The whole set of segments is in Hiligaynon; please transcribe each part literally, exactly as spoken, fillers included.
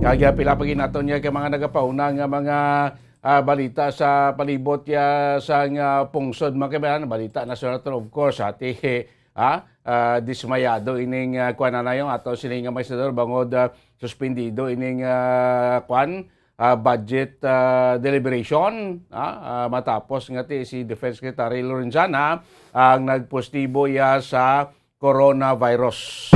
Kaya pila pa gid naton nga kay mga nagapauna nga mga, ah, balita sa palibot ya sa nga pungsod, mga kaibigan. Balita nasyonal to, of course, ati, ah, ah, dismayado ining, ah, kuan na yung ato sini nga may senador bangod, ah, suspendido ining, ah, kuan, ah, budget, ah, deliberation, ah, ah, matapos nga ti si Defense Secretary Lorenzana ang nagpositibo ya sa coronavirus.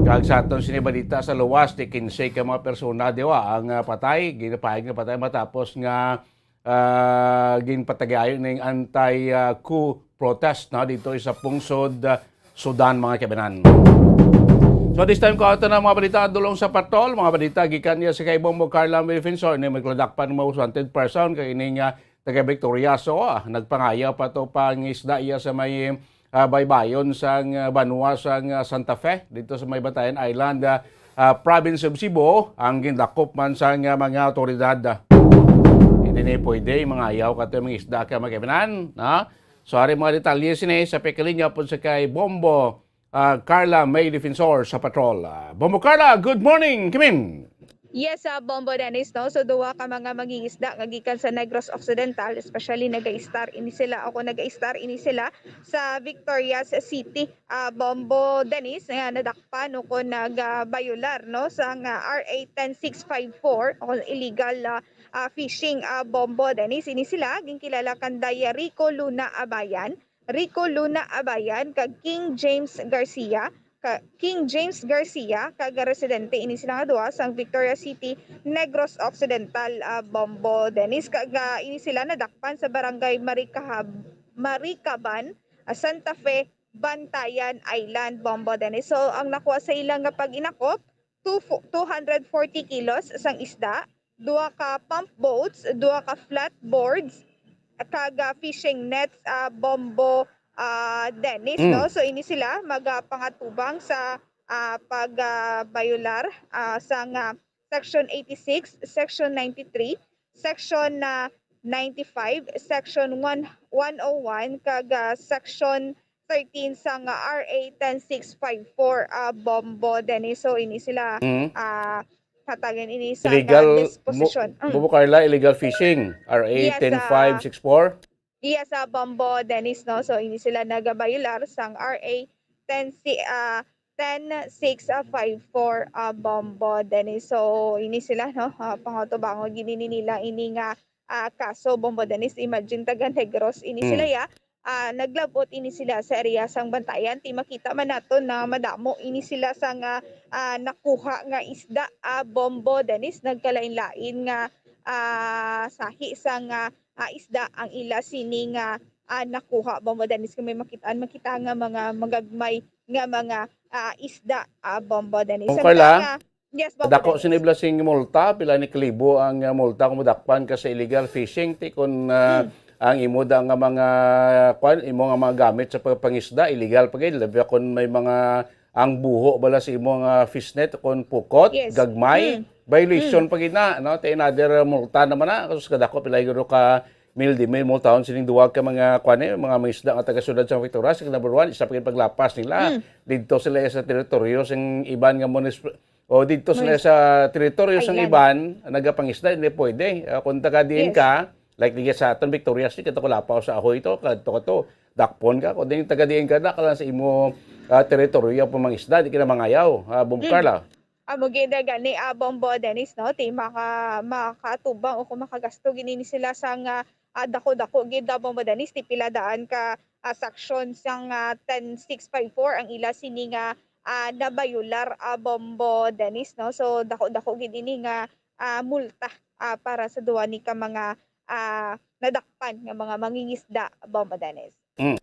Kag sa aton sini balita sa luwas, ti kinse ka mga persona diwa ang, ah, patay, ginapahayag nga patay matapos nga, ah, ginpatagayon ning anti, ah, coup protest, no, dito sa pungsod, ah, Sudan, mga kabanan. So this time, ko ato na mga balita dulong sa patrol, mga balita gikan niya sa kay Bombo Carla Defensor ni magladakpan mo wanted person kay ining, ah, taga Victoriaso, ah, nagpangayaw pa to pangisda iya sa may, ah, baybayon sang, ah, banwa sang, ah, Santa Fe dito sa may Bantayan Island, ah, ah, province of Cebu ang gindakop man sang, ah, mga awtoridad. Hindi ni pwede mangayaw kato mga isda ka, mga kabanan, no? So ari mga detalye sini sa pagkalinya pod sa kay Bombo, ah, Carla May Defensor sa patrol. Ah, Bombo Carla, good morning, Kimin. Yes, ah, Bombo Dennis, no? So, duwa ka mga mangingisda nga gikan sa Negros Occidental, especially nagaistar ini sila, ako nagaistar ini sila sa Victorias City, ah, Bombo Dennis, nga nadakpan o kon nagabayular, no, sa nga R A ten six five four o illegal, ah, ah, fishing, ah, Bombo Dennis. Ini sila ginkilala kan Daya Rico Luna Abayan, Rico Luna Abayan, kag King James Garcia, ka King James Garcia, kag residente ini sila nga duha sang Victoria City, Negros Occidental, ah, Bombo Dennis. Kag, ah, ini sila nadakpan sa barangay Marikahab-, Maricaban, ah, Santa Fe, Bantayan Island, Bombo Dennis. So, ang nakuha sa ila nga pag-inakop, two fo-, two hundred forty kilos sang isda, duha ka pump boats, duha ka flat boards, kag, ah, fishing nets, ah, Bombo, ah, Dennis, Mm. no? So, ini sila magapangatubang sa, ah, pag, ah, bayular, ah, sang, ah, Section eighty-six, Section ninety-three, Section, ah, ninety-five, Section one, one oh one, kag, ah, Section thirteen sang R A ten six five four, ah, Bombo Dennis. So, ini sila, Mm. ah, hatagan ini sa Illegal, disposition. Mo-, Mm. Bombo Carla, illegal fishing, Yes, R A ten five six four. Yes, ah, Bombo Dennis, no? So, ini sila nagabayular sang R A ten si-, ah, ten six five four, ah, Bombo Dennis. So, ini sila, no? Ah, pangatubangon gid ini nila ini nga, ah, kaso, Bombo Dennis. Imagine, taga Negros ini Mm. sila, ya. Ah, naglabot ini sila sa area sang Bantayan. Ti makita man naton na madamo ini sila sa nga, ah, nakuha nga isda, ah, Bombo Dennis. Nagkalain-lain nga, ah, sahi sa nga, ah, isda ang ila sini nga, ah, nakuha, Bombo Dennis. Kung may makitaan, makita nga mga magagmay nga mga, ah, isda, ah, Bombo Dennis. Ang Samtang Carla, nga, Yes, Bombo Dako Dennis. Sini bala sing multa, pila ni kalibo ang, ah, multa kung madakpan ka sa illegal fishing, ti kung, ah, Hmm. ang imo da nga mga, kwan, imo nga mga gamit sa pagpangisda, illegal pa gid, labi kung may mga, ang buho bala sa imo nga fishnet, kung pukot, Yes. Gagmay, Hmm. violation Hmm. pa gid na, no? Ti another, ah, multa naman na, kasus kadako, pila gyud ka mil di mil multahon sining duwag ka mga, kwan, eh, mga mangisda nga taga-syudad sa Victoria, sa number one, isa pa gid paglapas nila. Hmm. Didto sila sa teritoryo sing iban nga munisip-, O didto sila Munis-, sa teritoryo sang Island. Iban, nagapangisda, hindi pwede. Ah, kung taga diin Yes. ka, like, di sa aton, Victorias, di ka to kulapaw sa ahoy to, kadto ka to, dakpon ka. Kung di taga diin ka, da ka lang sa imo, ah, teritoryo, pamangisda, di ka na mangayaw, ah, Bom Mm. Carla. Amo gid na gani, ah, Bombo Dennis, no? Ti maka-, makatubang o kung makagasto gini ni sila sang, ah, ah, dako-dako gid, ah, Bombo Dennis, ti pila daan ka, ah, section sang, ah, ten six five four ang ila sini nga, ah, nabayular, ah, Bombo Dennis, no? So, dako-dako gid ini nga, ah, multa, ah, para sa duwa ni ka mga, ah, nadakpan nga mga mangingisda, Bombo Dennis. Mm.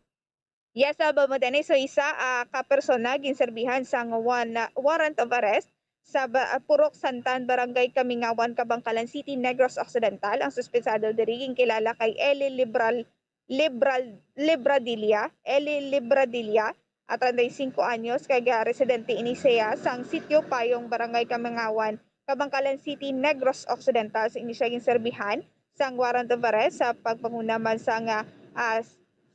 Yes, ah, Bombo Dennis. So, isa, ah, ka persona ginserbihan sang wan-, warrant of arrest sa ba-, ah, Purok Santan, Barangay Kamingawan, Kabangkalan City, Negros Occidental. Ang suspensado diri ginkilala kay Eli Libral-, Libral-, Libradilla, Eli Libradilla, ah, treinta y cinco anyos, kag, ah, residente ini siya sang Sitio Payong, Barangay Kamingawan, Kabangkalan City, Negros Occidental. So, ini siya ginserbihan sang warrant of arrest sa pagpanguna man sang, ah, ah,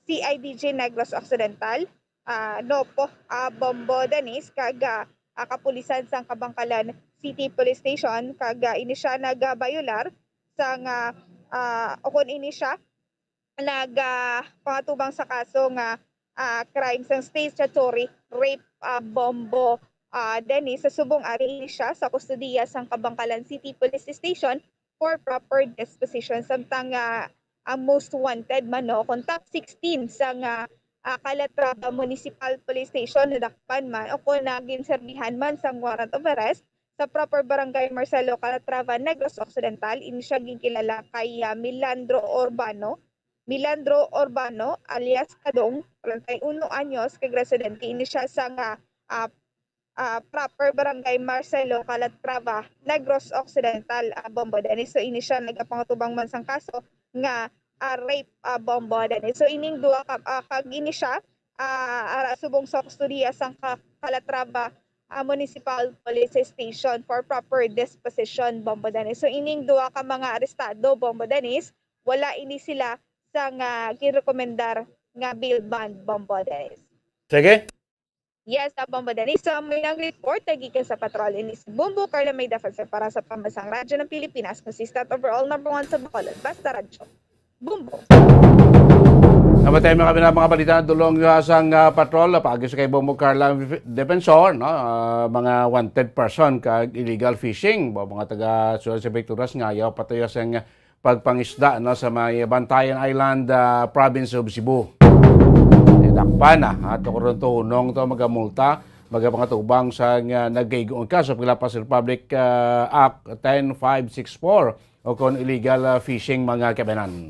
C I D G Negros Occidental, ah, NOPO, ah, Bombo Dennis, kag, ah, ah, kapulisan sang Kabangkalan City Police Station, kag, ah, ini siya nagabayolar sang, ah, ah, o kon ini siya nag, ah, pangatubang sa kaso nga, ah, crime sang statutory rape, ah, Bombo, ah, Dennis. Sa subong ari ini siya sa kustodiya sang Kabangkalan City Police Station for proper disposition. Samtang, ah, ang most wanted man, no, kung top sixteen sang, ah, ah, Calatrava Municipal Police Station nadakpan man o kung naginserbihan man sang warrant of arrest sa proper barangay Marcelo Calatrava, Negros Occidental, ini siya ginkilala kay, ah, Milandro Urbano, Milandro Urbano alias Kadong, treinta y uno anyos, kag residente ini siya sa nga, ah, ah, proper barangay Marcelo Calatrava, Negros Occidental, ah, Bombo Dennis. So, ini siya nagapangutubang man sang kaso nga, ah, rape, ah, Bombo Dennis. So, ining duha ka, ah, kag ini siya, ah, ara subong sa kustodiya sang ka-, Calatrava, ah, Municipal Police Station for proper disposition, Bombo Dennis. So, ining duha ka mga arestado, Bombo Dennis, wala ini sila sang, ah, ginrekomendar nga bail bond, Bombo Dennis. Sige. Yes, ah, Bombo Dennis. So, may nang report na gikan sa patrol ini si Bombo Carla May Defensor para sa Pambansang Radyo ng Pilipinas, consistent overall number one sa Bacolod. Basta Radyo. Bombo. Namatay mga mga mga balita dulong, ah, sang, ah, patrol, ah, paagi sa kay Bombo Carla Defensor, no? Ah, mga wanted person kag illegal fishing, ba, mga taga Sudad sa Victorias nga ayaw patuyo sang pagpangisda, no, sa may Bantayan Island, ah, province of Cebu. Dakpan na ato karon, tuhonong to magamulta, magapangatubang sa nga nagkaigo ang kaso paglapas sa Republic, ah, Act ten five six four o kon illegal, ah, fishing, mga kabanan.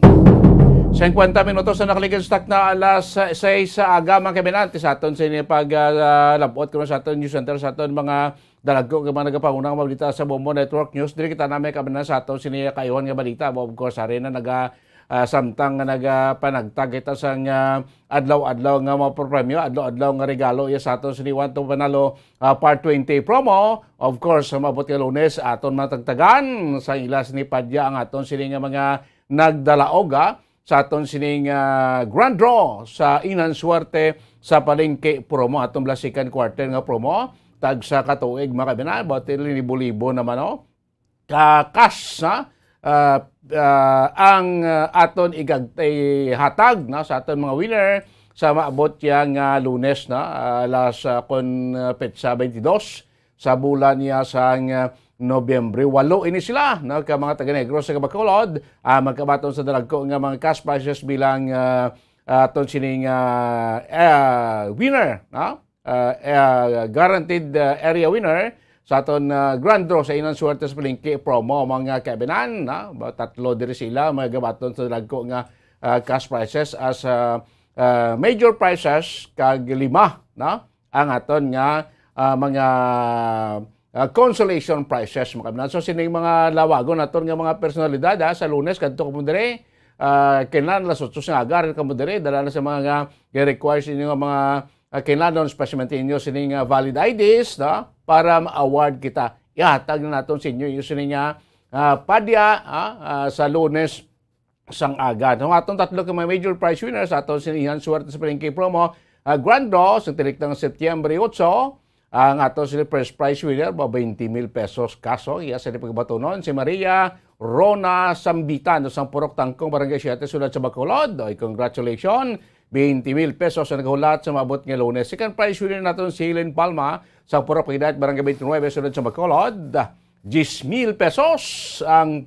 Singkwenta minutos na nakaligid sa takna alas sais sa aga, mga kabanan. Ti sa aton sini pag, ah, labot kuno sa aton news center, sa aton mga dalagko nga mga nagapanguna nga mga balita sa Bombo Network News. Diri kita na may kabanan sa aton sini kaiwan nga balita. Of course, ari na naga, ah, samtang nga nagapanagtag kita sang, ah, adlaw-adlaw nga mga premyo, adlaw-adlaw nga regalo iya sa aton sini One to Panalo, ah, Part twenty promo. Of course, sa maabot nga Lunes, aton matagtagan sa ilas ni Padya ang aton sini nga mga nagdalaog, ah, sa aton sining, ah, grand draw sa Inang Suwerte sa Palengke promo, aton bala second quarter nga promo, tag sa katuig, mga kabanan, about libo-libo naman, no? Ka cash, ha? Ah, ah, ang, ah, aton igag-, ihatag, no, sa aton mga winner sa maabot yang, ah, Lunes, no? Ah, alas, ah, kon, ah, petsa twenty-two sa bulan niya sang, ah, Nobyembre. Walo ini sila, no, ka mga taga Negros sa Bacolod, ah, magkabaton sa dalagko nga mga cash prizes bilang, ah, aton sining, ah, ah, winner, no? Ah, ah, guaranteed, ah, area winner sa aton, ah, grand draw sa Inang Suwerte sa Palengke promo, mga kabanan, no? Ba, tatlo diri sila magabaton sa dalagko nga, ah, cash prizes as, ah, ah, major prizes kag lima, no? Ang aton nga, ah, mga, ah, consolation prizes, mga kabanan. So, sining mga lawagon naton nga mga personalidad, ah, sa Lunes kadto kamo diri, ah, kinahanglan alas otso nga aga, ari kamo diri, dala na sa mga, ah, require sa inyo nga mga, ah, kinahanglan, specimen inyo sining, ah, valid I Ds, no? Para ma-award kita. Ihatag na naton sa inyo yung sining, ah, ah, padya, ah, ah, sa Lunes sang aga. So, atong tatlo ka mga major prize winners, aton si Inang Suwerte sa Palengke promo, ah, grand draw sa tirik ng Setyembre otso, ang aton si first prize winner, ba, twenty mil pesos cash, oh, iya sa pagkabatunon, si Maria Rona Sambitan, sa Purok Tangkong, Barangay siete, Sudad sa Bacolod. Oy, congratulations. Twenty mil pesos ang naghulat sa maabot nga Lunes. Second prize winner naton si Helen Palma, sa Purok Pagidait, Barangay twenty-nine, Sudad sa Bacolod. Diyes mil pesos ang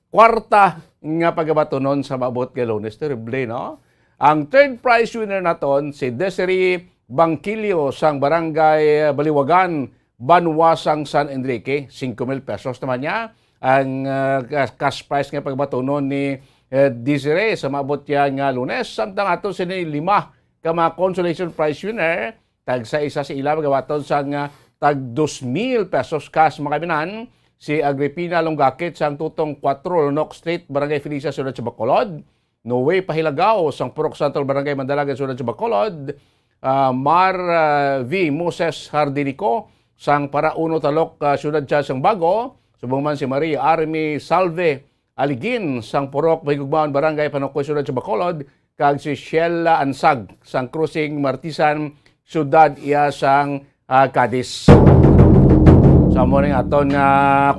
kwarta nga pagabatunon sa maabot nga Lunes. Terrible, no? Ang third prize winner naton, si Desiree Bangkilio sang Barangay Baliwagan, Banwa sang San Enrique. Singko mil pesos naman niya ang, ah, cash prize nga pagabatunon ni, eh, Desiree sa maabot niya nga Lunes. Samtang ato sini lima ka mga consolation prize winner, tagsa isa sa ila magabaton sang, ah, tag dos mil pesos cash, mga kabanan, si Agripina Longakit sang Tutong Kuatro, Lonok Street, Barangay Felicia, Sudad sa Bacolod. Noe Pahilagaw sang Purok Santo, Barangay Mandalagan, Sudad sa Bacolod. Ah, Mar, ah, V Moses Hardinico sang Para Uno, Talok, ah, Sudad sa sang Bago. Subong man si Marie Army Salve Aligin sang Purok Mahigugmaon, Barangay Panukoy, Sudad sa Bacolod, kag si Shella Ansag sang Crossing Martisan, Sudad iya sang, ah, Cadiz. So, amo ni aton nga,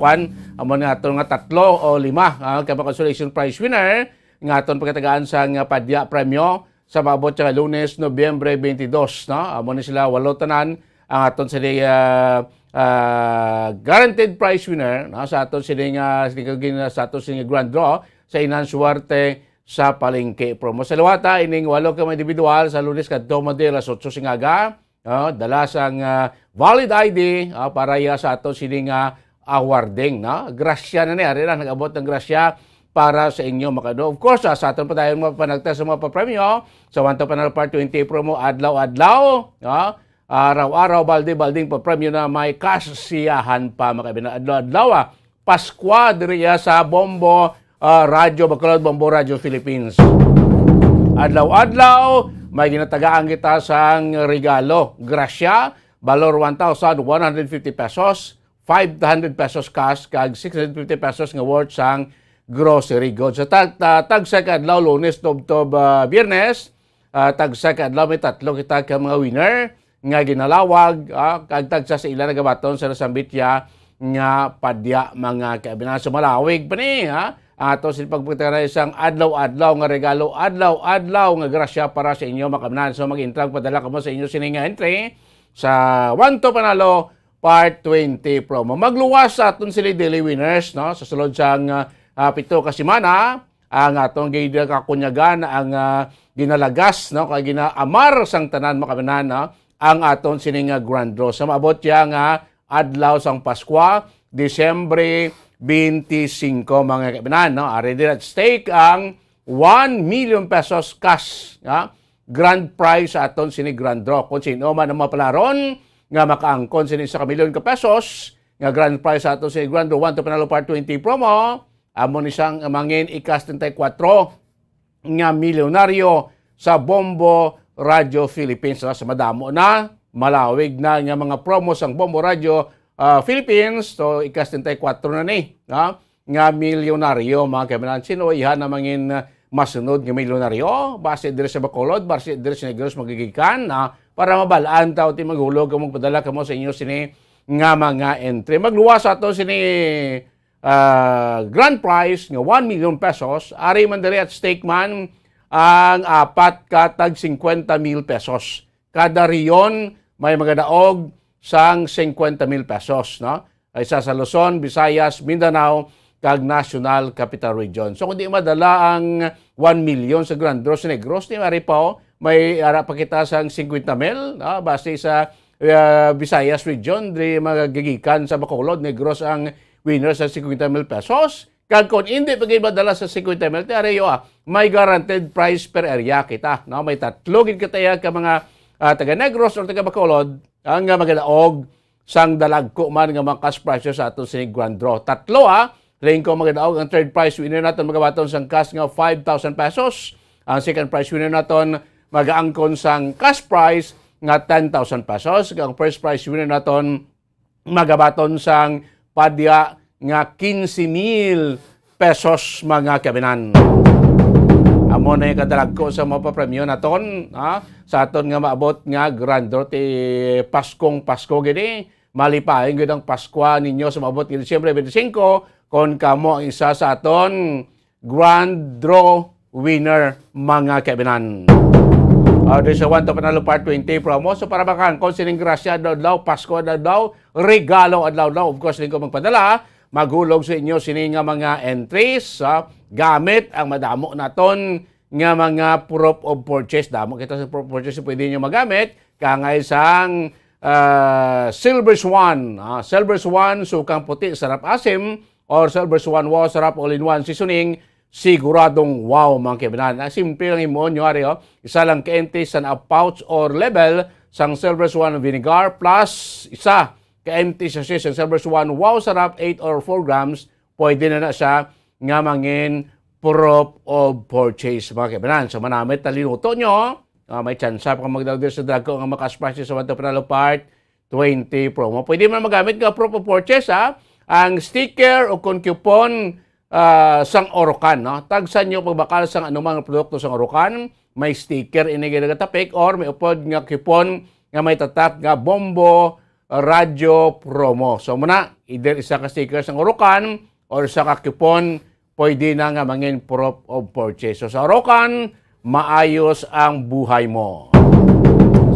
kwan, amo ni aton nga tatlo o lima, ah, ka mga consolation prize winner nga aton pagkatagaan sang, ah, Padya Premyo sa maabot sa Lunes, Nobyembre twenty-two, no? Amo ni sila walo tanan ang aton sini, ah, ah, guaranteed prize winner, no? Sa aton sini nga, sini nga gin-, sa aton sini nga grand draw sa Inang Suwerte sa Palengke Promo. Sa liwata, ining walo ka mga individual sa Lunes kadto man di alas otso sing aga, ah, dala sang, ah, valid I D, ah, para iya sa aton sini nga awarding, no? Grasya na ni, ari na, nag-abot ang grasya para sa inyo, mga kadlaw. Of course, ah, sa aton pa dayon mga panagta sa mga papremyo, sa One to Panalo Part twenty promo, adlaw-adlaw, ah, araw-araw, balde-balding papremyo na may kasiyahan pa, mga kaibigan. Adlaw-adlaw, ah, Paskwa diri iya sa Bombo, ah, Radyo Bacolod, Bombo Radyo Philippines. Adlaw-adlaw, may ginatagaan kita sang regalo. Grasya, balor one thousand one hundred fifty pesos, five hundred pesos cash, kag six hundred fifty pesos nga worth sang grocery goods. Sa tag-, ta-, tagsa ka adlaw, Lunes, tubtob, ah, Biyernes, ah, tagsa ka adlaw, may tatlo kita ka mga winner nga ginalawag, ah, kag tagsa sa ila nagabaton sa nasambit ya nga padya, mga kaibigan. So, malawig pa ni, ha? Ato sa pagpunta na isang adlaw-adlaw nga regalo, adlaw-adlaw nga grasya para sa inyo, mga kaibigan. So, mag-intrag, padala kamo sa inyo sining nga entry sa One to Panalo Part twenty promo. Magluwas sa aton sini daily winners, no? Sa sulod sang, ah, ah, pito ka semana, ang atong gid kakunyagan ang, ah, ginalagas, no, kay ginaamar sang tanan, mga kaibigan, no, ang aton sini nga grand draw. Sa maabot ya nga adlaw sang Paskwa, Disyembre twenty-five, mga kaibigan, no, ari din at stake ang one million pesos cash, ha? Grand prize sa aton sini grand draw. Kung sino man ang mapalaron nga makaangkon sini sa kamilyon ka pesos, nga grand prize sa aton sini grand draw, One to Panalo Part twenty promo, amo ni sang mangin ika-setenta y kuwatro nga milyonaryo sa Bombo Radio Philippines. Sa madamo na, malawig na nga mga promo sang Bombo Radio, ah, Philippines. So, ika-setenta y kuwatro na ni, ha? Nga milyonaryo, mga kaibigan. Sino iya na mangin, ah, masunod nga milyonaryo? Basi diri sa Bacolod, basi diri sa Negros magigikan, ah, para mabalaan ta, ti maghulog kamo, magpadala kamo sa inyo sini nga mga entry. Magluwas ato sini, ah, grand prize nga one million pesos. Ari man diri at stake man ang apat ka tag cincuenta mil pesos. Kada rehiyon may magadaog sang cincuenta mil pesos, no? Isa sa Luzon, Visayas, Mindanao, kag National Capital Region. So, kung di madala ang one million sa Grand Draw sa Negros, ni mari pa, oh, may ara pa kita sang cincuenta mil, no? Base sa, ah, Visayas Region, di magagikan sa Bacolod, Negros ang winner sa cincuenta mil pesos. Kag kung hindi pa gid madala sa cincuenta mil, ti ari, ah, may guaranteed prize per area kita, no? May tatlo gid kita ya ka mga, ah, taga Negros or taga Bacolod ang, ah, magadaog sang dalagko man nga mga cash prizes sa aton sini grand draw. Tatlo, ah, rin ko magadaog ang third prize winner naton magabaton sang cash nga five thousand pesos. Ang second prize winner naton magaangkon sang cash prize nga ten thousand pesos. Ang first prize winner naton magabaton sang padya nga quince mil pesos, mga kaibigan. Amo na yung kadalagko sa mga papremyo naton, ha? Sa aton nga maabot nga grand draw ti Paskong Pasko gini. Malipayon gid ang Paskwa ninyo sa maabot nga Disyembre twenty-five, kon kamo ang isa sa aton grand draw winner, mga kaibigan. Ah, di sa One to Panalo Part twenty promo. So, para makaangkon sining grasya adlaw-adlaw, Pasko adlaw-adlaw, regalo adlaw-adlaw, of course, din ko magpadala, maghulog sa inyo sini nga mga entries, ah, gamit ang madamo naton nga mga proof of purchase. Damo kita sa proof of purchase pwede nyo magamit. Kangay sang, ah, Silver Swan, ah, Silver Swan, sukang puti, sarap asim, or Silver Swan Wow, sarap all-in-one seasoning, siguradong wow, mga kaibigan. Ah, simple lang himuon nyo, ari, oh. Isa lang ka empty sa pouch or label sang Silver Swan vinegar, plus isa ka empty sachet sang Silver Swan Wow Sarap, eight or four grams, pwede na na siya nga mangin proof of purchase, mga kaibigan. So, manamit na linuto nyo, ah, may tsansa pa kang magdagdag sa dagko nga mga cash prizes sa One to Panalo Part twenty promo. Pwede man magamit nga proof of purchase, ha? Ang sticker o kon coupon, ah, sang Orocan, no? Tagsa nyo pagbakal sang anumang produkto sang Orocan, may sticker ini nga nagatapik or may upod nga coupon nga may tatak nga Bombo radyo promo. So muna, either isa ka sticker sang Orocan or isa ka coupon, pwede na nga mangin proof of purchase. So sa Orocan, maayos ang buhay mo.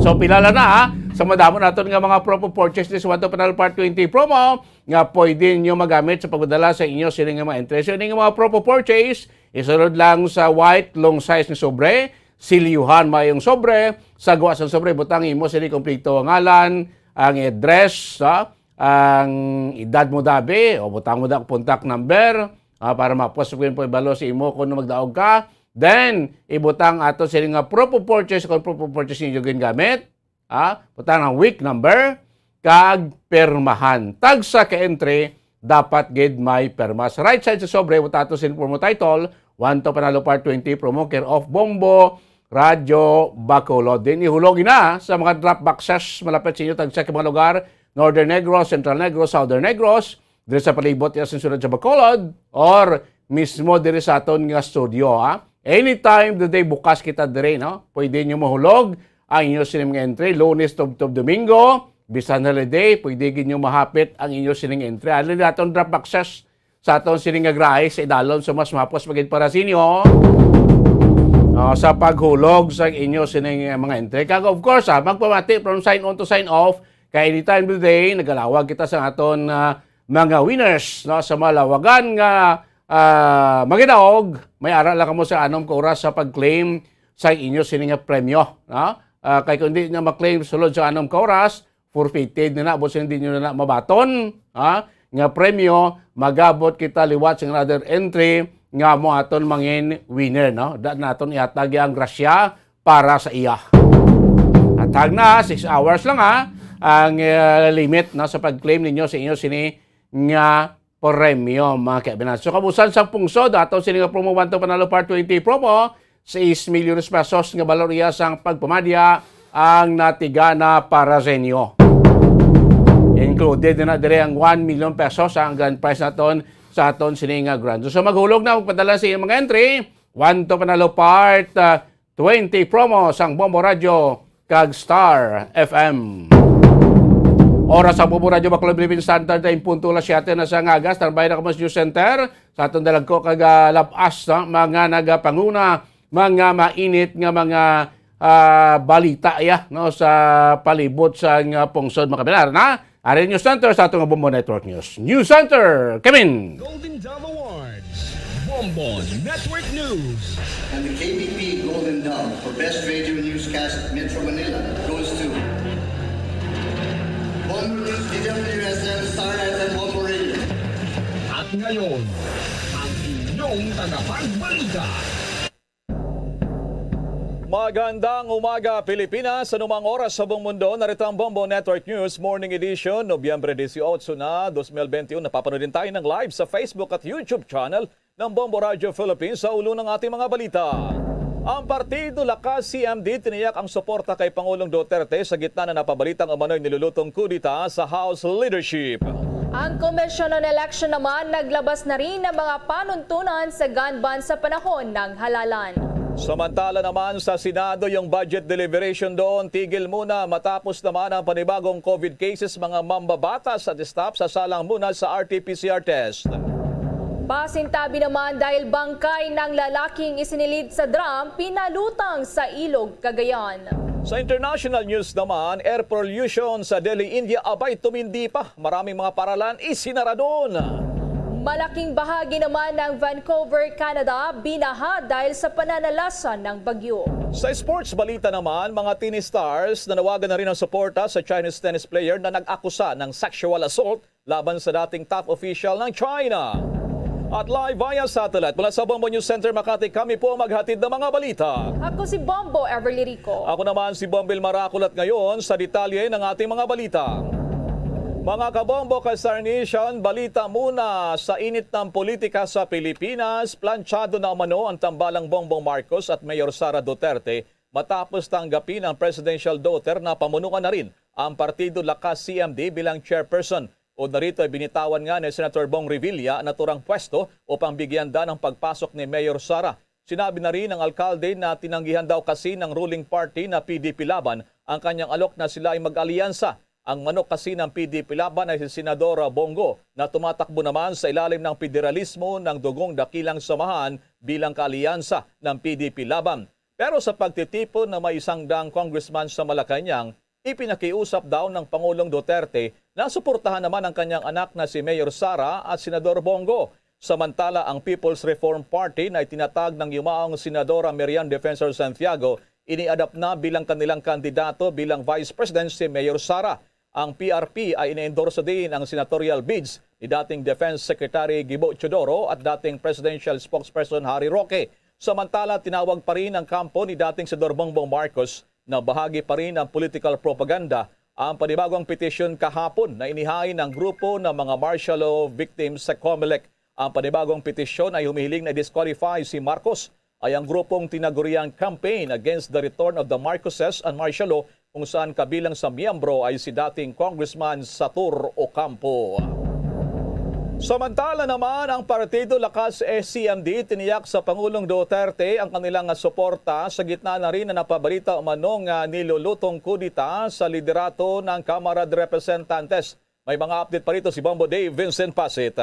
So pila lang na, ha? Sa madamo naton nga mga proof of purchase this One to Panalo Part twenty promo nga pwede ninyo magamit sa pagdala sa inyo sini nga mga entry. So, ining mga proof of purchase, isulod lang sa white long size nga sobre, silyuhan maayong sobre, sa gwa sang sobre, butang imo sini kompleto nga ngalan, ang address, ha? Ang edad mo dabi, o butang mo da contact number, ah, para mapos ko po ibalo sa imo kung magdaog ka. Then, ibutang ato sini nga proof of purchase kung proof of purchase ninyo gingamit. Ah, butang ang week number, kag permahan. Tagsa ka entry, dapat gid may perma. Sa right side sa sobre, butang ato sini promo title, One to Panalo Part twenty, promo care of Bombo Radyo Bacolod. Din ihulog na sa mga drop boxes malapit sa inyo, tagsa ka mga lugar, Northern Negros, Central Negros, Southern Negros, diri sa palibot ya sa sulod sa Bacolod, or mismo diri sa aton nga studio, ha? Anytime the day, bukas kita diri, no? Pwede nyo mahulog ang inyo sining entry, Lunes tubtob Domingo, bisan holiday, pwede gid nyo mahapit ang inyo sining entry. Ano na aton drop boxes sa aton sining nga grahe sa idalom, so mas mapos magid para sa inyo, ah, sa paghulog sa inyo sining, eh, mga entry. Kag of course, ah, magpamati from sign on to sign off, kay anytime today, nagalawag kita sa aton, ah, mga winners, no, sa malawagan nga, ah, magidaog, may ara lang kamo sa anom ka oras sa pag-claim sa inyo sini nga premyo, no? Ah, kay kung di nyo ma-claim sulod sa anom ka oras, forfeited na na, busa hindi nyo na na mabaton, ha? Nga premyo, magabot kita liwat sa another entry nga mo aton mangin winner, no? Da naton ihatag ang grasya para sa iya. At hag na, six hours lang, ha, ang, eh, limit, no, sa pag-claim ninyo sa inyo sini nga premyo, mga kaibigan. So, kabusan sa pungsod, ato sini nga promo, One to Panalo Part twenty promo, six milyones pesos nga balor iya sang pagpamadya ang natigana para sa inyo. Included na diri ang one million pesos ang grand prize naton sa aton sini nga grand. So, maghulog na, magpadala sa inyong mga entry, One to Panalo Part, ah, twenty promo sang Bombo Radio kag Star F M. Oras sa Bombo Radio Bacolod Philippine Standard Time, punto alas siyete na sa ngagas. Tambay na kamo sa News Center sa aton dalagko kag, ah, lab-as, no? Mga nagapanguna, mga mainit nga mga, ah, balita, ya, no, sa palibot sa nga pungsod, mga kabilar, na? Ari News Center sa atong Bombo Network News. News Center, Kevin! Golden Dove Awards, Bombo Network News. And the K B P Golden Dove for Best Radio Newscast Metro Manila goes to Bombo News, D W S M, Star F M, Bombo Radio. At ngayon, ang inyong tagapagbalita. Magandang umaga, Pilipinas. Anumang oras sa buong mundo, narito ang Bombo Network News Morning Edition, Nobyembre dieciocho na, dos mil veintiuno. Napapanood din tayo ng live sa Facebook at YouTube channel ng Bombo Radio Philippines. Sa ulo ng ating mga balita, ang Partido Lakas C M D tiniyak ang suporta kay Pangulong Duterte sa gitna na napabalitang umano'y nilulutong kudeta sa House leadership. Ang Commission on Election naman naglabas na rin ng mga panuntunan sa gun ban sa panahon ng halalan. Samantala naman sa Senado, yung budget deliberation doon tigil muna matapos naman ang panibagong COVID cases, mga mambabatas at staff sasalang muna sa R T P C R test. Pasintabi naman dahil bangkay ng lalaking isinilid sa drum, pinalutang sa ilog, Cagayan. Sa international news naman, air pollution sa Delhi, India, abay tumindi pa. Maraming mga paralan isinara doon. Malaking bahagi naman ng Vancouver, Canada, binaha dahil sa pananalasa ng bagyo. Sa sports balita naman, mga tennis stars nanawagan na rin ng suporta sa Chinese tennis player na nag-akusa ng sexual assault laban sa dating top official ng China. At live via satellite mula sa Bombo News Center Makati, kami po ang maghatid ng mga balita. Ako si Bombo Everly Rico. Ako naman si Bombil Marakol at ngayon sa detalye ng ating mga balita. Mga kabombo, ka-Star Nation, balita muna sa init ng politika sa Pilipinas. Plantsado na umano ang tambalang Bongbong Marcos at Mayor Sara Duterte matapos tanggapin ang presidential daughter na pamunuan na rin ang Partido Lakas C M D bilang chairperson. Una rito ay binitawan nga ni Senator Bong Revilla ang naturang pwesto upang bigyan daan ang pagpasok ni Mayor Sara. Sinabi na rin ng alkalde na tinanggihan daw kasi ng ruling party na P D P Laban ang kanyang alok na sila ay mag-alyansa. Ang manok kasi ng P D P Laban ay si Senador Bong Go, na tumatakbo naman sa ilalim ng federalismo ng Dugong Dakilang Samahan bilang kaaliyansa ng P D P Laban. Pero sa pagtitipon na may isang daang congressman sa Malacañang, ipinakiusap daw ng Pangulong Duterte na suportahan naman ang kanyang anak na si Mayor Sara at Senador Bong Go. Samantala, ang People's Reform Party na itinatag ng yumaong Senadora Miriam Defensor Santiago, iniadap na bilang kanilang kandidato bilang Vice President si Mayor Sara. Ang P R P ay ina-endorso din ang senatorial bids ni dating Defense Secretary Gibo Teodoro at dating Presidential Spokesperson Harry Roque. Samantala, tinawag pa rin ng kampo ni dating Senador Bongbong Marcos na bahagi pa rin ng political propaganda ang panibagong petisyon kahapon na inihain ng grupo ng mga martial law victims sa Comelec. Ang panibagong petisyon ay humihiling na disqualify si Marcos ay ang grupong tinaguriang Campaign Against the Return of the Marcoses and Martial Law, kung saan kabilang sa miyembro ay si dating Congressman Satur Ocampo. Samantala naman, ang Partido Lakas S C M D tiniyak sa Pangulong Duterte ang kanilang suporta sa gitna na rin na napabalita umanong, ah, nilulutong kudeta sa liderato ng Kamara de Representantes. May mga update pa rito si Bombo Dave Vincent Pasit.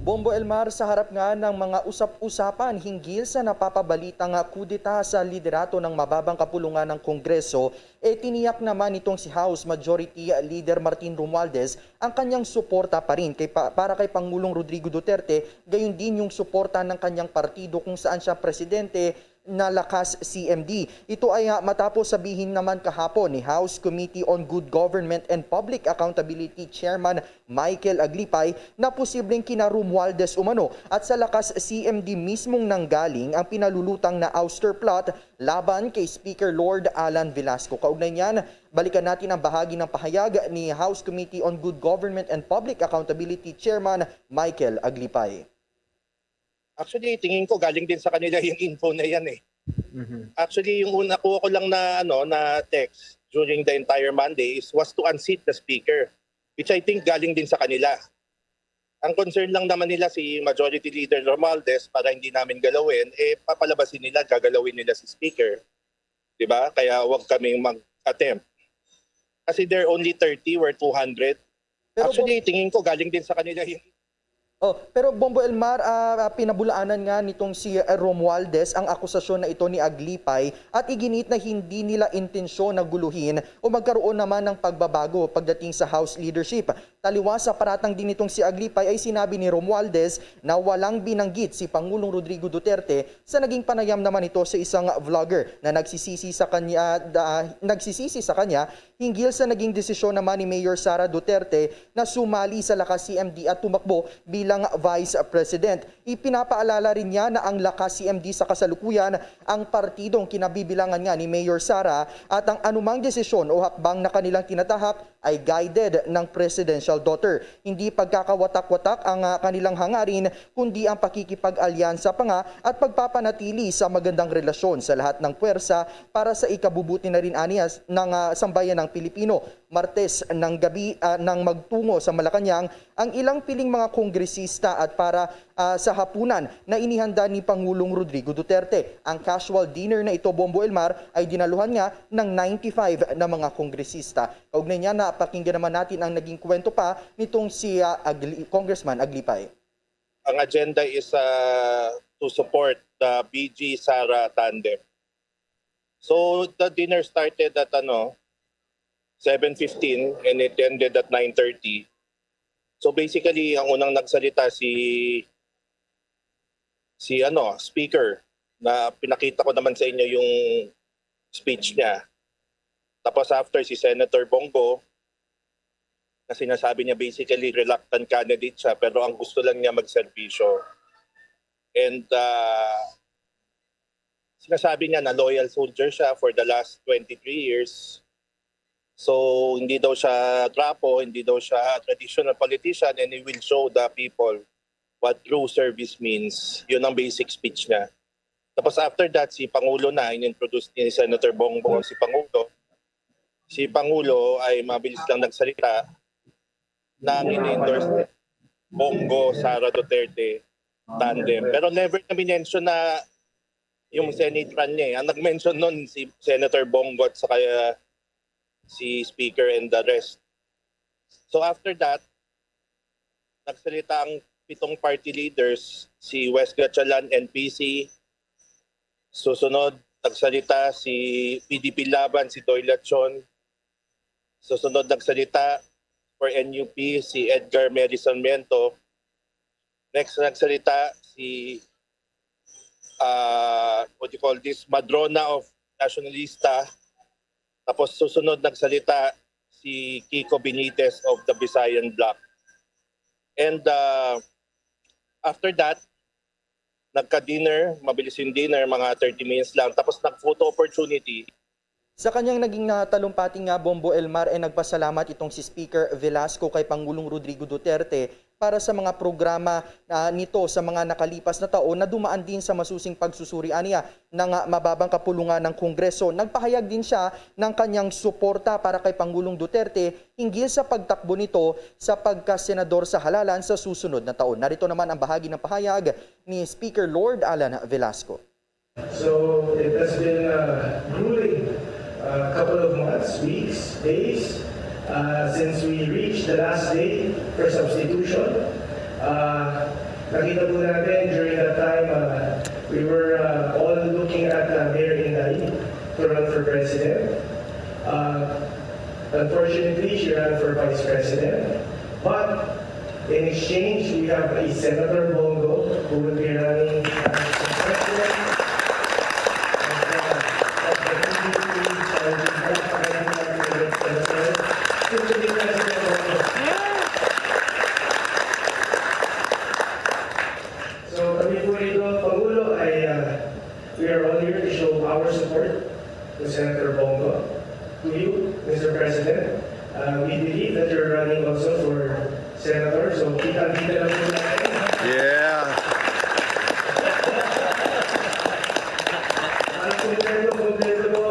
Bombo Elmar, sa harap nga ng mga usap-usapan hinggil sa napapabalita nga kudeta sa liderato ng mababang kapulungan ng Kongreso, e tiniyak naman nitong si House Majority Leader Martin Romualdez ang kanyang suporta pa rin kay pa, para kay Pangulong Rodrigo Duterte, gayon din yung suporta ng kanyang partido kung saan siya presidente na Lakas C M D. Ito ay, ah, matapos sabihin naman kahapon ni House Committee on Good Government and Public Accountability Chairman Michael Aglipay na posibleng kina Romualdez umano at sa Lakas C M D mismong nanggaling ang pinalulutang na ouster plot laban kay Speaker Lord Alan Velasco. Kaugnay niyan, balikan natin ang bahagi ng pahayag ni House Committee on Good Government and Public Accountability Chairman Michael Aglipay. Actually, tingin ko galing din sa kanila yung info na yan eh. Mhm. Actually, yung una ko, ko lang na, ano, na text during the entire Monday is was to unseat the speaker, which I think galing din sa kanila. Ang concern lang naman nila si Majority Leader Romualdez para hindi namin galawin, eh, papalabasin nila, gagalawin nila si speaker. Di ba? Kaya wag kaming mag-attempt. Kasi they're only thirty, we're two hundred. Pero Actually, tingin ko galing din sa kanila yung Oh, pero Bombo Elmar, ah, ah, pinabulaanan nga nitong si, ah, Romualdez ang akusasyon na ito ni Aglipay at iginiit na hindi nila intensyon na guluhin o magkaroon naman ng pagbabago pagdating sa House leadership. Taliwas sa paratang din nitong si Aglipay ay sinabi ni Romualdez na walang binanggit si Pangulong Rodrigo Duterte sa naging panayam naman ito sa isang vlogger na nagsisisi sa kanya, da, nagsisisi sa kanya hinggil sa naging desisyon naman ni Mayor Sara Duterte na sumali sa Lakas C M D at tumakbo bilang Vice President. Ipinapaalala rin niya na ang Lakas C M D sa kasalukuyan ang partidong kinabibilangan nga ni Mayor Sara at ang anumang desisyon o hakbang na kanilang tinatahak ay guided ng presidential daughter. Hindi pagkakawatak-watak ang, ah, kanilang hangarin, kundi ang pakikipag-alyansa pa nga at pagpapanatili sa magandang relasyon sa lahat ng puwersa para sa ikabubuti na rin aniya s-, ng, ah, sambayan ng Pilipino. Martes ng gabi, ah, nang magtungo sa Malacañang ang ilang piling mga kongresista at para, ah, sa hapunan na inihanda ni Pangulong Rodrigo Duterte. Ang casual dinner na ito, Bombo Elmar, ay dinaluhan nga ng ninety-five na mga kongresista. Kaugnay niya, napakinggan naman natin ang naging kwento pa nitong si, ah, Agli-, Congressman Aglipay. Ang agenda is, ah, to support the B G Sara tandem. So, the dinner started at, ano, seven fifteen and it ended at nine thirty. So, basically, ang unang nagsalita si, si, ano, speaker, na pinakita ko naman sa inyo yung speech niya. Tapos after, si Senator Bong Go, na sinasabi niya basically reluctant candidate siya, pero ang gusto lang niya magserbisyo. And, ah, sinasabi niya na loyal soldier siya for the last twenty-three years. So, hindi daw siya trapo, hindi daw siya traditional politician, and he will show the people what true service means. Yun ang basic speech niya. Tapos after that, si Pangulo na, in-introduce ni Senator Bong Go si Pangulo. Si Pangulo ay mabilis lang nagsalita na in-endorse Bong Go, Sara Duterte tandem. Pero never na minention na yung Senate run niya eh. Ang nag-mention nun si Senator Bong Go at saka, uh, si Speaker and the rest. So after that, nagsalita ang pitong party leaders, si Wes Gatchalian, N P C, susunod nagsalita si P D P Laban, si Doy Lachon, susunod nagsalita for N U P si Edgar Mary Sarmiento, next nagsalita si, ah, what you call this, Madrona of Nationalista, tapos susunod nagsalita si Kiko Benitez of the Visayan Bloc. And, ah, after that, nagka-dinner, mabilis yung dinner, mga thirty minutes lang. Tapos nag-photo opportunity. Sa kanyang naging natalumpati nga, Bombo Elmar, ay nagpasalamat itong si Speaker Velasco kay Pangulong Rodrigo Duterte para sa mga programa, ah, nito sa mga nakalipas na taon na dumaan din sa masusing pagsusuri aniya ng, ah, mababang kapulungan ng Kongreso. Nagpahayag din siya ng kanyang suporta para kay Pangulong Duterte hinggil sa pagtakbo nito sa pagkasenador sa halalan sa susunod na taon. Narito naman ang bahagi ng pahayag ni Speaker Lord Alan Velasco. So it has been a grueling, uh, couple of months, weeks, days, uh, since we reached the last day for substitution. Uh, nakita po natin during that time, uh, we were, uh, all looking at, uh, Mayor Inday to run for president. Uh, unfortunately, she ran for vice president. But in exchange, we have a Senator Bong Go who will be running as president. So kami po rito, Pangulo, ay, uh, we are all here to show our support to Senator Bong Go, to you, Mister President. Uh, we believe that you're running also for Senator, so kita-kita lang po natin. Yeah. Ang kompleto, kompleto po,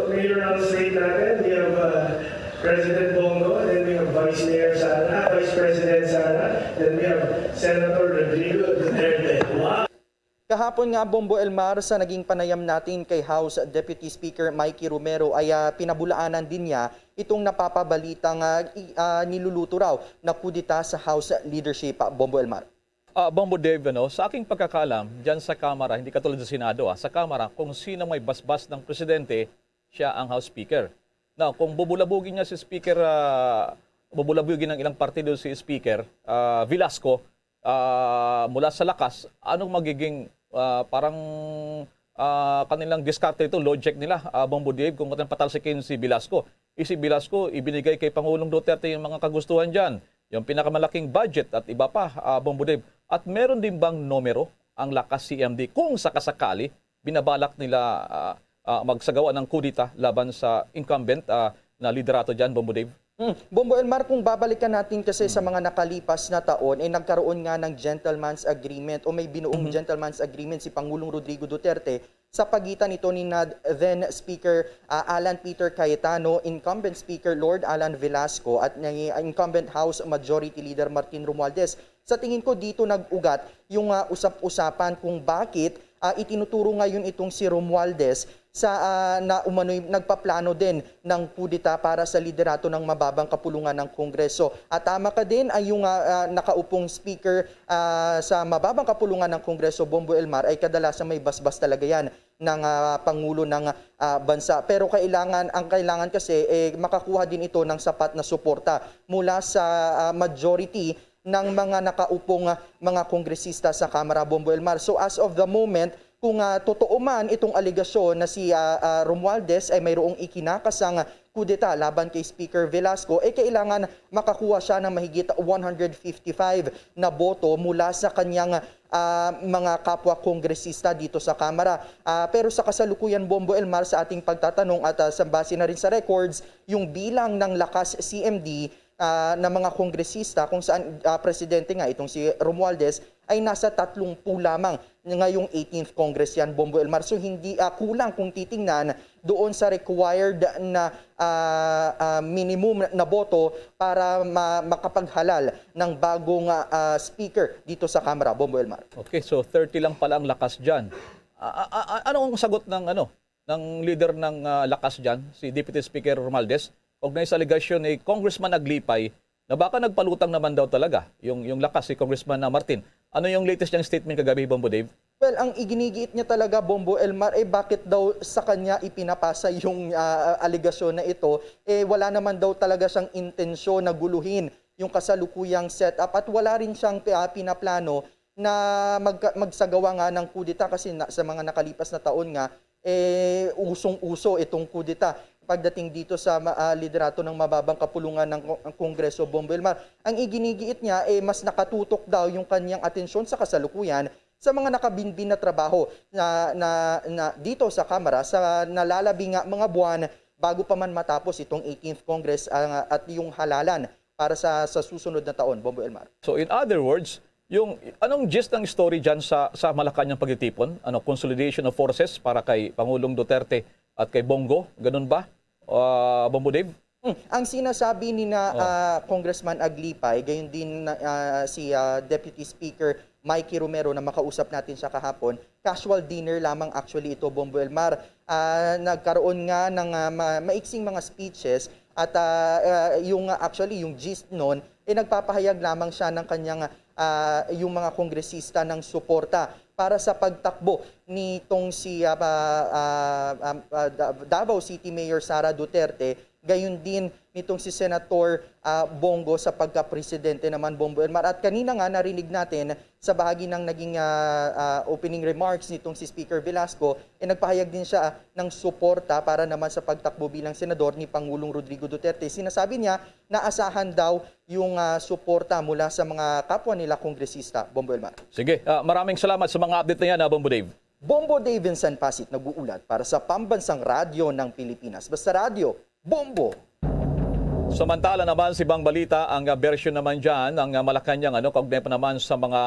Mayor, ang slate natin. We have, uh, President Bong Go, then we have Vice Mayor Sara, ah, Vice President Sara, then we have Senator Rodrigo Duterte. Wow! Kahapon nga, Bombo Elmar, sa naging panayam natin kay House Deputy Speaker Mikey Romero ay, ah, pinabulaanan din niya itong napapabalita nga i- ah, niluluto raw na kudeta sa House leadership, ah, Bombo Elmar. Ah, Bombo Dave, ano, sa aking pagkakaalam, dyan sa Kamara, hindi katulad sa Senado, ah, sa Kamara, kung sino may basbas ng presidente, siya ang House Speaker. Now, kung bubulabugin niya si Speaker, ah, bubulabugin ng ilang partido si Speaker ah, Velasco, ah, mula sa Lakas, anong magiging, ah, parang, ah, kanilang diskarte ito, logic nila, ah, Bombo Dave, kung kanilang patalsikin si Velasco? Eh, si Velasco, ibinigay kay Pangulong Duterte yung mga kagustuhan dyan, yung pinakamalaking budget at iba pa, ah, Bombo Dave. At meron din bang numero ang Lakas C M D kung sakasakali binabalak nila, ah, ah, magsagawa ng kudeta laban sa incumbent, ah, na liderato dyan, Bombo Dave? Mm. Bombo Elmar, kung babalikan natin kasi sa mga nakalipas na taon, eh, nagkaroon nga ng gentleman's agreement o may binuong gentleman's agreement si Pangulong Rodrigo Duterte sa pagitan nito ni na then Speaker, ah, Alan Peter Cayetano, incumbent Speaker Lord Alan Velasco at ni, ah, incumbent House Majority Leader Martin Romualdez. Sa tingin ko, dito nag-ugat yung, ah, usap-usapan kung bakit, ah, itinuturo ngayon itong si Romualdez sa, ah, na umano'y nagpaplano din ng kudeta para sa liderato ng mababang kapulungan ng Kongreso. At tama ka din, ay yung, ah, ah, nakaupong speaker, ah, sa mababang kapulungan ng Kongreso, Bombo Elmar, ay kadalasan may basbas talaga yan ng, ah, pangulo ng, ah, bansa. Pero kailangan, ang kailangan kasi, eh, makakuha din ito ng sapat na suporta mula sa, ah, majority ng mga nakaupong, ah, mga kongresista sa Kamara, Bombo Elmar. So as of the moment, kung, ah, totoo man itong alegasyon na si, ah, ah, Romualdez ay mayroong ikinakasang kudeta laban kay Speaker Velasco, eh kailangan makakuha siya ng mahigit one hundred fifty-five na boto mula sa kanyang, ah, mga kapwa kongresista dito sa Kamara. Ah, pero sa kasalukuyan, Bombo Elmar, sa ating pagtatanong at, ah, sa base na rin sa records, yung bilang ng Lakas C M D, ah, na mga kongresista kung saan, ah, presidente nga itong si Romualdez ay nasa tatlumpu lamang ngayong eighteenth Congress yan, Bombo Elmar. So hindi, ah, kulang kung titingnan doon sa required na, ah, ah, minimum na boto para ma- makapaghalal ng bagong, ah, ah, speaker dito sa Kamara, Bombo Elmar. Okay, so thirty lang pala ang Lakas dyan. Ah, ah, ah, ano ang sagot ng, ano, ng leader ng, ah, Lakas dyan, si Deputy Speaker Romualdez? kaugnay sa alegasyon ni Congressman Aglipay na baka nagpalutang naman daw talaga yung, yung lakas si Congressman, ah, Martin. Ano yung latest niyang statement kagabi, Bombo Dave? Well, ang iginigiit niya talaga, Bombo Elmar, eh, bakit daw sa kanya ipinapasa yung, ah, alegasyon na ito? Eh, wala naman daw talaga siyang intensyon na guluhin yung kasalukuyang setup at wala rin siyang, ah, pinaplano na magka-, magsagawa nga ng kudeta kasi na, sa mga nakalipas na taon nga, eh, usong-uso itong kudeta pagdating dito sa ma-, ah, liderato ng mababang kapulungan ng ko-, ang Kongreso, Bombo Elmar. Ang iginigiit niya, eh, mas nakatutok daw yung kanyang atensyon sa kasalukuyan sa mga nakabinbin na trabaho na, na, na dito sa Kamara sa nalalabi nga mga buwan bago pa man matapos itong eighteenth Congress, ah, at yung halalan para sa, sa susunod na taon, Bombo Elmar. So, in other words, yung anong gist ng story dyan sa, sa Malacañang pagtitipon? Ano, consolidation of forces para kay Pangulong Duterte at kay Bongo? Ganun ba, ah, Bombo Dave? Hmm, ang sinasabi ni na, Oh. ah, Congressman Aglipay, gayon din na, ah, si, ah, Deputy Speaker Mikey Romero na makausap natin siya kahapon, casual dinner lamang actually ito, Bombo Elmar. Ah, nagkaroon nga ng, ah, ma-, maiksing mga speeches at, ah, ah, yung, ah, actually, yung gist nun, eh, nagpapahayag lamang siya ng kanyang, ah, yung mga kongresista ng suporta para sa pagtakbo nitong si, ah, ah, ah, ah, Da-, Davao City Mayor Sara Duterte, gayon din nitong si Senator, ah, Bongo sa pagka-presidente naman, Bombo Elmar. At kanina nga narinig natin sa bahagi ng naging, ah, ah, opening remarks nitong si Speaker Velasco, eh, nagpahayag din siya, ah, ng suporta para naman sa pagtakbo bilang senador ni Pangulong Rodrigo Duterte. Sinasabi niya na asahan daw yung, ah, suporta mula sa mga kapwa nila kongresista, Bombo Elmar. Sige, ah, maraming salamat sa mga update na yan, ah, Bombo Dave. Bombo Dave Vincent Pasit nag-uulat para sa Pambansang Radyo ng Pilipinas. Basta Radyo, Bombo! Samantala naman, sa ibang balita, ang, ah, bersyon naman dyan, ang, ah, Malacañang, ano, kaugnay pa naman sa mga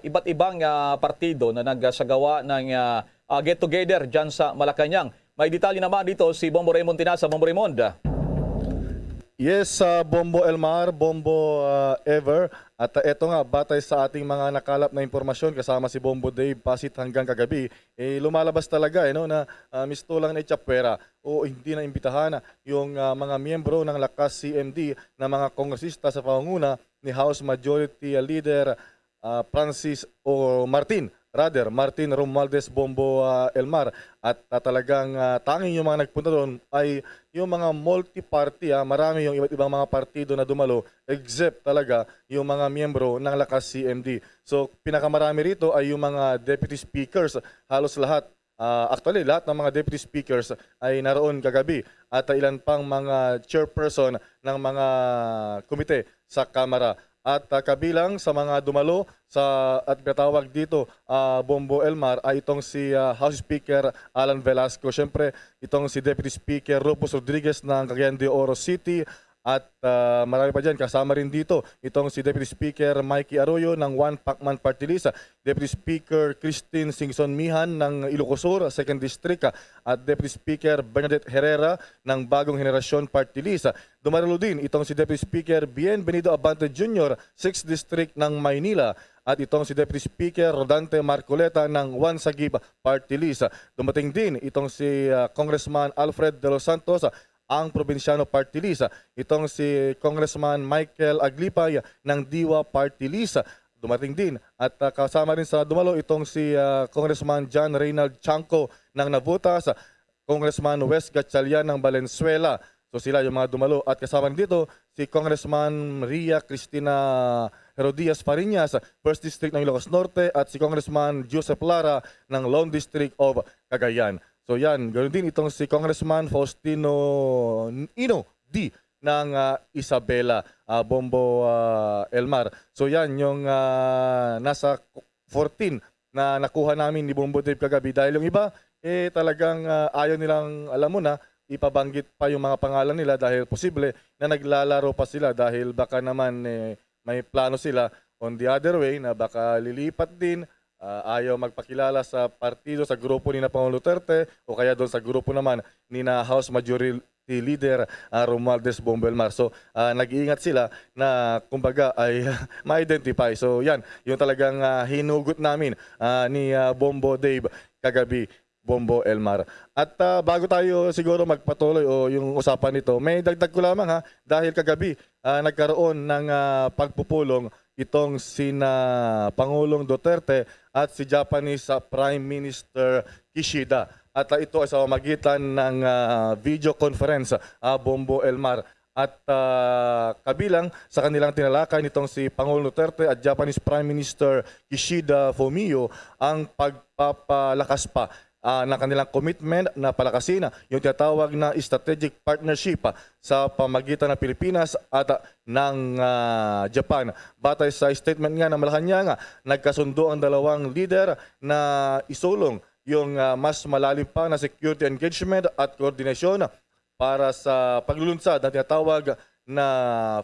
iba't ibang, ah, partido na nagsagawa ng, ah, ah, get-together dyan sa Malacañang. May detalye naman dito si Bombo Raymond Tinasa. Bombo Raymond. Yes, ah, Bombo Elmar, Bombo, ah, Ever. At, ah, eto nga, batay sa ating mga nakalap na impormasyon kasama si Bombo Dave Pasit hanggang kagabi, eh, lumalabas talaga, eh, no, na, ah, mistulang na itsapwera o hindi na imbitahan yung, ah, mga miyembro ng Lakas C M D na mga kongresista sa pangunguna ni House Majority Leader, ah, Francis o Martin, rather, Martin Romualdez Bombo, ah, Elmar. At, ah, talagang, ah, tanging yung mga nagpunta doon ay yung mga multi-party, ah, marami yung iba't ibang mga partido na dumalo, except talaga yung mga miyembro ng Lakas C M D. So, pinakamarami rito ay yung mga deputy speakers, halos lahat. Ah, actually, lahat ng mga deputy speakers ay naroon kagabi at, ah, ilan pang mga chairperson ng mga komite sa Kamara. At, ah, kabilang sa mga dumalo sa, at pinatawag dito, ah, Bombo Elmar, ay itong si, ah, House Speaker Alan Velasco. Siyempre, itong si Deputy Speaker Rufus Rodriguez ng Cagayan de Oro City, at, ah, marami pa dyan. Kasama rin dito itong si Deputy Speaker Mikey Arroyo ng One Pacman Party List, Deputy Speaker Christine Singson Mihan ng Ilocos Sur, Second District, at Deputy Speaker Bernadette Herrera ng Bagong Henerasyon Party List. Dumalo din itong si Deputy Speaker Bienvenido Abante Junior, Sixth District ng Maynila, at itong si Deputy Speaker Rodante Marcoleta ng One Sagip Party List. Dumating din itong si, ah, Congressman Alfred De Los Santos, ang Probinsyano Party List, itong si Congressman Michael Aglipay ng Diwa Party List. Dumating din at, ah, kasama rin sa dumalo itong si, ah, Congressman John Reynald Chanco ng Navotas, Congressman Wes Gatchalian ng Valenzuela. So, sila yung mga dumalo. At kasama rin dito si Congressman Ria Cristina Herodias Fariñas, First District ng Ilocos Norte, at si Congressman Joseph Lara ng Lone District of Cagayan. So, yan. Ganoon din itong si Congressman Faustino Ino D ng, ah, Isabela, ah, Bombo, ah, Elmar. So, yan yung, ah, nasa fourteen na nakuha namin ni Bombo Dave kagabi. Dahil yung iba, eh, talagang, ah, ayaw nilang, alam mo na, ipabanggit pa yung mga pangalan nila dahil posible na naglalaro pa sila dahil baka naman, eh, may plano sila on the other way na baka lilipat din, ah, ayaw magpakilala sa partido, sa grupo ni na Pangulong Duterte o kaya doon sa grupo naman ni na House Majority Leader, ah, Romualdez Bombo Elmar. So, ah, nag-iingat sila na, kumbaga, ay ma-identify. So, yan, yung talagang, ah, hinugot namin, ah, ni, ah, Bombo Dave kagabi. Bombo Elmar. At, ah, bago tayo siguro magpatuloy o yung usapan nito, may dagdag ko lamang, ha, dahil kagabi, ah, nagkaroon ng, ah, pagpupulong itong sina Pangulong Duterte at si Japanese, ah, Prime Minister Kishida. At, ah, ito ay sa pamamagitan ng, ah, video conference, ah, Bombo Elmar. At, ah, kabilang sa kanilang tinalakay nitong si Pangulong Duterte at Japanese Prime Minister Kishida Fumio ang pagpapalakas pa, ah, ng kanilang commitment na palakasin yung tinatawag na strategic partnership, ah, sa pamagitan ng Pilipinas at, ah, ng, ah, Japan. Batay sa statement nga ng Malacañang, ah, nagkasundo ang dalawang lider na isulong yung, ah, mas malalim pa na security engagement at koordinasyon para sa paglulunsad ng tinatawag na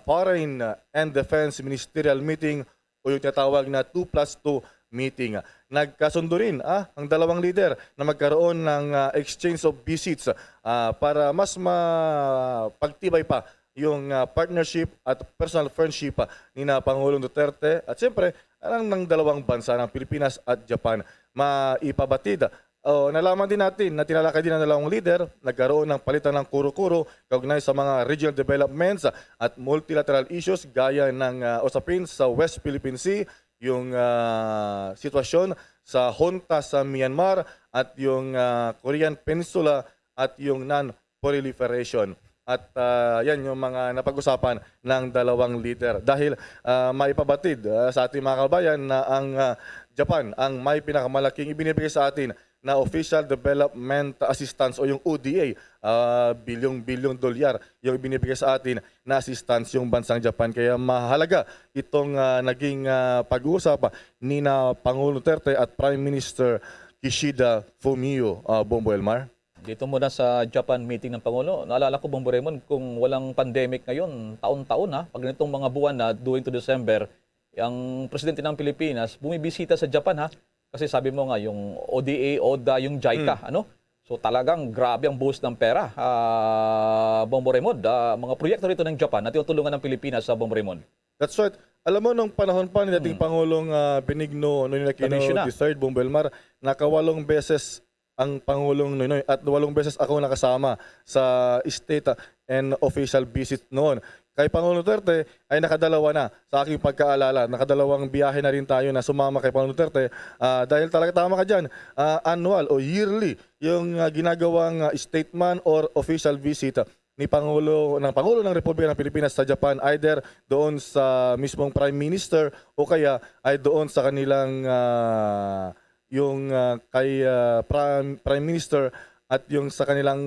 Foreign and Defense Ministerial Meeting o yung tinatawag na two plus two meeting. Nagkasundo rin, ah, ang dalawang lider na magkaroon ng, ah, exchange of visits, ah, para mas mapagtibay pa yung, ah, partnership at personal friendship, ah, ni na Pangulong Duterte at siyempre ang ng dalawang bansa ng Pilipinas at Japan. Maipabatid, oh, nalaman din natin na tinalakay din ng dalawang lider, nagkaroon ng palitan ng kuro-kuro kaugnay sa mga regional developments at multilateral issues gaya ng, ah, usapin sa West Philippine Sea, yung, ah, sitwasyon sa junta sa Myanmar at yung, ah, Korean Peninsula at yung non-proliferation. At, ah, yan yung mga napag-usapan ng dalawang lider. Dahil, ah, maipabatid, ah, sa ating mga kabayan na ang, ah, Japan ang may pinakamalaking ibinibigay sa atin na official development assistance o yung O D A, ah, bilyong-bilyong dolyar yung ibinibigay sa atin na assistance yung bansang Japan. Kaya mahalaga itong, ah, naging, ah, pag-uusap ni na Pangulong Duterte at Prime Minister Kishida Fumio, ah, Bombo Elmar. Dito muna sa Japan meeting ng Pangulo. Naalala ko, Bombo Raymond, kung walang pandemic ngayon, taon-taon ha, pag ganitong mga buwan na during to December, ang presidente ng Pilipinas bumibisita sa Japan ha. Kasi sabi mo nga, yung O D A, oda, yung JICA, Hmm. ano? So talagang grabe ang buhos ng pera. Ah, Bombo Raymond, ah, mga proyekto rito ng Japan na tinutulungan ng Pilipinas sa Bombo Raymond. That's right. Alam mo, nung panahon pa ni dating Hmm. Pangulong, ah, Benigno Noynoy Aquino Commissioner. the third, Bombo Elmar, nakawalong beses ang Pangulong Noynoy at walong beses ako nakasama sa state, ah, and official visit noon. Kay Pangulong Duterte ay nakadalawa na sa aking pagkaalala, nakadalawang biyahe na rin tayo na sumama kay Pangulong Duterte, ah, dahil talaga tama ka dyan, ah, annual o yearly yung, ah, ginagawang, ah, statement or official visit, ah, ni Pangulo, ng Pangulo ng Republika ng Pilipinas sa Japan, either doon sa mismong Prime Minister o kaya ay doon sa kanilang, ah, yung, ah, kay, ah, Prime, Prime Minister at yung sa kanilang,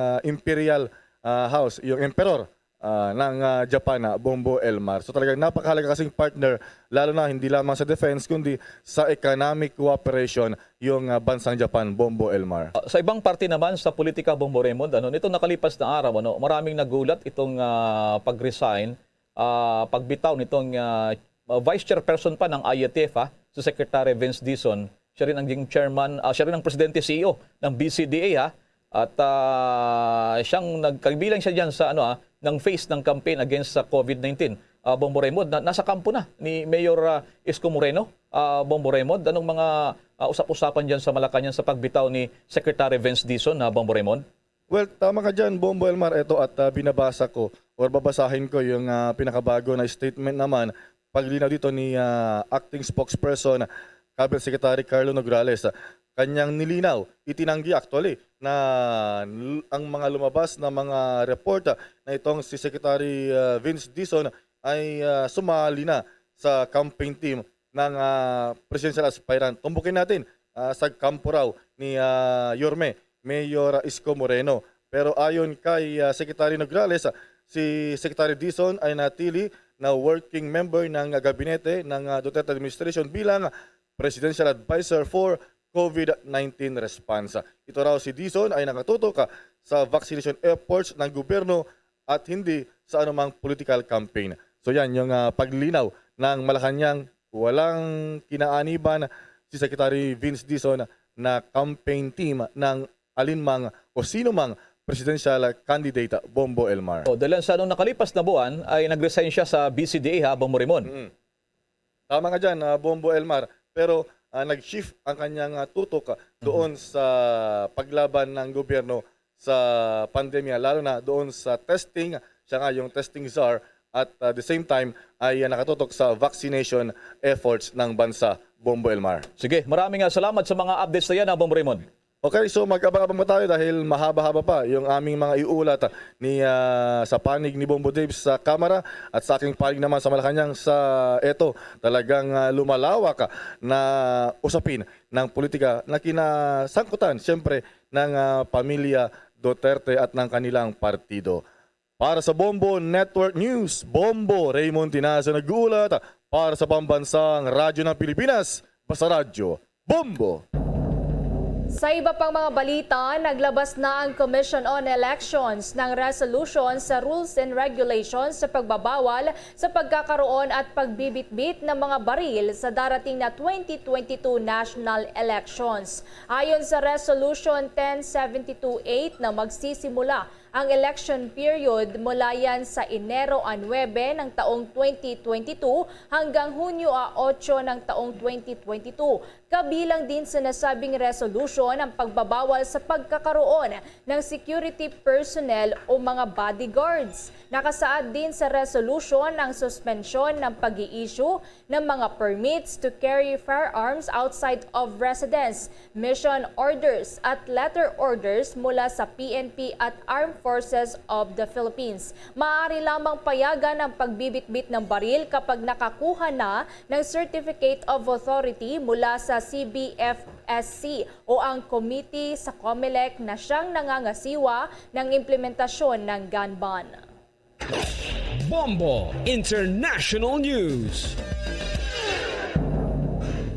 ah, Imperial, ah, House, yung Emperor, ah, ng, ah, Japan, ah, Bombo Elmar. So talagang napakahalaga kasing partner, lalo na hindi lamang sa defense kundi sa economic cooperation yung, ah, bansang Japan, Bombo Elmar. Ah, sa ibang parte naman sa politika, Bombo Raymond, ano, nitong nakalipas na araw, ano, maraming nagulat itong, ah, pag-resign, ah, pagbitaw nitong, ah, ah, vice chairperson pa ng I A T F, ha, si Secretary Vince Dizon. Siya rin ang naging chairman, ah, siya rin ang presidente, C E O ng B C D A, ha. At, ah, siyang nagkabilang siya diyan sa, ano, ah, ng face ng campaign against sa COVID nineteen. Ah, Bombo Raymond, na, nasa kampo na ni Mayor, ah, Isko Moreno. Ah, Bombo Raymond, anong mga, ah, usap-usapan diyan sa Malacañang sa pagbitaw ni Secretary Vince Dizon, ah, Bombo Raymond? Well, tama ka diyan, Bombo Elmar. Ito at, ah, binabasa ko or babasahin ko yung, ah, pinakabago na statement naman, paglinaw dito ni, ah, Acting Spokesperson Cabinet Secretary Carlo Nograles. Kanyang nilinaw, itinanggi actually na l-, ang mga lumabas na mga report, ah, na itong si Secretary, ah, Vince Dizon ay, ah, sumali na sa campaign team ng, ah, presidential aspirant. Tumbukin natin, ah, sa kampo raw ni, ah, Yorme, Mayor Isko Moreno. Pero ayon kay, ah, Secretary Nograles, ah, si Secretary Dizon ay natili na working member ng gabinete ng, ah, Duterte administration bilang presidential advisor for COVID nineteen response. Ito raw si Dizon ay nakatutok, ah, sa vaccination efforts ng gobyerno at hindi sa anumang political campaign. So yan yung, ah, paglinaw ng Malacañang, walang kinaaniban si Secretary Vince Dizon na campaign team ng alinmang o sino mang presidential candidate, Bombo Elmar. So, dahil sa nung nakalipas na buwan ay nag-resign siya sa B C D A, ha, Bombo Raymond? Mm. Tama ka dyan, ah, Bombo Elmar. Pero ah, nag-shift ang kanyang, ah, tutok, ah, doon sa paglaban ng gobyerno sa pandemya, lalo na doon sa testing. Siya nga yung testing czar at, ah, the same time ay, ah, nakatutok sa vaccination efforts ng bansa, Bombo Elmar. Sige, maraming, ah, salamat sa mga updates na yan, ah, Bombo Raymond. Okay, so mag-abang-abang pa tayo dahil mahaba-haba pa yung aming mga iulat, ah, ni, ah, sa panig ni Bombo Dave sa Kamara at sa aking panig naman sa Malacañang sa eto. Talagang, ah, lumalawak, ah, na usapin ng politika na kinasangkutan, siyempre, ng, ah, pamilya Duterte at ng kanilang partido. Para sa Bombo Network News, Bombo Raymond Tinazo nag-uulat para sa Pambansang Radyo ng Pilipinas, Basta Radyo, Bombo! Sa iba pang mga balita, naglabas na ang Commission on Elections ng resolution sa rules and regulations sa pagbabawal sa pagkakaroon at pagbibitbit ng mga baril sa darating na twenty twenty-two national elections. Ayon sa Resolution ten seventy-two eight na magsisimula ang election period mula yan sa Enero a nuebe ng taong twenty twenty-two hanggang Hunyo a otso ng taong twenty twenty-two. Kabilang din sa nasabing resolution ang pagbabawal sa pagkakaroon ng security personnel o mga bodyguards. Nakasaad din sa resolution ang suspensyon ng pag-i-issue ng mga permits to carry firearms outside of residence, mission orders at letter orders mula sa P N P at Armed Forces of the Philippines. Maaari lamang payagan ang pagbibitbit ng baril kapag nakakuha na ng Certificate of Authority mula sa C B F S C o ang committee sa COMELEC na siyang nangangasiwa ng implementasyon ng gun ban. Bombo International News.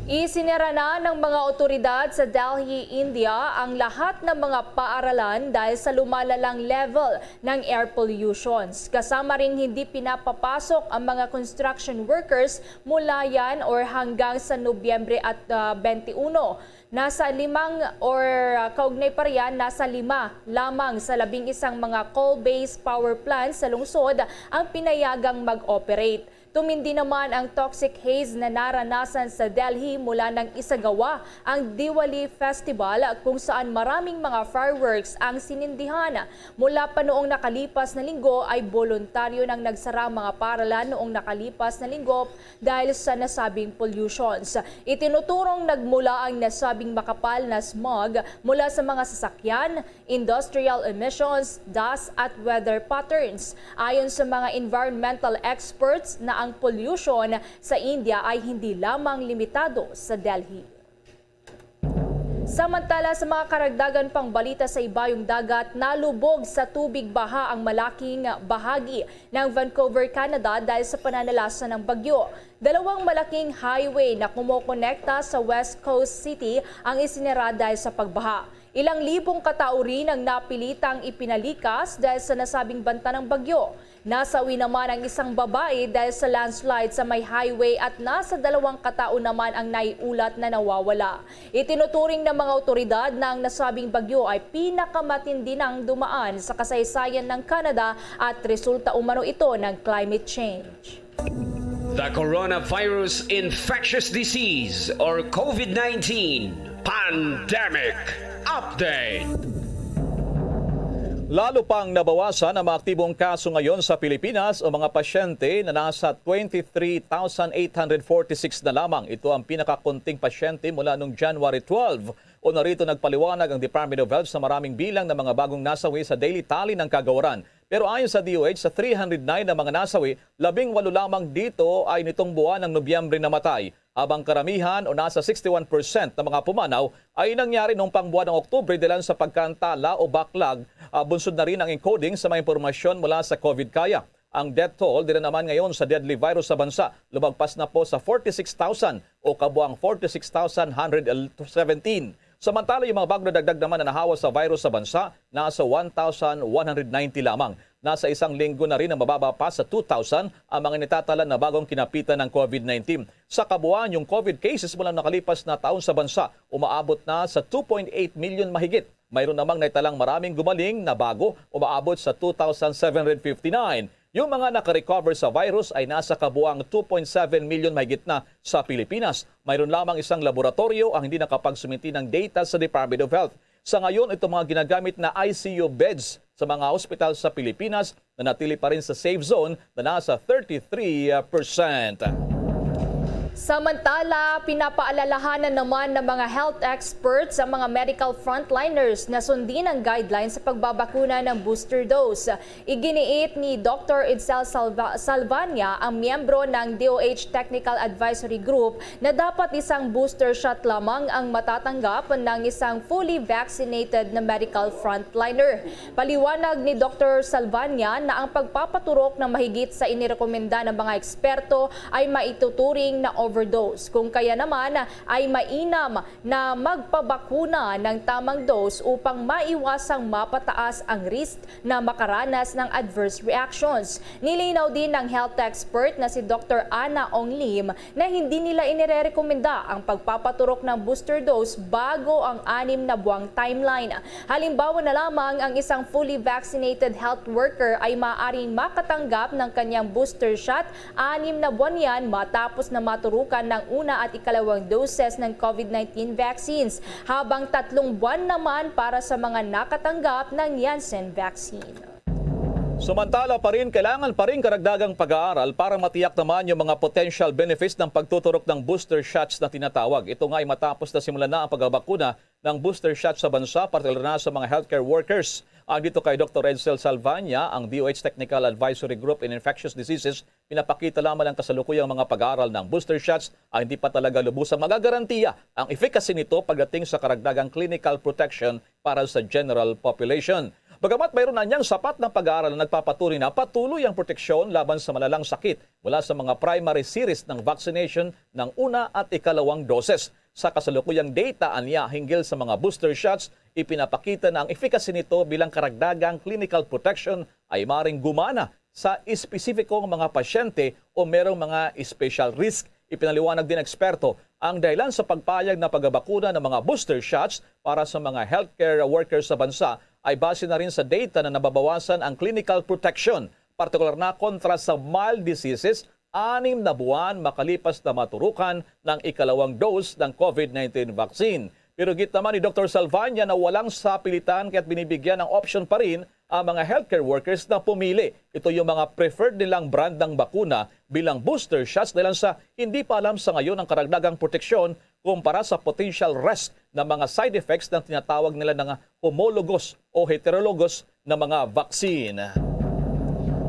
Isinara na ng mga otoridad sa Delhi, India, ang lahat ng mga paaralan dahil sa lumalalang level ng air pollutions, kasama ring hindi pinapapasok ang mga construction workers mula yan or hanggang sa Nobyembre at, ah, twenty-one. Nasa limang or, ah, kaugnay pa riyan, nasa lima lamang sa labing isang mga coal-based power plants sa lungsod ang pinayagang mag-operate. Tumindi naman ang toxic haze na naranasan sa Delhi mula nang isagawa ang Diwali Festival, kung saan maraming mga fireworks ang sinindihan. Mula pa noong nakalipas na linggo ay boluntaryo nang nagsara ang mga paralan noong nakalipas na linggo dahil sa nasabing pollutions. Itinuturong nagmula ang nasabing makapal na smog mula sa mga sasakyan, industrial emissions, dust at weather patterns. Ayon sa mga environmental experts na ang pollution sa India ay hindi lamang limitado sa Delhi. Samantala, sa mga karagdagan pang balita sa ibayong dagat, nalubog sa tubig baha ang malaking bahagi ng Vancouver, Canada dahil sa pananalasa ng bagyo. Dalawang malaking highway na kumokonekta sa West Coast City ang isinara dahil sa pagbaha. Ilang libong katao rin ang napilitang ipinalikas dahil sa nasabing banta ng bagyo. Nasawi naman ang isang babae dahil sa landslide sa may highway at nasa dalawang katao naman ang naiulat na nawawala. Itinuturing ng mga awtoridad na ang nasabing bagyo ay pinakamatindi nang dumaan sa kasaysayan ng Canada at resulta umano ito ng climate change. The Coronavirus Infectious Disease or COVID nineteen Pandemic Update. Lalo pang nabawasan ang mga aktibong kaso ngayon sa Pilipinas o mga pasyente na nasa twenty-three thousand eight hundred forty-six na lamang. Ito ang pinakakunting pasyente mula nung January twelve. O narito nagpaliwanag ang Department of Health sa maraming bilang ng mga bagong nasawi sa daily tally ng kagawaran. Pero ayon sa D O H, sa three hundred nine na mga nasawi, labing walo lamang dito ay nitong buwan ng Nobyembre namatay, habang karamihan o nasa sixty-one percent ng mga pumanaw ay nangyari noong pang buwan ng Oktubre dahilan sa pagkaantala o backlog, ah, bunsod na rin ang encoding sa mga impormasyon mula sa COVID kaya. Ang death toll dira naman ngayon sa deadly virus sa bansa lumagpas na po sa forty-six thousand o kabuang forty-six thousand one hundred seventeen. Samantala, yung mga bagong nadagdag naman na nahawa sa virus sa bansa, nasa one thousand one hundred ninety lamang. Nasa isang linggo na rin ang mababa pa sa two thousand ang mga nitatala na bagong kinapitan ng COVID nineteen. Sa kabuuan, yung COVID cases mula nakalipas na taon sa bansa, umaabot na sa two point eight million mahigit. Mayroon namang naitalang maraming gumaling na bago, umaabot sa two thousand seven hundred fifty-nine. Yung mga nakarecover sa virus ay nasa kabuang two point seven million mahigit na sa Pilipinas. Mayroon lamang isang laboratoryo ang hindi nakapagsumiti ng data sa Department of Health. Sa ngayon, itong mga ginagamit na I C U beds sa mga hospital sa Pilipinas nanatili pa rin sa safe zone na nasa thirty-three percent. Samantala, pinapaalalahanan naman ng mga health experts ang mga medical frontliners na sundin ang guidelines sa pagbabakuna ng booster dose. Iginiit ni Doctor Edsel Salva- Salvania, ang miyembro ng D O H Technical Advisory Group, na dapat isang booster shot lamang ang matatanggap ng isang fully vaccinated na medical frontliner. Paliwanag ni Doctor Salvania na ang pagpapaturok ng mahigit sa inirekomenda ng mga eksperto ay maituturing na overdose, kung kaya naman ay mainam na magpabakuna ng tamang dose upang maiwasang mapataas ang risk na makaranas ng adverse reactions. Nilinaw din ng health expert na si Doctor Ana Ong Lim na hindi nila inirerekomenda ang pagpapaturok ng booster dose bago ang anim na buwang timeline. Halimbawa na lamang, ang isang fully vaccinated health worker ay maaaring makatanggap ng kanyang booster shot anim na buwan yan matapos na maturukan ng una at ikalawang doses ng COVID nineteen vaccines, habang tatlong buwan naman para sa mga nakatanggap ng Janssen vaccine. Samantala pa rin, kailangan pa rin karagdagang pag-aaral para matiyak naman yung mga potential benefits ng pagtuturok ng booster shots na tinatawag. Ito nga ay matapos na simulan na ang pagbabakuna ng booster shot sa bansa, partikular na sa mga healthcare workers. Ang dito kay Doctor Edsel Salvania, ang D O H Technical Advisory Group in Infectious Diseases, pinapakita lamang ang kasalukuyang mga pag-aaral ng booster shots ay hindi pa talaga lubusang magagarantiya ang efficacy nito pagdating sa karagdagang clinical protection para sa general population. Bagamat mayroon na niyang sapat na pag-aaral na nagpapatunay na patuloy ang proteksyon laban sa malalang sakit mula sa mga primary series ng vaccination ng una at ikalawang doses. Sa kasalukuyang data anya hinggil sa mga booster shots, ipinapakita na ang efficacy nito bilang karagdagang clinical protection ay maring gumana sa espesipikong mga pasyente o merong mga special risk. Ipinaliwanag din eksperto ang dahilan sa pagpayag na pagbabakuna ng mga booster shots para sa mga healthcare workers sa bansa ay base na rin sa data na nababawasan ang clinical protection, partikular na kontra sa mild diseases anim na buwan makalipas na maturukan ng ikalawang dose ng COVID nineteen vaccine. Pero git naman ni Doctor Salvania na walang sapilitan kaya't binibigyan ng option pa rin ang mga healthcare workers na pumili. Ito yung mga preferred nilang brand ng bakuna bilang booster shots dahil sa hindi pa alam sa ngayon ang karagdagang proteksyon kumpara sa potential risk ng mga side effects ng tinatawag nila ng homologous o heterologous na mga vaccine.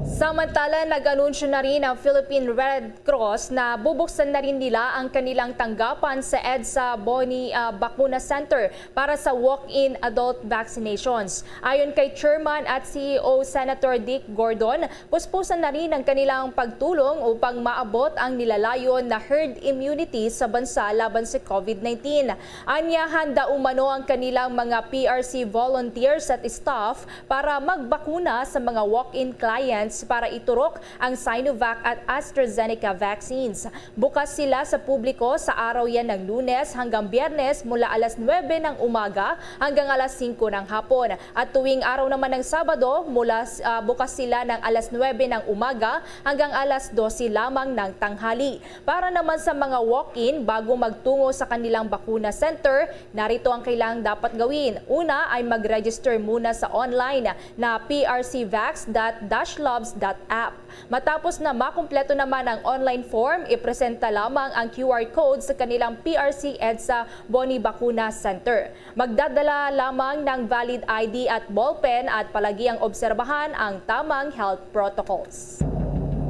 Samantala, nag-anunsyo na rin ang Philippine Red Cross na bubuksan na rin nila ang kanilang tanggapan sa EDSA Boni, ah, Bakuna Center para sa walk-in adult vaccinations. Ayon kay Chairman at C E O Senator Dick Gordon, puspusan na rin ang kanilang pagtulong upang maabot ang nilalayon na herd immunity sa bansa laban sa COVID nineteen. Anya, handa umano ang kanilang mga P R C volunteers at staff para magbakuna sa mga walk-in clients para iturok ang Sinovac at AstraZeneca vaccines. Bukas sila sa publiko sa araw yan ng Lunes hanggang Biyernes mula alas nuebe ng umaga hanggang alas singko ng hapon. At tuwing araw naman ng Sabado, mula, ah, bukas sila ng alas nuebe ng umaga hanggang alas dose lamang ng tanghali. Para naman sa mga walk-in, bago magtungo sa kanilang bakuna center, narito ang kailangang dapat gawin. Una ay mag-register muna sa online na P R C vax dot dash labs dot app. Matapos na makumpleto naman ang online form, ipresenta lamang ang Q R code sa kanilang P R C EDSA Boni Bakuna Center. Magdadala lamang ng valid I D at ballpen at palagiang obserbahan ang tamang health protocols.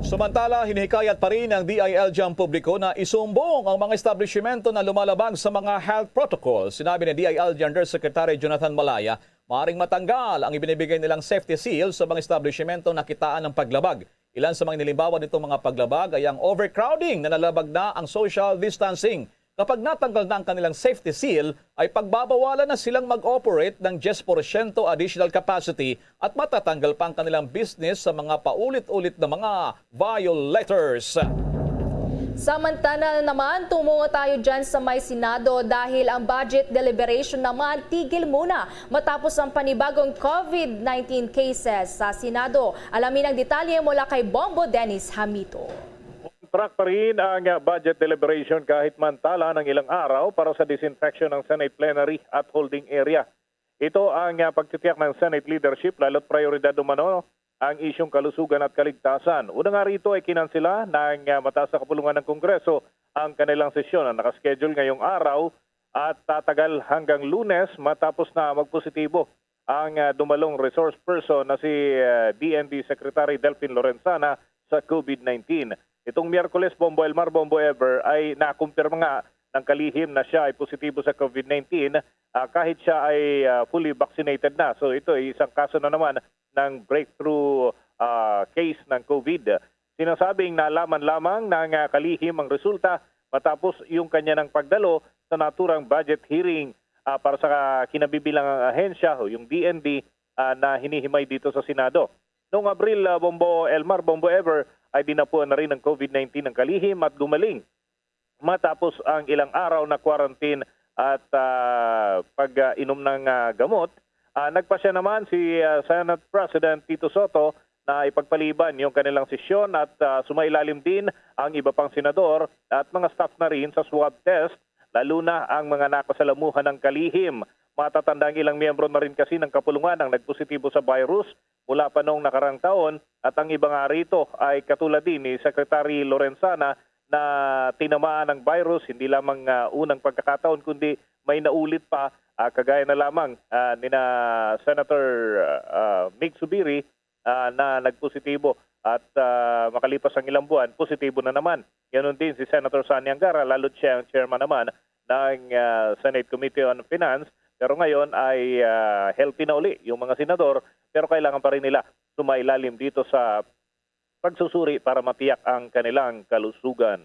Samantala, hinihikayat pa rin ng D I L G ang publiko na isumbong ang mga establishmento na lumalabag sa mga health protocols. Sinabi ni D I L G Undersecretary Jonathan Malaya, maaaring matanggal ang ibinibigay nilang safety seal sa mga establishmento na kitaan ng paglabag. Ilan sa mga inilimbawa nitong mga paglabag ay ang overcrowding na nalabag na ang social distancing. Kapag natanggal na ang kanilang safety seal, ay pagbabawalan na silang mag-operate ng diyes porsyento additional capacity at matatanggal pa ang kanilang business sa mga paulit-ulit na mga violators. Samantala naman, tumungo tayo dyan sa may Senado dahil ang budget deliberation naman tigil muna matapos ang panibagong COVID nineteen cases sa Senado. Alamin ang detalye mula kay Bombo Dennis Hamito. On track pa rin ang budget deliberation kahit mantala ng ilang araw para sa disinfection ng Senate plenary at holding area. Ito ang ah, pagtitiyak ng Senate leadership, lalo't prioridad umano ang isyung kalusugan at kaligtasan. Una nga rito ay kinansela ng ah, mataas na kapulungan ng Kongreso ang kanilang sesyon na nakaschedule ngayong araw at tatagal hanggang Lunes matapos na magpositibo ang ah, dumalong resource person na si ah, D N D Secretary Delfin Lorenzana sa COVID nineteen. Itong Miyerkules, Bombo Elmar, Bombo Ever, ay nakumpirma nga ng kalihim na siya ay positibo sa COVID nineteen, ah, kahit siya ay ah, fully vaccinated na. So ito ay isang kaso na naman ng breakthrough ah, case ng COVID. Sinasabing nalaman lamang ng ah, kalihim ang resulta matapos yung kanya ng pagdalo sa naturang budget hearing ah, para sa kinabibilangang ahensya o yung D N D ah, na hinihimay dito sa Senado. Noong Abril, ah, Bombo Elmar, Bombo Ever, ay dinapuan na rin ng COVID nineteen ang kalihim at gumaling matapos ang ilang araw na quarantine at ah, pag-inom ng ah, gamot. Ah, nagpasya naman si ah, Senate President Tito Soto na ipagpaliban yung kanilang sesyon at ah, sumailalim din ang iba pang senador at mga staff na rin sa swab test, lalo na ang mga nakasalamuhan ng kalihim. Matatanda ang ilang miyembro na rin kasi ng kapulungan ang nagpositibo sa virus mula pa noong nakarang taon, at ang iba nga rito ay katulad din ni Secretary Lorenzana na tinamaan ng virus, hindi lamang ah, unang pagkakataon kundi may naulit pa, ah, kagaya na lamang ah, nina Senator ah, Mig Subiri ah, na nagpositibo at ah, makalipas ang ilang buwan, positibo na naman. Ganon din si Senator Sonny Angara, lalo't siya ang chairman naman ng ah, Senate Committee on Finance, pero ngayon ay ah, healthy na uli yung mga senador, pero kailangan pa rin nila sumailalim dito sa pagsusuri para matiyak ang kanilang kalusugan.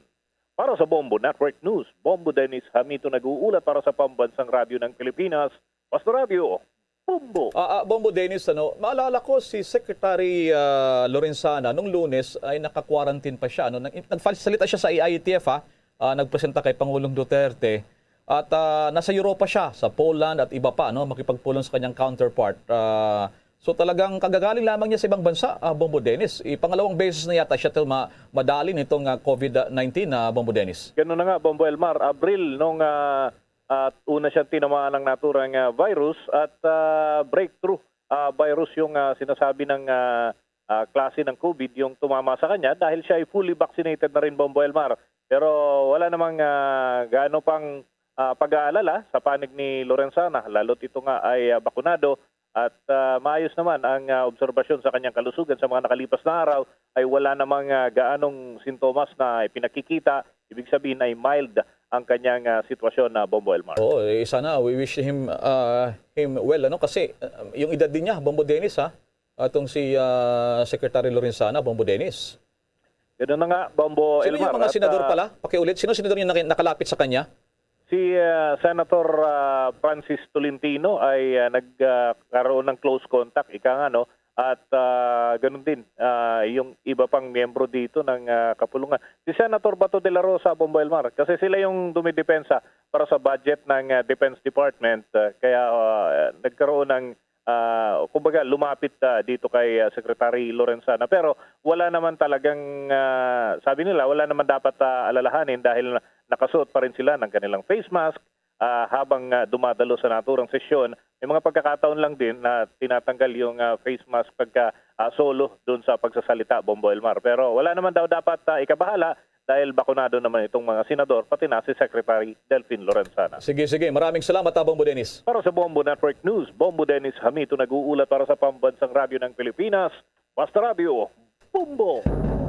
Para sa Bombo Network News, Bombo Dennis Hamito nag-uulat para sa Pambansang Radyo ng Pilipinas, Basta Radyo, Bombo! Ah, ah, Bombo Dennis, ano, maalala ko si Secretary ah, Lorenzana nung Lunes ay naka-quarantine pa siya, ano, nag, nagsalita siya sa A I T F, ha, ah, nagpresenta kay Pangulong Duterte at ah, nasa Europa siya, sa Poland at iba pa, no, makipagpulong sa kanyang counterpart. Ah, so talagang kagagaling lamang niya sa ibang bansa, ah, Bombo Dennis. Ipangalawang beses na yata siya ito ma- madali nitong ah, COVID nineteen, ah, Bombo Dennis. Ganun na nga, Bombo Elmar, Abril nung ah, at una siyang tinamaan ng naturang ah, virus at ah, breakthrough ah, virus yung ah, sinasabi ng ah, ah, klase ng COVID yung tumama sa kanya dahil siya ay fully vaccinated na rin, Bombo Elmar. Pero wala namang ah, gaano pang ah, pag-aalala sa panig ni Lorenzana, lalo't ito nga ay ah, bakunado at ah, maayos naman ang ah, obserbasyon sa kanyang kalusugan. Sa mga nakalipas na araw ay wala namang ah, gaanong sintomas na ipinakikita. Ibig sabihin ay mild ang kanyang ah, sitwasyon na, Bombo Elmar. Oo, eh, sana we wish him ah, him well, ano, kasi ah, yung edad din niya, Bombo Dennis, ha, atong si ah, Secretary Lorenzana, Bombo Dennis. Ganun na nga, Bombo Sino Elmar. yung mga At, senador ah, pala? Pakiulit, sino senador yung naki- nakalapit sa kanya? Si ah, Senator ah, Francis Tolentino ay ah, nagkaroon ng close contact, ika nga, no? At ah, ganun din, ah, yung iba pang miyembro dito ng ah, kapulungan. Si Senator Bato de la Rosa, Bombo Elmar, kasi sila yung dumidepensa para sa budget ng ah, Defense Department. Ah, kaya ah, nagkaroon ng, ah, kumbaga, lumapit ah, dito kay ah, Secretary Lorenzana. Pero wala naman talagang, ah, sabi nila, wala naman dapat ah, alalahanin dahil nakasuot pa rin sila ng kanilang face mask ah, habang ah, dumadalo sa naturang sesyon. May mga pagkakataon lang din na tinatanggal yung ah, face mask pagka ah, solo doon sa pagsasalita, Bombo Elmar. Pero wala naman daw dapat ah, ikabahala dahil bakunado naman itong mga senador, pati na si Secretary Delfin Lorenzana. Sige, sige. Maraming salamat, ah, Bombo Dennis. Para sa Bombo Network News, Bombo Dennis Hamito nag-uulat para sa Pambansang Radyo ng Pilipinas, Basta Radyo, Bombo!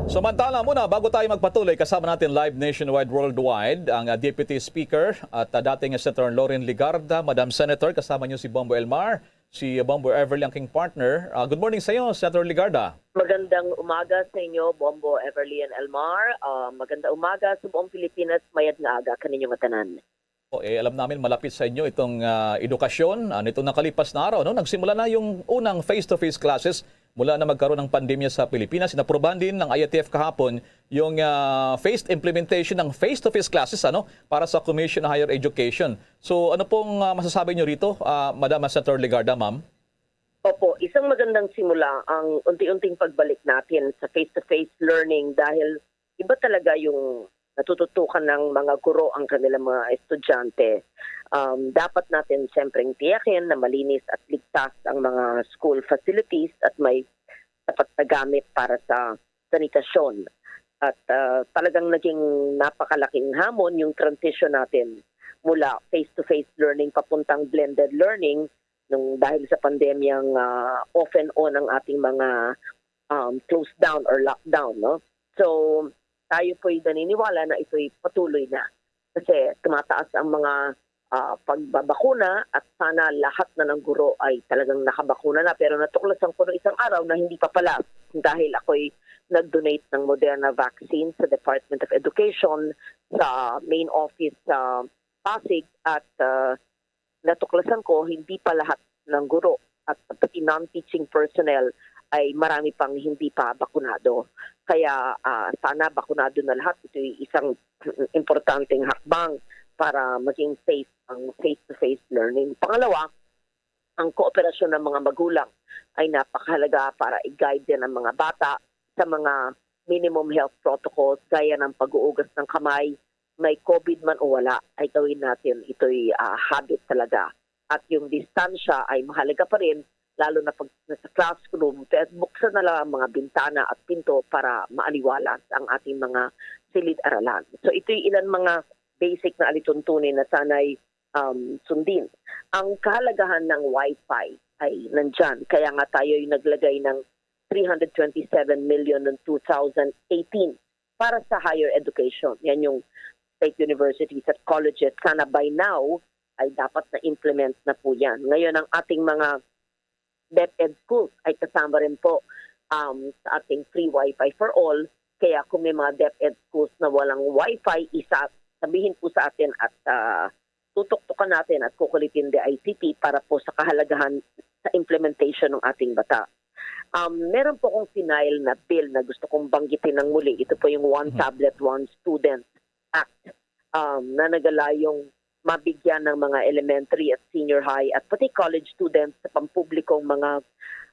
Samantala muna, bago tayo magpatuloy, kasama natin live nationwide, worldwide, ang ah, Deputy Speaker at ah, dating Senator Loren Legarda. Madam Senator, kasama niyo si Bombo Elmar, si Bombo Everly, ang king partner. Ah, good morning sa iyo, Senator Legarda. Magandang umaga sa inyo, Bombo Everly and Elmar. Ah, magandang umaga sa buong Pilipinas. Mayad nga aga kaninyo nga tanan. O, eh, alam namin malapit sa inyo itong ah, edukasyon. Ah, nitong nakalipas na araw, no? Nagsimula na yung unang face-to-face classes Mula na magkaroon ng pandemya sa Pilipinas, inaprobahan din ng I A T F kahapon yung, ah, phased implementation ng face-to-face classes, ano, para sa Commission on Higher Education. So, ano pong, ah, masasabi niyo rito, ah, Madam Senator Legarda, ma'am? Opo, isang magandang simula ang unti-unting pagbalik natin sa face-to-face learning dahil iba talaga yung natututukan ng mga guro ang kanilang mga estudyante. Um, dapat natin siyempre tiyakin na malinis at ligtas ang mga school facilities at may sapat na gamit para sa sanitasyon. At ah, talagang naging napakalaking hamon yung transition natin mula face-to-face learning papuntang blended learning nung dahil sa pandemyang ah, off and on ang ating mga um, close down or lockdown, no? So, tayo po'y naniniwala na ito'y patuloy na. Kasi tumataas ang mga ah, pagbabakuna at sana lahat na ng guro ay talagang nakabakuna na. Pero natuklasan ko noong isang araw na hindi pa pala dahil ako'y nag-donate ng Moderna vaccine sa Department of Education sa main office sa Pasig at ah, natuklasan ko hindi pa lahat ng guro at pati non-teaching personnel ay marami pang hindi pa bakunado. Kaya ah, sana bakunado na lahat. Ito'y isang importanteng hakbang para maging safe ang face-to-face learning. Pangalawa, ang kooperasyon ng mga magulang ay napakahalaga para i-guide din ang mga bata sa mga minimum health protocols gaya ng pag-uugas ng kamay, may COVID man o wala, ay gawin natin. Ito'y ah, habit talaga. At yung distansya ay mahalaga pa rin, lalo na pag nasa classroom, kaya buksan na lang ang mga bintana at pinto para maaliwalas ang ating mga silid-aralan. So ito'y ilan mga basic na alituntunin na sana'y um, sundin. Ang kahalagahan ng wifi ay nandyan. Kaya nga tayo'y naglagay ng three hundred twenty-seven million noong two thousand eighteen para sa higher education. Yan yung state universities at colleges. Sana by now ay dapat na-implement na po yan. Ngayon, ang ating mga DepEd schools ay kasama rin po um, sa ating free wifi for all. Kaya kung may mga DepEd schools na walang wifi, isa, sabihin po sa atin at ah, tutuktukan natin at kukulitin D I C T para po sa kahalagahan sa implementation ng ating bata. Um, meron po akong final na bill na gusto kong banggitin ng muli. Ito po yung One Mhm. Tablet, One Student Act um, na nagalayong mabigyan ng mga elementary at senior high at pati college students sa pampublikong mga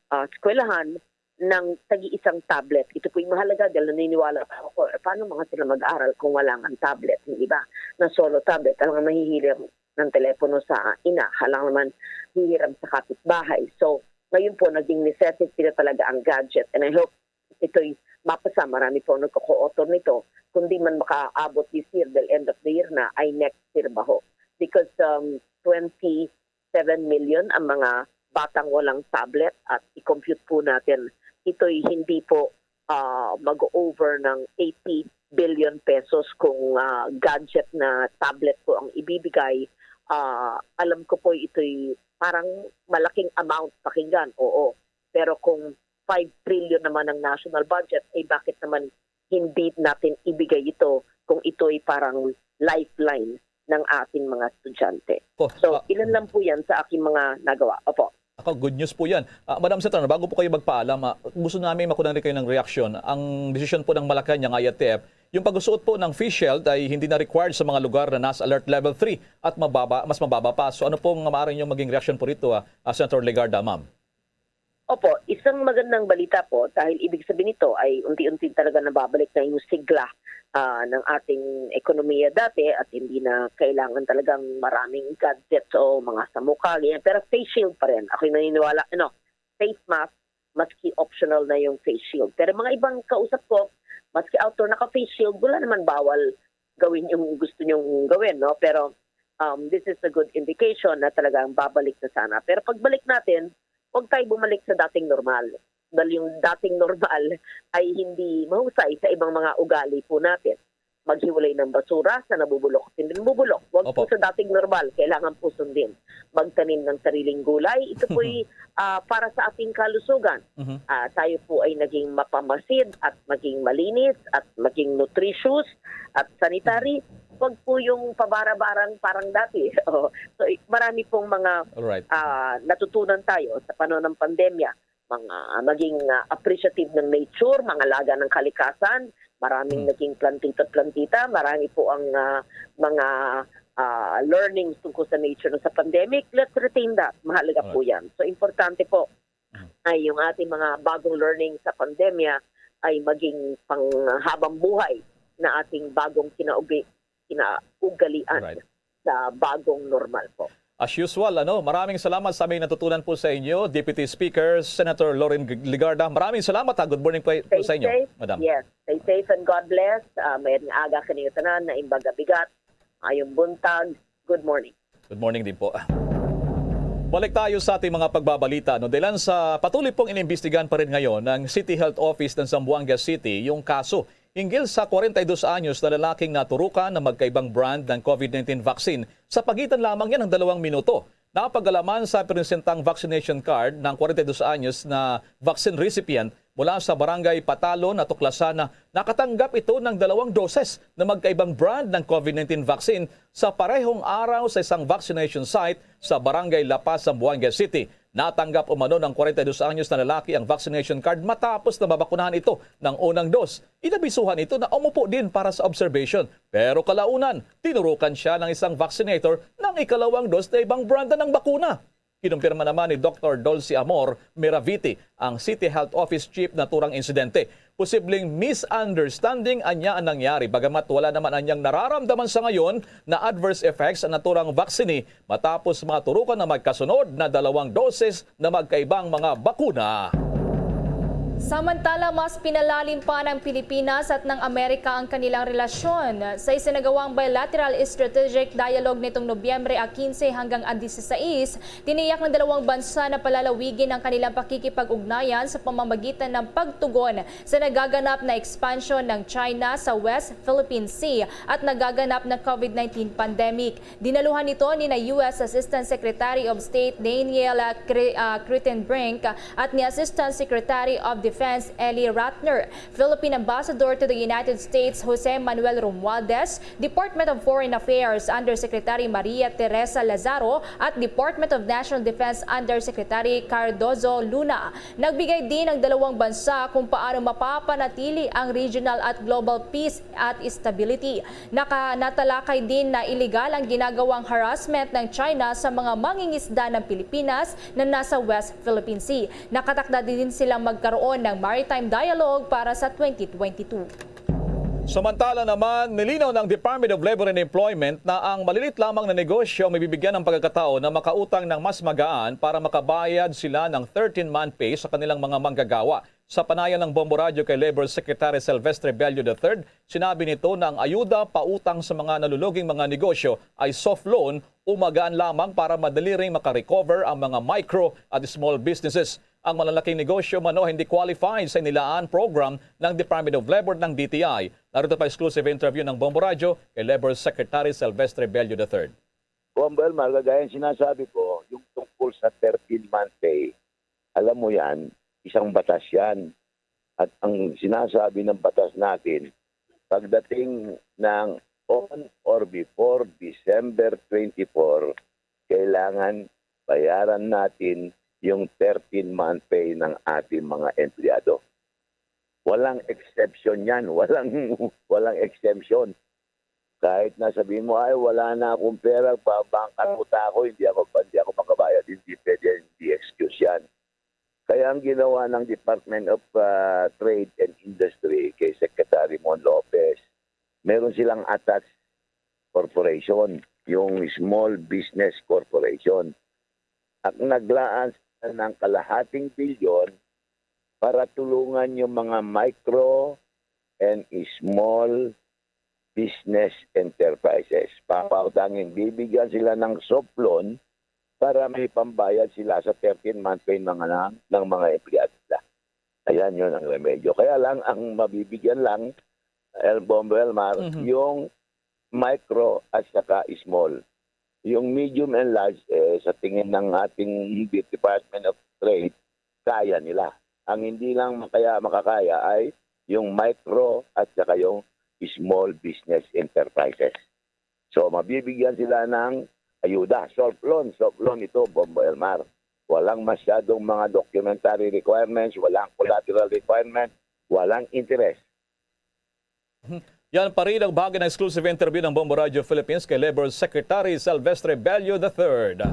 ah, eskwelahan ng tagi-isang tablet. Ito po'y mahalaga dahil naniniwala pa ako, eh, paano mga sila mag-aaral kung wala nga tablet, hindi ba? Na solo tablet, alang nahihiram ng telepono sa ina, alang naman hihiram sa kapitbahay. So, ngayon po, naging necessity na talaga ang gadget. And I hope ito'y mapasa. Marami po ang nagko-co-author nito. Kung di man makaabot this year, dahil end of the year na, ay next year ba ho? Because um, twenty-seven million ang mga batang walang tablet at i-compute po natin, ito'y hindi po ah, mag-over ng eighty billion pesos kung ah, gadget na tablet po ang ibibigay. Ah, alam ko po ito'y parang malaking amount pakinggan, oo. Pero kung five trillion naman ang national budget, ay bakit naman hindi natin ibigay ito kung ito'y parang lifeline ng ating mga estudyante? Oh, So, ah, ilan lang po yan sa aking mga nagawa. Opo. Ako, good news po yan. Ah, Madam Senator, bago po kayo magpaalam, ah, gusto namin makunan rin kayo ng reaksyon. Ang desisyon po ng Malacañang I A T F, yung pagsusuot po ng face shield ay hindi na required sa mga lugar na nasa alert level three at mababa, mas mababa pa. So ano pong maaari niyong maging reaksyon po rito, ah, ah, Senator Legarda, ma'am? Opo, isang magandang balita po dahil ibig sabihin nito ay unti-unti talaga nababalik na yung sigla ah, ng ating ekonomiya dati at hindi na kailangan talagang maraming gadgets o mga samuka, ganyan. Pero face shield pa rin. Ako'y naniniwala, ano, face mask, maski optional na yung face shield. Pero mga ibang kausap ko, maski outdoor naka-face shield, wala naman bawal gawin yung gusto nyong gawin, no? Pero um, this is a good indication na talagang babalik na sana. Pero pagbalik natin, huwag tayo bumalik sa dating normal. Dahil yung dating normal ay hindi mahusay sa ibang mga ugali po natin. Maghiwalay ng basura sa nabubulok at hindi nabubulok. Huwag po Opo. Sa dating normal, kailangan po sundin. Magtanim ng sariling gulay, ito po'y ah, para sa ating kalusugan. Mhm. Ah, tayo po ay naging mapamasid at maging malinis at maging nutritious at sanitary. Huwag po yung pabara-barang parang dati. Oh, so, i- marami pong mga All right. ah, natutunan tayo sa panahon ng pandemya. mga maging, ah, appreciative ng nature, mangalaga ng kalikasan. Maraming Hmm. naging plantita-plantita, marami po ang, ah, mga, ah, learnings tungkol sa nature sa pandemic. Let's retain that. Mahalaga po Alright. yan. So, importante po Hmm. ay yung ating mga bagong learning sa pandemya ay maging panghabang buhay na ating bagong kinaugi-, kinaugalian Alright. sa bagong normal po. As usual, ano, maraming salamat sa aming natutunan po sa inyo, Deputy Speaker, Senator Loren G-, Legarda. Maraming salamat, ha. Good morning po, po Stay sa inyo, safe. Madam. Yes, stay safe and God bless. Ah, may aga kaniyo tanan na imbaga bigat. Ayong buntag. Good morning. Good morning din po. Balik tayo sa ating mga pagbabalita, no? Dahilan sa patuloy pong inimbestigahan pa rin ngayon ng City Health Office ng Zamboanga City yung kaso hinggil sa kwarenta y dos anyos na lalaking naturukan na magkaibang brand ng COVID nineteen vaccine sa pagitan lamang niya ng dalawang minuto. Napagalaman sa presentang vaccination card ng kwarenta y dos anyos na vaccine recipient mula sa Barangay Patalon, natuklasan na nakatanggap ito ng dalawang doses na magkaibang brand ng COVID nineteen vaccine sa parehong araw sa isang vaccination site sa Barangay La Paz, Zamboanga City. Natanggap umano ng kwarenta y dos anyos na lalaki ang vaccination card matapos na mabakunahan ito ng unang dos. Inabisuhan ito na umupo din para sa observation. Pero kalaunan, tinurukan siya ng isang vaccinator ng ikalawang dos na ibang brand na ng bakuna. Kinumpirma naman ni Doktor Dulce Amor Miraviti, ang City Health Office Chief, naturang insidente. Posibleng misunderstanding anya ang nangyari, bagamat wala naman anyang nararamdaman sa ngayon na adverse effects ang naturang vaccine matapos maturukan na magkasunod na dalawang doses na magkaibang mga bakuna. Samantala, mas pinalalim pa ng Pilipinas at ng Amerika ang kanilang relasyon. Sa isinagawang bilateral strategic dialogue nitong Nobyembre a quince hanggang a dieciséis, tiniyak ng dalawang bansa na palalawigin ang kanilang pakikipag-ugnayan sa pamamagitan ng pagtugon sa nagaganap na expansion ng China sa West Philippine Sea at nagaganap na COVID nineteen pandemic. Dinaluhan ito ni na U S Assistant Secretary of State Daniel, ah, Cre-, ah, Kritenbrink at ni Assistant Secretary of Defense Eli Ratner. Philippine Ambassador to the United States Jose Manuel Romualdez, Department of Foreign Affairs Undersecretary Maria Teresa Lazaro at Department of National Defense Undersecretary Cardozo Luna. Nagbigay din ang dalawang bansa kung paano mapapanatili ang regional at global peace at stability. Naka-, natalakay din na iligal ang ginagawang harassment ng China sa mga mangingisda ng Pilipinas na nasa West Philippine Sea. Nakatakda din silang magkaroon ng maritime dialogue para sa twenty twenty-two. Samantala naman, nilinaw ng Department of Labor and Employment na ang malilit lamang na negosyo ang mabibigyan ng pagkakataon na makautang ng mas magaan para makabayad sila ng thirteen-month pay sa kanilang mga manggagawa. Sa panayam ng Bombo Radyo kay Labor Secretary Silvestre Bello the third, sinabi nito na ang ayuda pautang sa mga naluluging mga negosyo ay soft loan o magaan lamang para madali ring makarecover ang mga micro at small businesses. Ang malalaking negosyo umano hindi qualified sa inilaan program ng Department of Labor ng D T I. Narito pa exclusive interview ng Bombo Radyo kay Labor Secretary Silvestre Bello the third. Bombo Elmar, kagaya ng sinasabi ko, yung tungkol sa thirteen-month pay, alam mo yan, isang batas yan. At ang sinasabi ng batas natin, pagdating ng on or before December twenty-four, kailangan bayaran natin yung thirteen-month pay ng ating mga empleyado. Walang exception yan. Walang, walang exemption. Kahit na sabihin mo, "Ay, wala na akong pera, ba-, bankrupt ako, hindi ako, hindi ako makabayad." Hindi pwede, hindi excuse yan. Kaya ang ginawa ng Department of, ah, Trade and Industry kay Secretary Mon Lopez, meron silang attached corporation, yung Small Business Corporation. At naglaan sila ng kalahating bilyon para tulungan yung mga micro and small business enterprises. Papautangin, bibigyan sila ng soft loan para may pambayad sila sa thirteen-month pay ng mga, ng mga empleyado nila. Ayan, yun ang remedyo. Kaya lang, ang mabibigyan lang, El Bombo Elmar, Mhm. yung micro at saka small. Yung medium and large, eh, sa tingin ng ating Department of Trade, kaya nila. Ang hindi lang makaya, makakaya ay yung micro at saka yung small business enterprises. So, mabibigyan sila ng ayuda. Soft loan, soft loan ito, Bombo Elmar. Walang masyadong mga documentary requirements, walang collateral requirement, walang interest. Yan pa rin ang bahagi ng exclusive interview ng Bombo Radio Philippines kay Labor Secretary Silvestre Bello the third.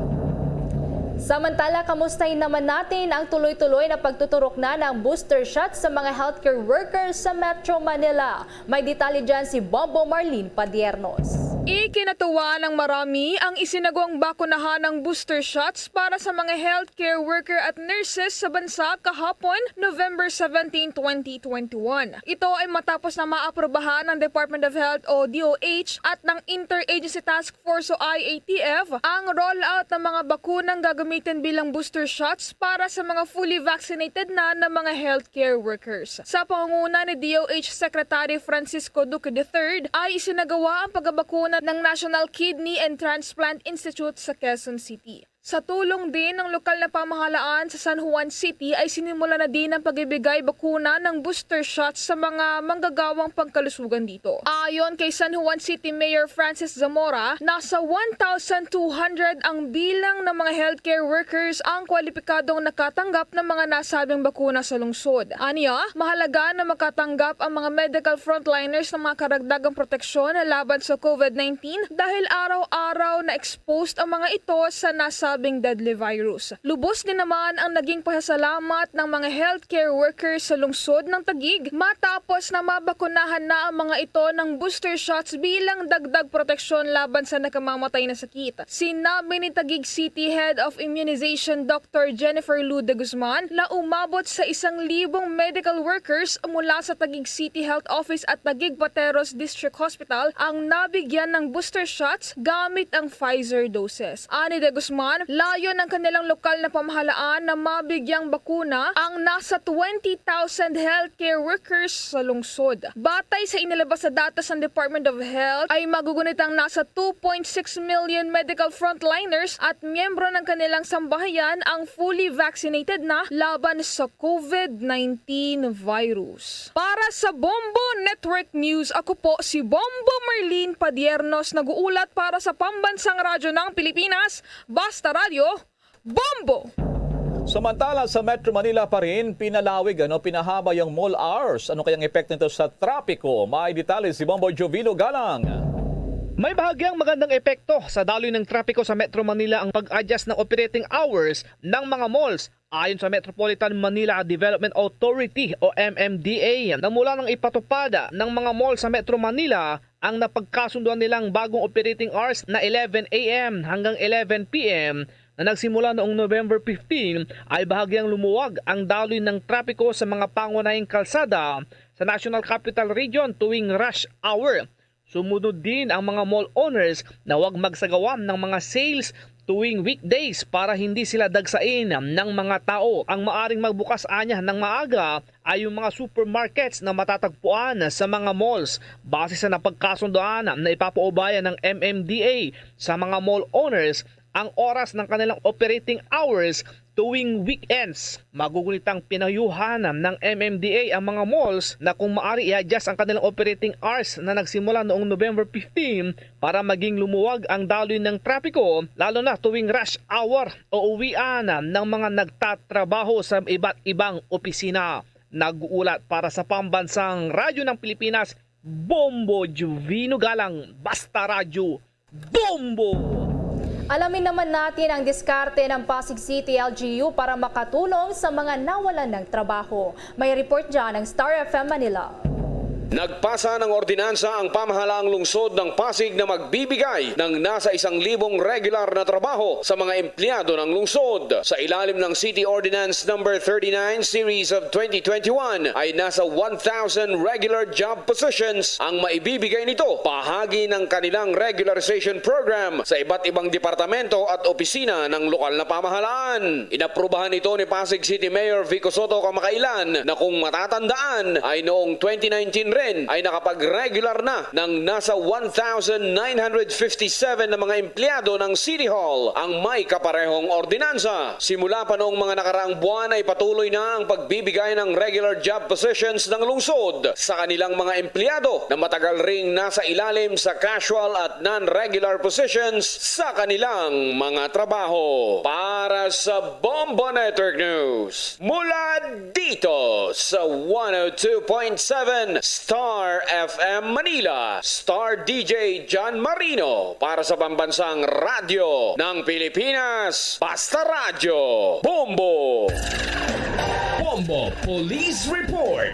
Samantala, kamustahin naman natin ang tuloy-tuloy na pagtuturok na ng booster shot sa mga healthcare workers sa Metro Manila. May detalye dyan si Bombo Marlene Padiernos. Ikinatuwa ng marami ang isinagwang bakunahan ng booster shots para sa mga healthcare worker at nurses sa bansa kahapon, November seventeen, twenty twenty-one. Ito ay matapos na maaprubahan ng Department of Health o D O H at ng Interagency Task Force o I A T F ang rollout ng mga bakunang gagamitin bilang booster shots para sa mga fully vaccinated na na mga healthcare workers. Sa pangunguna ni D O H Secretary Francisco Duque the third, ay isinagawa ang pagbabakuna ng National Kidney and Transplant Institute sa Quezon City. Sa tulong din ng lokal na pamahalaan sa San Juan City ay sinimula na din ang pagibigay bakuna ng booster shots sa mga manggagawang pangkalusugan dito. Ayon kay San Juan City Mayor Francis Zamora, nasa one thousand two hundred ang bilang ng mga healthcare workers ang kwalipikadong nakatanggap ng mga nasabing bakuna sa lungsod. Aniya, mahalaga na makatanggap ang mga medical frontliners ng mga karagdagang proteksyon laban sa COVID nineteen dahil araw-araw na exposed ang mga ito sa nasabing deadly virus. Lubos din naman ang naging pasasalamat ng mga healthcare workers sa lungsod ng Taguig matapos na mabakunahan na ang mga ito ng booster shots bilang dagdag proteksyon laban sa nakamamatay na sakit. Sinabi ni Taguig City Head of Immunization Doctor Jennifer Lou de Guzman na umabot sa isang libong medical workers mula sa Taguig City Health Office at Taguig Pateros District Hospital ang nabigyan ng booster shots gamit ang Pfizer doses. Ani de Guzman, layo ng kanilang lokal na pamahalaan na mabigyang bakuna ang nasa twenty thousand healthcare workers sa lungsod. Batay sa inilabas sa datos ng Department of Health, ay magugunitang nasa two point six million medical frontliners at miyembro ng kanilang sambahayan ang fully vaccinated na laban sa COVID nineteen virus. Para sa Bombo Network News, ako po si Bombo Marlene Padiernos, nag-uulat para sa Pambansang Radyo ng Pilipinas, Basta Radyo, Bombo! Samantala, sa Metro Manila pa rin, pinalawig, ano, pinahaba yung mall hours. Ano kayang epekto nito sa trapiko? May detalye si Bombo Jovino Galang. May bahagyang magandang epekto sa daloy ng trapiko sa Metro Manila ang pag-adjust ng operating hours ng mga malls. Ayon sa Metropolitan Manila Development Authority o M M D A, na mula nang ipatupad ng mga mall sa Metro Manila ang napagkasunduan nilang bagong operating hours na eleven A M hanggang eleven P M na nagsimula noong November fifteen, ay bahagyang lumuwag ang daloy ng trapiko sa mga pangunahing kalsada sa National Capital Region tuwing rush hour. Sumunod din ang mga mall owners na huwag magsagawa ng mga sales tuwing weekdays para hindi sila dagsain ng mga tao. Ang maaring magbukas anya ng maaga ay yung mga supermarkets na matatagpuan sa mga malls. Base sa napagkasundoan na ipapaubaya ng M M D A sa mga mall owners, ang oras ng kanilang operating hours tuwing weekends. Magugunitang pinayuhan ng M M D A ang mga malls na kung maari i-adjust ang kanilang operating hours na nagsimula noong November fifteen para maging lumuwag ang daloy ng trapiko, lalo na tuwing rush hour o uwian ng mga nagtatrabaho sa iba't ibang opisina. Nag-uulat para sa Pambansang Radyo ng Pilipinas, Bombo Juvino Galang, Basta Radyo, Bombo! Alamin naman natin ang diskarte ng Pasig City L G U para makatulong sa mga nawalan ng trabaho. May report dyan ang Star F M Manila. Nagpasa ng ordinansa ang pamahalaang lungsod ng Pasig na magbibigay ng nasa isang libong regular na trabaho sa mga empleyado ng lungsod. Sa ilalim ng City Ordinance Number thirty-nine Series of twenty twenty-one ay nasa one thousand regular job positions ang maibibigay nito, pahagi ng kanilang regularization program sa iba't ibang departamento at opisina ng lokal na pamahalaan. Inaprubahan ito ni Pasig City Mayor Vico Sotto kamakailan na kung matatandaan ay noong twenty nineteen rin ay nakapag-regular na ng nasa one thousand nine hundred fifty-seven na mga empleyado ng City Hall ang may kaparehong ordinansa. Simula pa noong mga nakaraang buwan ay patuloy na ang pagbibigay ng regular job positions ng lungsod sa kanilang mga empleyado na matagal ring nasa ilalim sa casual at non-regular positions sa kanilang mga trabaho. Para sa Bombo Network News, mula dito sa one oh two point seven Star F M Manila, Star D J John Marino para sa Pambansang Radyo ng Pilipinas, Basta Radyo, Bombo! Bombo Police Report.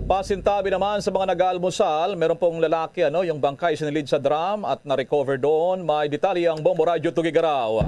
Pasintabi naman sa mga nag-aalmusal, meron pong lalaki, ano, yung bangkay sinilid sa drum at na-recover doon. May detalye ang Bombo Radyo Tugigaraw.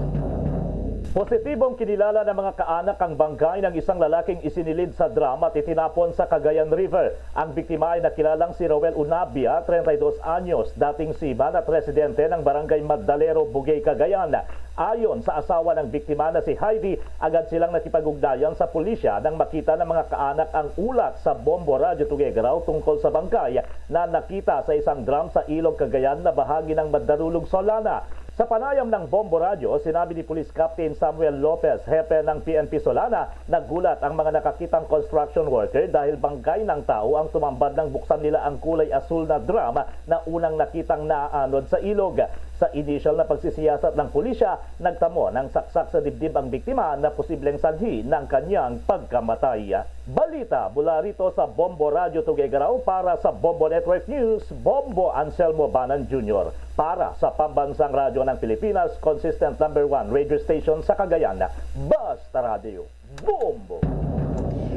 Positibong kinilala ng mga kaanak ang bangkay ng isang lalaking isinilid sa drum at itinapon sa Cagayan River. Ang biktima ay nakilalang si Roel Unabia, treinta y dos anyos, dating seaman at residente ng Barangay Madalero, Bugey, Cagayan. Ayon sa asawa ng biktima na si Heidi, agad silang nakipag-ugnayan sa pulisya nang makita ng mga kaanak ang ulat sa Bombo Radyo Tuguegarao tungkol sa bangkay na nakita sa isang drum sa ilog Cagayan na bahagi ng Mandarulog, Solana. Sa panayam ng Bombo Radyo, sinabi ni Police Captain Samuel Lopez, hepe ng P N P Solana, nagulat ang mga nakakitang construction worker dahil bangkay ng tao ang tumambad nang buksan nila ang kulay asul na drum na unang nakitang naaanod sa ilog. Sa inisyal na pagsisiyasat ng pulisya, nagtamo ng saksak sa dibdib ang biktima na posibleng sanhi ng kanyang pagkamatay. Balita mula rito sa Bombo Radyo Tuguegarao para sa Bombo Network News, Bombo Anselmo Banan Junior Para sa Pambansang Radyo ng Pilipinas, consistent number one radio station sa Cagayan, Basta Radyo, Bombo!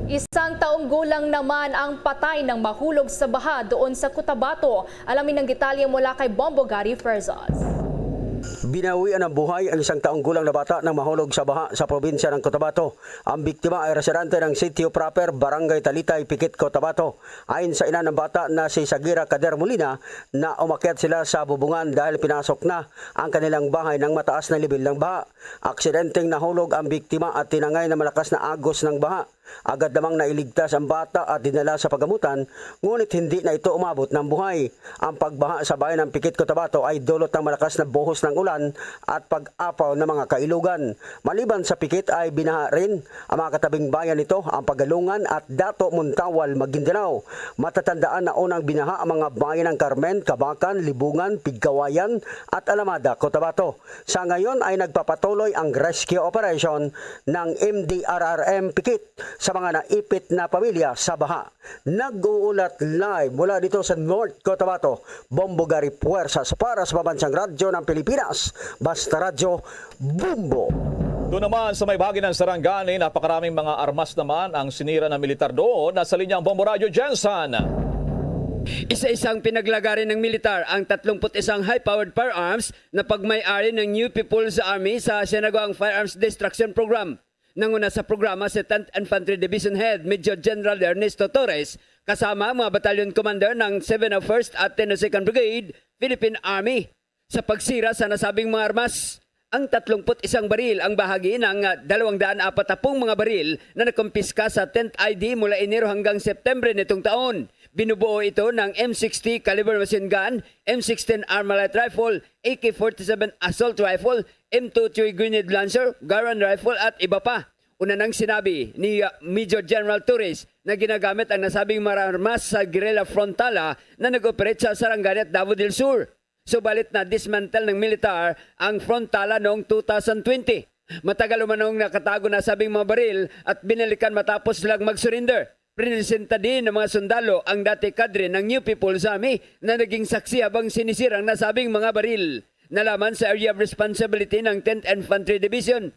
Isang taong gulang naman ang patay nang mahulog sa baha doon sa Cotabato. Alamin ang detalye mula kay Bombo Gary Ferzas. Binawian ng buhay ang isang taong gulang na bata nang mahulog sa baha sa probinsya ng Cotabato. Ang biktima ay residente ng sitio proper, Barangay Talitay, Pikit, Cotabato. Ayon sa ina ng bata na si Sagira Kader Molina, na umakyat sila sa bubungan dahil pinasok na ang kanilang bahay ng mataas na level ng baha. Aksidenteng nahulog ang biktima at tinangay na malakas na agos ng baha. Agad namang nailigtas ang bata at dinala sa pagamutan, ngunit hindi na ito umabot ng buhay. Ang pagbaha sa bayan ng Pikit, Cotabato ay dulot ng malakas na buhos ng ulan at pag-apaw ng mga kailugan. Maliban sa Pikit ay binaha rin ang mga katabing bayan nito, ang Pagalungan at Dato Montawal, Maguindanao. Matatandaan na unang binaha ang mga bayan ng Carmen, Cabacan, Libungan, Pigcawayan at Alamada, Cotabato. Sa ngayon ay nagpapatuloy ang rescue operation ng M D R R M Pikit sa mga naipit na pamilya sa baha. Nag-uulat live mula dito sa North Cotabato, Bombo Gary Puersas para sa Pambansang Radyo ng Pilipinas, Basta Radyo, Bombo! Doon naman sa may bahagi ng Sarangani, napakaraming mga armas naman ang sinira ng militar doon. Nasa linya ang Bombo Radyo, Jensen. Isa-isang pinaglagari ng militar ang tatlumpu't isang high-powered firearms na pagmay-ari ng New People's Army sa sinagawang Firearms Destruction Program. Nanguna sa programa si Tenth Infantry Division Head Major General Ernesto Torres kasama ang mga battalion commander ng seven oh first at ten oh second Brigade Philippine Army. Sa pagsira sa nasabing mga armas, ang tatlumpu't isang baril ang bahagi ng, ah, dalawang daan apat na pung mga baril na nakumpiska sa Tenth I D mula Enero hanggang Setyembre nitong taon. Binubuo ito ng M sixty caliber machine gun, M sixteen Armalite rifle, A K forty-seven assault rifle, M two three grenade launcher, Garand rifle at iba pa. Una nang sinabi ni, uh, Major General Torres na ginagamit ang nasabing mga armas sa guerrilla frontala na nag-operate sa Sarangani at Davao del Sur. Subalit na-dismantle ng militar ang frontala noong two thousand twenty. Matagal umanong nakatago na sabing mga baril at binalikan matapos silang mag-surrender. Prinesenta din ng mga sundalo ang dati kadre ng New People's Army na naging saksi habang sinisira ang nasabing mga baril. Nalaman sa Area of Responsibility ng Tenth Infantry Division.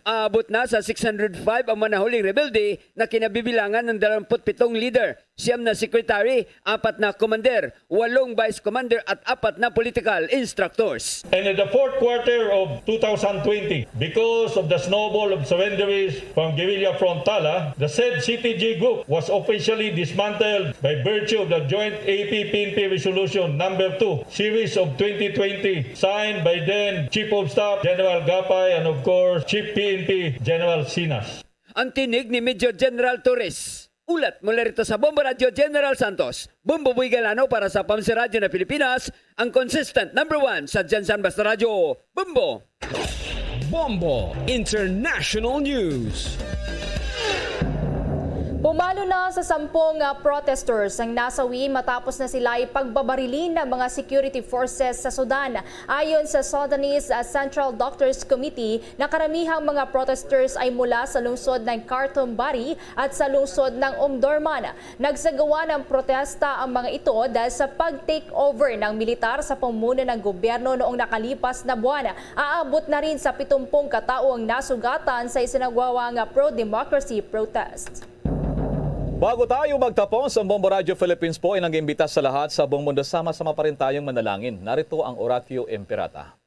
Aabot na sa six hundred five ang manahuling rebelde na kinabibilangan ng dalawampu't pitong leader, siyam na secretary, apat na commander, walong vice commander at apat na political instructors. And in the fourth quarter of two thousand twenty, because of the snowball of surrenderies from guerrilla frontala, the said C T G group was officially dismantled by virtue of the joint A P P N P Resolution Number Two, Series of twenty twenty, signed by then Chief of Staff General Gapay and, of course, Chief P N P General Sinas. Ang tinig ni Major General Torres. Ulat mula rito sa Bombo Radyo, General Santos, Bombo Boy Galano para sa Pamsi Radyo na Pilipinas, ang consistent number one sa Gensan Basta Radyo, Bombo! Bombo International News. Pumalo na sa sampung, ah, protesters ang nasawi matapos na sila ipagbabarilin ng mga security forces sa Sudan. Ayon sa Sudanese, ah, Central Doctors Committee, na karamihang mga protesters ay mula sa lungsod ng Khartoum Bari at sa lungsod ng Omdurman. Nagsagawa ng protesta ang mga ito dahil sa pag-take over ng militar sa pamuno ng gobyerno noong nakalipas na buwan. Aabot na rin sa pitumpung katao ang nasugatan sa isinagawang pro-democracy protest. Bago tayo magtapos, ang Bombo Radio Philippines po ay nag-imbita sa lahat sa buong mundo. Sama-sama pa rin tayong manalangin. Narito ang Oratio Imperata.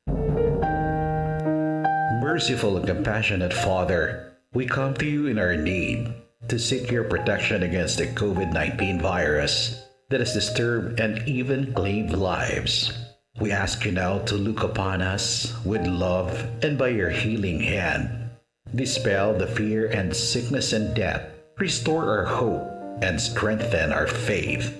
Merciful and compassionate Father, we come to you in our need to seek your protection against the COVID nineteen virus that has disturbed and even claimed lives. We ask you now to look upon us with love and by your healing hand, dispel the fear and sickness and death, restore our hope, and strengthen our faith.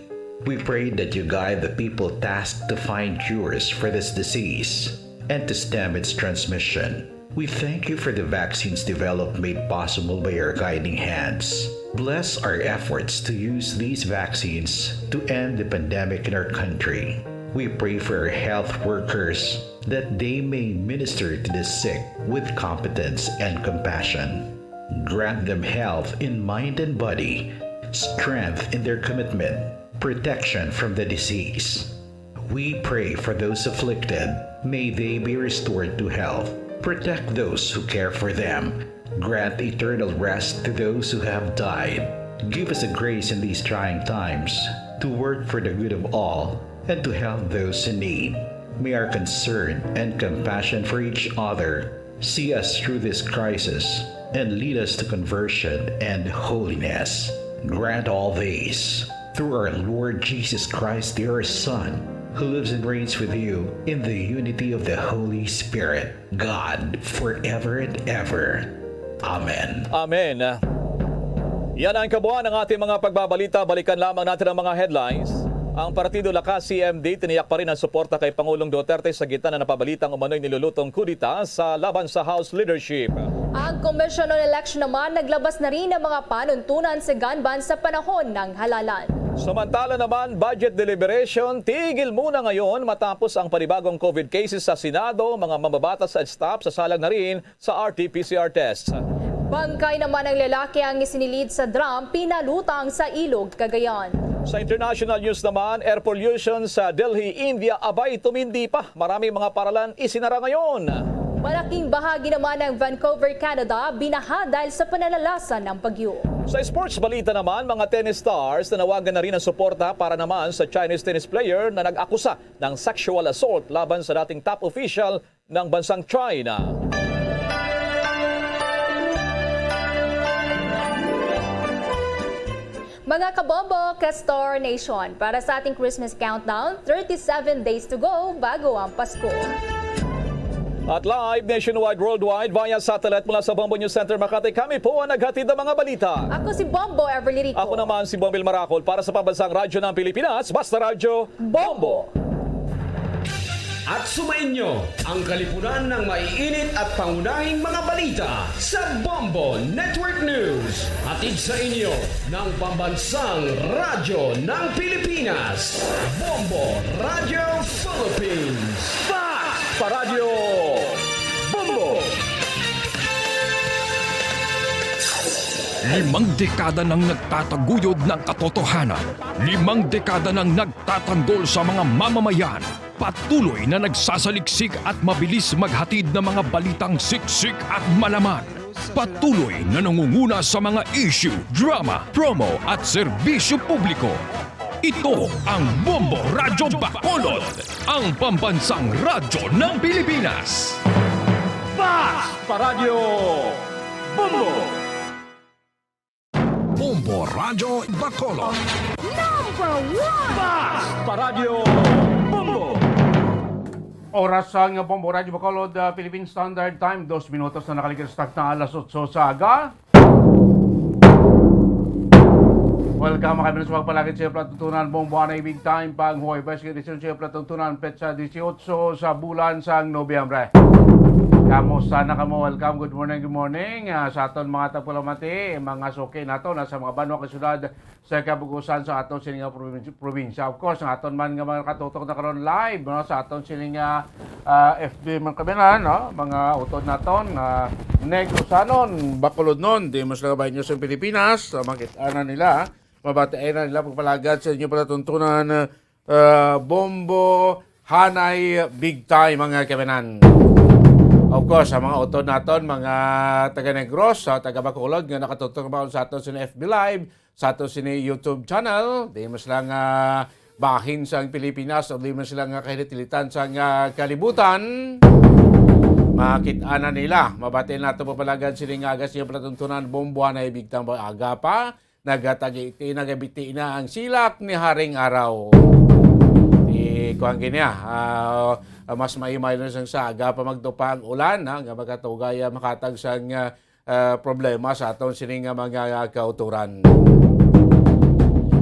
We pray that you guide the people tasked to find cures for this disease and to stem its transmission. We thank you for the vaccines developed made possible by your guiding hands. Bless our efforts to use these vaccines to end the pandemic in our country. We pray for our health workers that they may minister to the sick with competence and compassion. Grant them health in mind and body, strength in their commitment, protection from the disease. We pray for those afflicted. May they be restored to health. Protect those who care for them. Grant eternal rest to those who have died. Give us a grace in these trying times to work for the good of all and to help those in need. May our concern and compassion for each other see us through this crisis and lead us to conversion and holiness. Grant all this through our Lord Jesus Christ, your Son, who lives and reigns with you in the unity of the Holy Spirit, God, forever and ever. Amen. Amen. Yan ang kabuuan ng ating mga pagbabalita. Balikan lamang natin ang mga headlines. Ang Partido Lakas C M D tiniyak pa rin ang suporta kay Pangulong Duterte sa gitna na napabalitang umano'y nilulutong kudeta sa laban sa House leadership. Ang Commission on Election naman naglabas na rin ng mga panuntunan sa gun ban sa panahon ng halalan. Samantala naman, budget deliberation tigil muna ngayon matapos ang panibagong COVID cases sa Senado, mga mambabatas at staff sasalang na rin sa R T P C R test. Bangkay naman ng lalaki ang isinilid sa drum, pinalutang sa Ilog, Cagayan. Sa international news naman, air pollution sa Delhi, India, abay tumindi pa. Maraming mga paralan isinara ngayon. Malaking bahagi naman ng Vancouver, Canada, binaha dahil sa pananalasan ng bagyo. Sa sports balita naman, mga tennis stars nanawagan na rin ng suporta para naman sa Chinese tennis player na nag-akusa ng sexual assault laban sa dating top official ng bansang China. Mga kabombo, ka-Star Nation, para sa ating Christmas countdown, thirty-seven days to go bago ang Pasko. At live nationwide, worldwide, via satellite mula sa Bombo News Center Makati, kami po ang naghatid ng mga balita. Ako si Bombo Everly Rico. Ako naman si Bombil Maracol para sa Pambansang Radyo ng Pilipinas, Basta Radyo, Bombo. At sumainyo ang kalipunan ng maiinit at pangunahing mga balita sa Bombo Network News. Hatid sa inyo ng Pambansang Radyo ng Pilipinas, Bombo Radio Philippines. Fast Paradyo Bombo! Limang dekada nang nagtataguyod ng katotohanan. Limang dekada nang nagtatanggol sa mga mamamayan. Patuloy na nagsasaliksik at mabilis maghatid ng mga balitang siksik at malaman. Patuloy na nangunguna sa mga issue, drama, promo at serbisyo publiko. Ito ang Bombo Radyo Bacolod, ang pambansang radyo ng Pilipinas. Fast Paradyo Bombo! Bombo Radyo Bacolod. Number one! Fast Paradyo Bombo! Oras sang Bombo Radyo Bacolod, ah, Philippine Standard Time, dos minutos na nakaligtas takna alas otso sa aga. Welcome, mga kaibigan, sa pagpalagid sa iyo, Platuntunan, Bombo Anay Big Time, pang Huwebes, edisyon sa iyo, Platuntunan, petsa disiotso sa bulan sang Nobyembre. Kamusta na kamo? Welcome, good morning, good morning. Ah, sa aton mga tagpalamati, mga suki nato na sa mga banwa kag syudad sa kabugusan sa aton sini nga provin-, probinsya. Of course, ang aton man nga mga nakatutok na karon live, no, sa aton sini nga, ah, F B, mga kaibigan, no, mga utod naton, ah, Negrosanon, Bacolodnon, di mas lang bayan sa Pilipinas, so makita na nila, mabatian na nila pagpalagad sa inyo palatuntunan, ah, Bombo Hanay Big Time, mga kaibigan. Of course, ang mga utod naton, mga taga Negros, sa taga Bacolod, nga nakatutok ba sa aton sa F B Live, sa aton sini YouTube channel, di mas lang, ah, bahin sang Pilipinas, o di mas lang, ah, kahilit-hilitan sang, ah, kalibutan. Makita na nila, mabati nato papalagad sini nga aga sa inyo palatuntunan, Bombo Hanay Big Time, aga pa, nagatagiti, nagabiti na ang silak ni Haring Araw. Di, kuwan gini, ah, ah, mas maimay na sang sa aga pa magtupa ang ulan, ha, nga makatugay, ah, makatag sang, ah, ah, problema sa aton sini nga mga kauturan.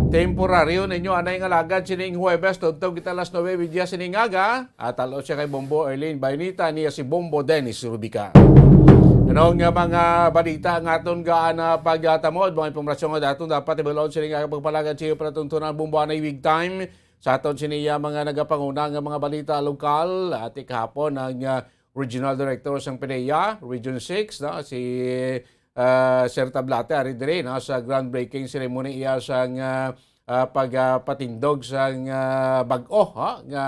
Temporaryo ninyo anay nga lagad sining Huwebes, tubtob kita alas nuebe media sining aga. At talo siya kay Bombo Erlene Baynita, niya si Bombo Dennis Rubica. Ano nga mga balita nga aton gaan na pagtamod, mga impormasyon nga daton dapat ibalon sining aga pagpalagad sa iyo palatuntunan, Bombo Anay Big Time. Sa aton siniya mga nagapanguna nga mga balita lokal, at ikahapon ang, ah, Regional Director sang PDEA, Region six, no, si, ah, Sir Tablate, ari diri, no, sa groundbreaking ceremony iya sang, ah, ah, pag, ah, patindog sang, ah, bag-o, ha, nga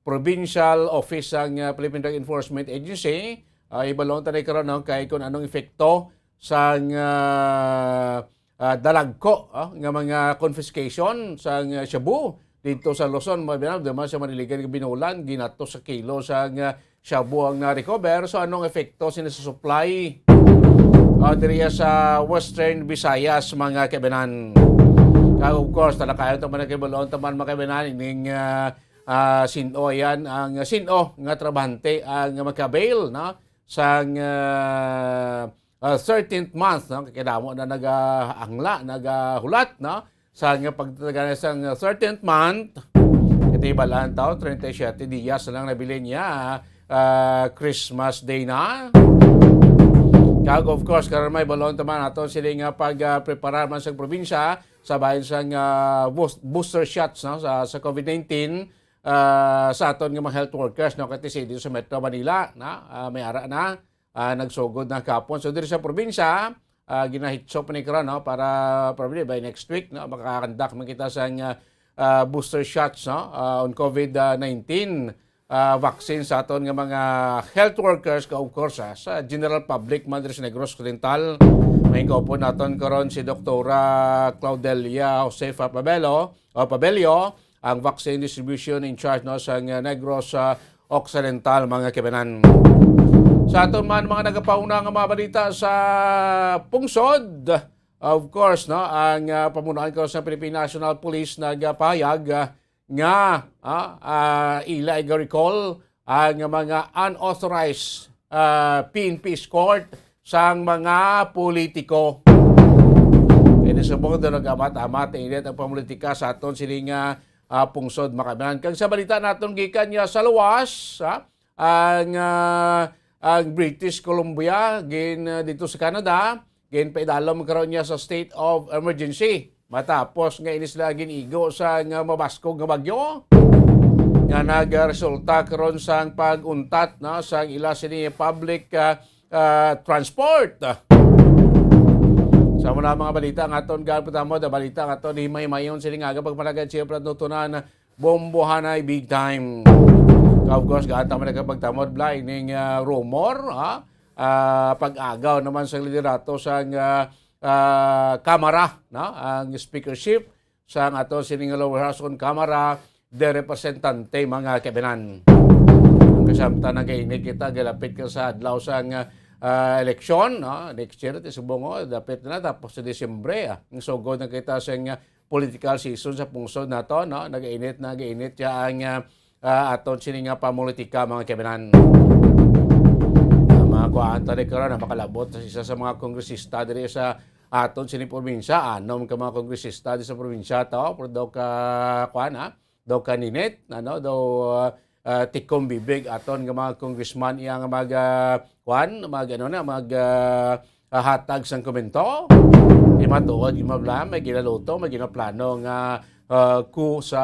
provincial office sang, ah, Philippine Drug Enforcement Agency. Ah, ibalon ta ni karon, no, kay kung anong epekto sang, ah, ah, dalagko, ah, nga mga confiscation sang, ah, shabu dito sa Luzon, mga binaw, naman sa Maniligan nga binulan, ginatos sa kilo sang, ah, shabu ang na-recover. So, anong epekto sini sa supply, ah, diriya sa Western Visayas, mga kaibanan? Kag, of course, talakayon taman ang kaibalon taman, mga kaibanan, ining, ah, ah, sin-o yan, ang sin-o nga trabahante ang makabail, no? Sang, ah, ah, thirteenth month, no? Kay kadamo na nagaangla, nagahulat, no? Sa nga pagtatagan sa thirteenth month, katibalaan taon, treinta y siete dias na lang nabilin niya, ah, Christmas Day na. Kag, of course, karon may balon taman ato sila nga pag, ah, preparar man sa probinsya sa bahin sang, ah, boost-, booster shots, no? Sa, sa COVID nineteen, ah, sa aton nga mga health workers, no? Kay dito sa Metro Manila, na, ah, may ara na. Ah, nagsugod na kahapon. So, diri sa probinsya, ah, ginahitsop ni karon, no, para probably by next week, no, makakandak man kita sa, ah, ah, booster shots, no, ah, on COVID, ah, nineteen, ah, vaccine sa aton nga mga health workers, ka, of course, ah, sa general public man diri sa Negros Occidental. May kaupod naton karon si Doktora Claudelia Josefa Pabelo, o Pabelio, ang vaccine distribution in charge, no, sa, uh, Negros, uh, Occidental, mga kibanan. Sa aton man mga nagapauna nga mga balita sa pungsod, of course, no, ang, uh, pamunuan ko sa Philippine National Police nagapahayag, uh, nga, ah, ah, ila iga-recall ang mga unauthorized, ah, P N P escort sang mga politiko. Kaya subong doon nag-amat-amat, init ang pamolitika sa aton sining, ah, ah, pungsod, mga kaibanan. Kag sa balita naton gikan niya sa luwas, ah, ang, ah, ang British Columbia, gin, ah, dito sa Canada, ginpaidalom karon niya sa state of emergency. Matapos nga ini sila gin-igo sa nga mabaskog nga bagyo, nga nagresulta karon sang pag-untat, no, sang ila sini public, ah, ah, transport. Sa mga, mga balita nga aton, gapon tamo, da balita nga aton, himay-himayon sini nga aga pagpanagad siya, Platuntunan, Bombohanay Big Time. Of course, gaan ta man nagkapagtamod, Bla, ining, ah, rumor, ha? Ah, pag-agaw naman sa liderato sang, ah, ah, Kamara, no? Ang speakership sang ato sining Lower House on Kamara de Representante, mga kaibanan. Kasamtan nagainit kita, galapit ka sa adlaw sang, ah, eleksyon, no? Next year, ti subong, oh, dapit na, tapos sa Disyembre, ah, ang sugod na kita sa, ah, political season sa pungsod nato, no? Nagainit, nagainit siya ang, ah, ah, aton sini nga pamulitika, mga kaibanan. Ah, mga kuhaan ta ni karon na makalabot sa isa sa mga kongresista diri sa aton sini probinsya, anom ka mga kongresista di sa probinsya to, pero daw ka, kuan, ha? Daw kaninit, ano, daw, ah, ah, tikom bibig aton nga mga congressman iya nga mag, ah, kuan, mag, ano na, mag, ah, ah, hatag sang komento. Di matuod, di mabla, may ginaluto, may ginaplano nga, ah, ku sa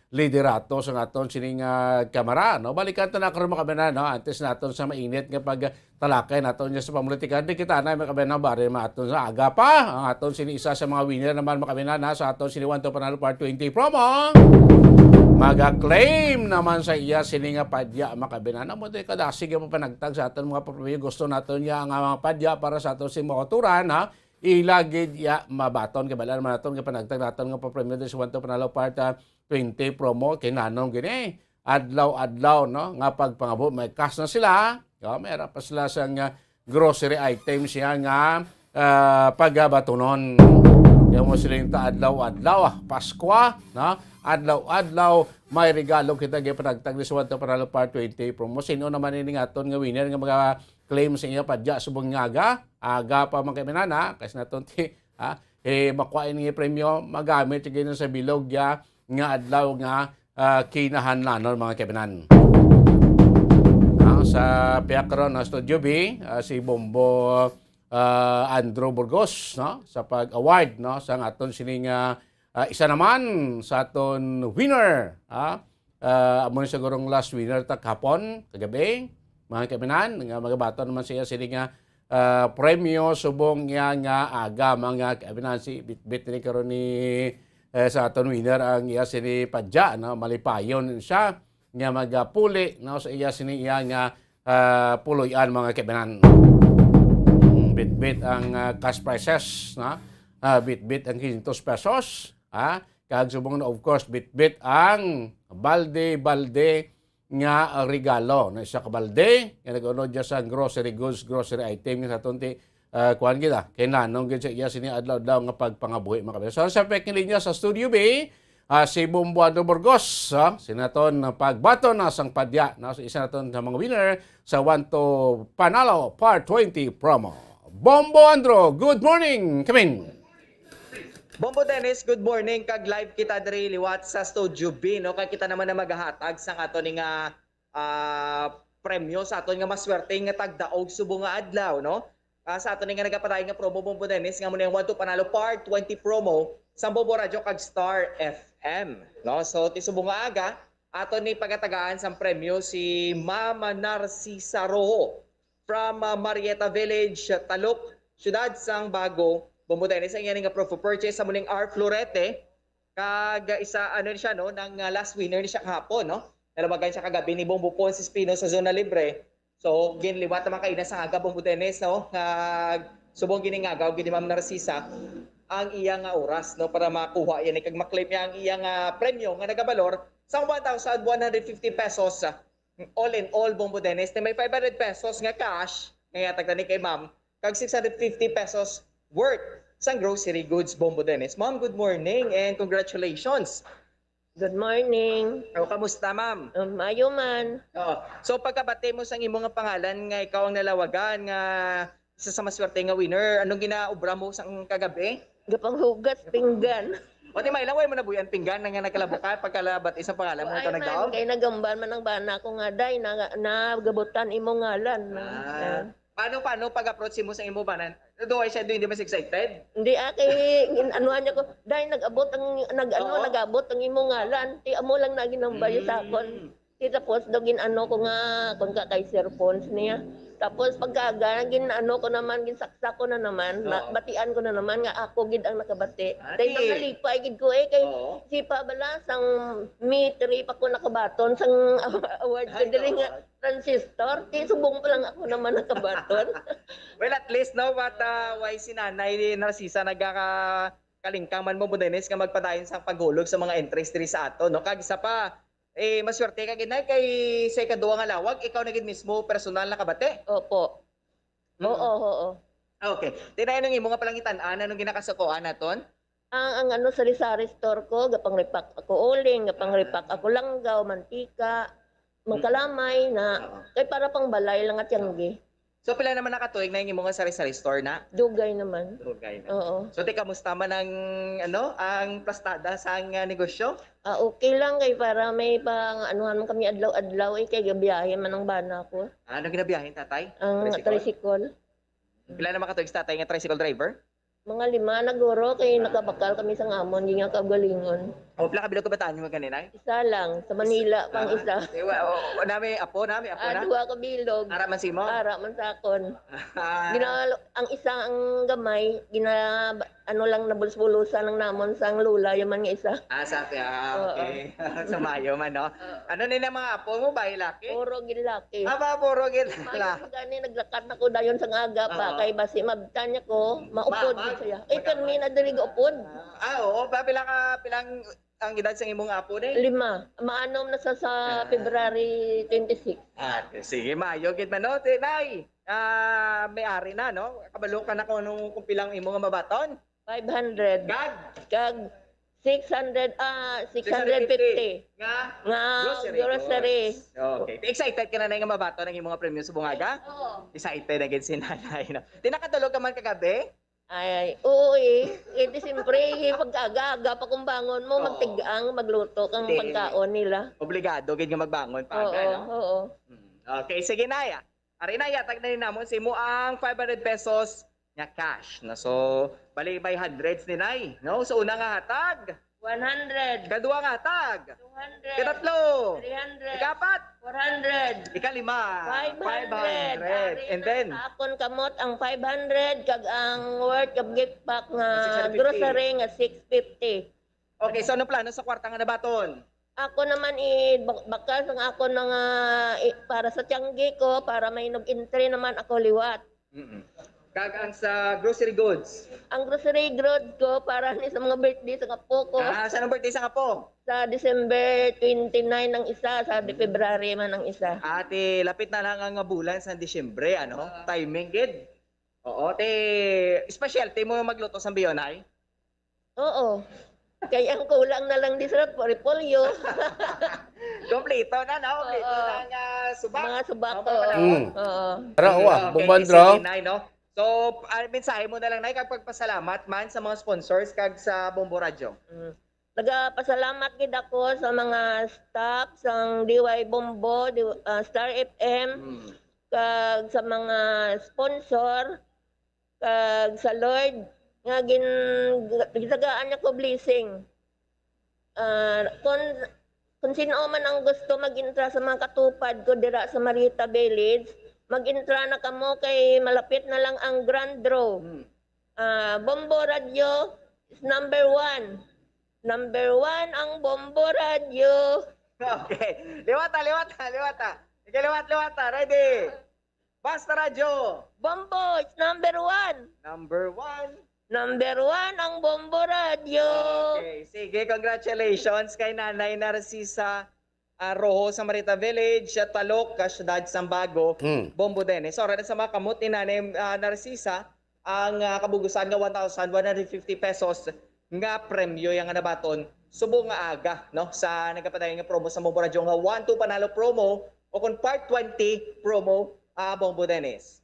liderato sa aton sining, ah, kamara, no? Balikan ta na karon, mga kabayan, no? Antes naton sa mainit nga pag talakay naton niya sa pamolitika. Di kita na, mga kabayan, bari maaton sa aga pa ang aton sini isa sa mga winner naman, mga kabayan, ha, sa aton sini One to Panalo Part twenty promo. Maga-claim naman sa iya sini nga padya, mga kabayan. Amo to kadasig nga panagtag sa aton mga papremyo. Gusto naton niya ang mga padya para sa aton sini mga kauturan, ha? Ila gid ya mabaton, kay bal-an naman naton nga panagtag naton nga papremyo din sa One to Panalo Part, ah, twenty promo. Kay nanong gini, adlaw-adlaw, no, nga pagpangabo, may cash na sila. Oh, may ra pa sila sang, ah, grocery items siya nga, ah, pagabatunon. Kaya mo sila yung ta adlaw-adlaw, ah, Paskwa, no? Adlaw-adlaw, may regalo kita gipanagtag ni sa One to Panalo Part twenty promo. Sino naman ini nga aton nga winner nga mga claim sa iya padya subong nga aga? Aga pa, mga kabayan, ha? Kasi naton ti, ha? Eh, makuha ini nga premyo, magamit siya gid sa bilog ya nga adlaw nga, ah, kinahanglanon, mga kabayan. Ah, sa pihak karon, ah, Studio B, ah, si Bombo, ah, Andrew Burgos, no, sa pag-award, no, sa aton sining, ah, ah, isa naman sa aton winner, ah, ah, amo ni sigurong last winner ta kahapon, kagabi, mga kabayan, nga magabaton naman siya sini nga, ah, premyo subong niya nga aga, mga kabayan. Si Bitbit ni karon ni, eh, sa aton winner ang iya sini padya, no? Malipayon siya nga magapuli, no, sa iya sini iya nga, ah, puloy-an, mga kabayan. Mm, Bitbit ang, ah, cash prizes, no? Ah, bitbit ang quinientos pesos, ha? Kag subong na, of course, bitbit ang balde-balde nga regalo, no? Isa ka balde nga nag-unod dyan sa grocery goods, grocery item nga sa aton ti, ah, kuwan gid, ah, kay nanong gid sa iya sini adlaw-adlaw nga pagpangabuhi, mga kabayan. So, sa pekeng linya sa Studio B, ah, si Bombo Andrew Burgos, ah, sini naton pagbaton na sang padya, no? So, isa naton sa mga winner sa One to Panalo Part twenty promo. Bombo Andrew, good morning! Kamin! Bombo Dennis, good morning. Kag live kita diri liwat sa Studio B, no? Kag kita naman na magahatag sang ato ni nga, ah, premyo sa aton nga maswerte nga tagdaog subong nga adlaw, no? Ah, sa aton ni nga nagapadayon nga promo, Bombo Dennis, nga mo na yung One to Panalo Part twenty promo sa Bombo Radio kag Star F M, no? So, ti subong nga aga, aton ni pagatagaan sang premyo si Mama Narcisa Rojo from, ah, Marieta Village, Taluk, Siyudad sang Bago. Bombo Dennis, ang iya nga proof of purchase sa muning R Florete. Kag isa, ano ni siya, no, nang, ah, last winner ni siya kahapon, no? Nalabagan siya kagabi ni Bombo Ponce Espino sa Zona Libre. So, ginliwat naman kaina sa aga, Bombo Dennis, no? Nga subong giningagaw gid ni Ma'am Narcisa ang iya nga oras, no, para makuha yan, eh, kag maklaim niya ang iya nga premyo nga nagabalor sa one thousand one hundred fifty pesos, ah, all in all, Bombo Dennis, na may five hundred pesos nga cash nga ihatag na ni kay ma'am, kag six hundred fifty pesos worth sang grocery goods, Bombo Dennis. Ma'am, good morning and congratulations. Good morning. O, kamusta, ma'am? Um, maayo man. Oo. So, pagkabati mo sang imo nga pangalan nga ikaw ang nalawagan nga isa sa maswerte nga winner, anong ginaobra mo sang kagabi? Gapanghugas pinggan. O, ti, may lang, way mo nabuyan pinggan na nga nagkalabo ka, pagkalabati sa pangalan mo, Ay, ito man, nagdaog? Kay nagambal man ang bana ko nga, "Day, na, nagabutan imo ngalan." Ah. Ah. Paano, paano pag-approach mo sa imo bana? Duhay siya, hindi mas excited? Hindi, ah, kay gin-, anuhan niya ko, "Day, nag-abot ang, nag-, ano, Oo. nag-abot ang imo ngalan." Ti amo lang na ginambal niya sa akon. Mm. Ti tapos daw gin-ano ko nga, kun ka kay cellphones niya. Tapos pagkaaga, gin-ano ko naman, ginsaksak ko na naman, na, Oo. batian ko na naman nga ako gid ang nakabati. Ah, Dahil di- nalipay gid ko eh, kay Oo. si pa bala, sang May three pa ko nakabaton, sang award ko Ay, diri nga oo. Transistor, ti subong pa lang ako naman nakabaton. Well, at least, no, but, ah, why si Nanay Narcisa nagkaka-, kalingkang man mo, Budenes, nga magpadayon sa paghulog sa mga entries diri sa ato, no? Kag isa pa, eh, maswerte ka gid, Nay, kay sa ikaduha nga lawag, ikaw na gid mismo personal nakabati? Opo. Mm. Oo, oo. Ah, okay. Tinay, anong imo nga palangitan-an? Anong ginakasukoan naton? Ang, ang ano, sari-sari store ko, gapang-repack ako uling, gapang-repack Ah. ako langgaw, mantika, Mm. mangkalamay na, Oo. kay para pang balay lang at yanggi. So, pila naman na ka tuig na yung imo nga sari-sari store na? Dugay naman. Dugay na. Oo. So, ti, kamusta man ang, ano, ang plastada sa ang, ah, negosyo? Ah, okay lang kay para may pang anuhan man kami adlaw-adlaw eh kay gabiyahe man ang bana ko. Ano ginabiyahin, tatay? Ang Tricycle? Tricycle. Pila naman ka tuig si tatay nga tricycle driver? Mga lima na guro kay nakabakal kami sa amon, di nga kaugalingon. O, pila ka bilog kabataan mo ganinay? Isa lang, sa Manila pang Ah, isa. eh, wa- o, o, nami apo, nami apo Ah, na. Duha ka bilog. Ara man simo? Ara man sa akon. Ah, Ginalo, ang isa ang gamay, gina ano lang nabulus-bulusan lang namon sang lula yaman nga isa. Ah, sa ah, Oo. Okay. Sa mayo man, no? Ano ni na mga apo mo, bayi laki? Puro gid laki. Aba, puro gid Mayo laki. Gani naglakat na ko dayon sang aga pa Oo. Kay basi mabtan niya ko, maupod Ma- gid siya. Eh, permi na diri gaupod. Ah, oo. Pa, pila ka, pilang ang edad sa imong apo ni? Lima. Maanom na sa sa Ah. February twenty-six. Ah, sige, mayo gid man, no? Ti, Nay, ah, may ari na, no? Kabalo ka na kung, ano, kung pilang imo nga mabaton? Five hundred. Kag? Kag six hundred, ah, six hundred fifty. Nga? Nga grocery. Grocery. Okay. Excited ka na na nga mabaton ang imong premyo sa bungaga? Oo. Excited na gid si nanay, no? Ti, nakatulog ka man kagabi? Ay, oo eh. Eh, di siyempre, eh, pag aga-aga pa kung bangon mo, Oo. Magtigang, magluto kang Hindi. Pagkaon nila. Obligado gid nga magbangon pa Oo, aga, no? Oo. Mm. Okay, sige, Naya. Ari na, yatag na ni namon sa imo ang five hundred pesos nga cash. No? So, bali may hundreds ni Nay. No? So, una nga hatag. One hundred. Kadua nga hatag. Two hundred. Katatlo. Three hundred. Ikapat. Four hundred. Ikalima. Five hundred. Five hundred. And then? Sa akon kamot ang five hundred kag ang worth of gift pack nga six hundred fifty. Grocery nga six fifty. Okay, so anong plano sa kwarta nga nabaton? Ako naman i-, bak-, bakas ang ako na nga i-, para sa tiyanggi ko, para may nag-entry naman ako liwat. Mm-mm. Kag ang sa grocery goods? Ang grocery goods ko para ni sa mga birthday sa kapo ko. Ah, sa anong birthday sa kapo? Sa December twenty-nine ang isa, sa February man ang isa. Ate, lapit na lang ang bulan sa Disyembre, ano? Oo. Timing gid. Oo, te, specialty mo magluto sa biyonay? Oo. Kay ang kulang na lang di sa repolyo. Kompleto na, no? Kompleto Oo. na ang ah, subak. Mga subak, Kompleto oo. na. Mm. Oo. Pero, wa, Okay, Bumban, sige, bro. Nay, no? So, ah, mensahe mo na lang, Nay, kag pagpasalamat man sa mga sponsors kag sa Bombo Radyo. Mm. Nagapasalamat gid ako sa mga staff sang D Y Bombo, di, ah, Star F M, Mm. kag sa mga sponsor. Kag sa Lord nga gin-, gitagaan niya ko blessing. Ah, kon, kon sin-o man ang gusto mag-intra sa mga katupad ko dira sa Marita Village, mag-intra na kamo kay malapit na lang ang grand draw. Hmm. Ah, Bombo Radio is number one. Number one ang Bombo Radio. Okay. Liwata, liwata, liwata. Sige, liwat, liwata. Ready? Basta Radyo. Bombo, it's number one. Number one. Number one ang Bombo Radyo. Okay. Sige, congratulations kay Nanay Narcisa ah, Rojo sa Marita Village, sa Talok, ka Syudad Sambago, Mm. Bombo Dennis. So, sa mga kamot ni Nanay ah, Narcisa, ang ah, kabugusan nga one thousand one hundred fifty pesos nga premyo yang nabaton subong nga aga, no, sa nagapadayon nga promo sa Bombo Radyo nga One Two Panalo promo o kung Part twenty promo, ah, Bombo Dennis.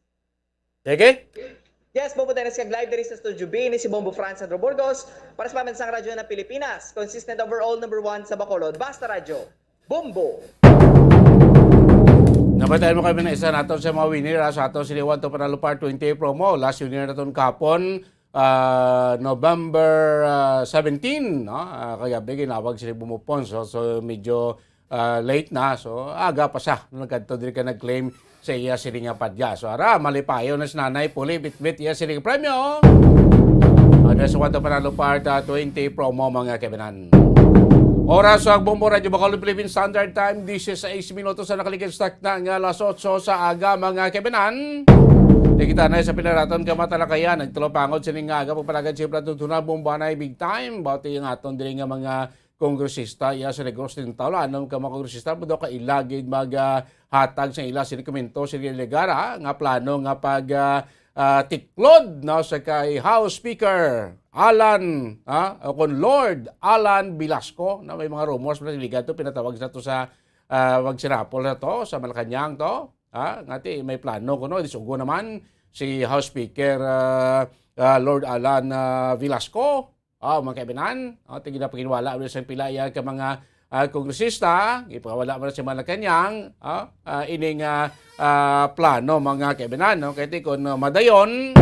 Sige. Yes, Bombo Dennis kag live diri sa Studio B ni si Bombo Franz Sandro Burgos para sa Pambansang Radyo ng Pilipinas, consistent overall number one sa Bacolod. Basta Radyo, Bombo! Nabatian mo kami na isa naton sa mga winner, ah, sa aton sini One to Panalo Part twenty promo. Last winner naton kapon, ah, November, ah, seventeen, no? Ah, kagabi ginawag sila bumupon. So, so medyo, ah, late na. So, aga pa sa nagkadto diri ka nag-claim sa iya sini nga padya. So, ara, malipayon na si Nanay Puli bitbit iya sini nga premyo. Ada sa One to Panalo Part, ah, twenty promo, mga kaibinan. Oras sa Bombo Radyo Bacolod Philippine Standard Time, dise seis minutos sa nakaligid sa takna nga alas otso sa aga, mga kaibinan. Di kita na sa pinaraton ka matalakayan, nagtulapangod sini nga aga, pagpalagad siyempre tutunan, bombanay big time. Bati ang aton diri nga mga kongresista, iya si Negros din tawla, anong ka mga kongresista mo daw kailagid mag, ah, hatag sa ila sini komento, sini Ligara, nga plano nga pag, ah, ah, tiklod, no, sa kay House Speaker Alan, ah, o kon Lord Alan Velasco, na may mga rumors na ligat to, pinatawag sa to sa, ah, magsirapol na to, sa Malacañang to. ha, nga ti may plano kuno, disugo naman si House Speaker, ah, ah, Lord Alan, ah, Velasco. Ah, mga kaibanan, ah, ti ginapaginwala man sa pila iya ka mga, ah, kongresista, gipawala man sa Malacañang, ah, ah, ining, ah, ah, plano, mga kaibanan, no? Kay ti kun, ah, madayon,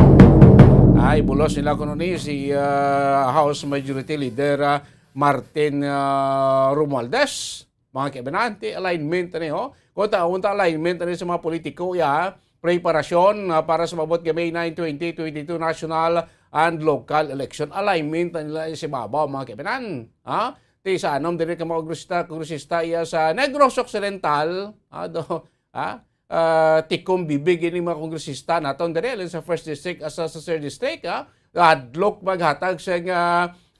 ay bulos nila kuno ni si, ah, House Majority Leader, ah, Martin, ah, Romualdez. Mga kaibanan, ti alignment ani, ho. Kung ta, kung ta alignment ani sa mga politiko, ya, preparasyon, ah, para sa maabot nga May nine, twenty twenty-two national and local election. Alignment na nila sa babaw, mga kaibanan. Ha? Ti sa anom diri ka mga kongresista, kongresista iya sa Negros Occidental, ha, do, ha? Ah, tikom bibig ini mga kongresista naton diri, alin sa first district as sa, sa third district, ha? Hadlok maghatag sa nga,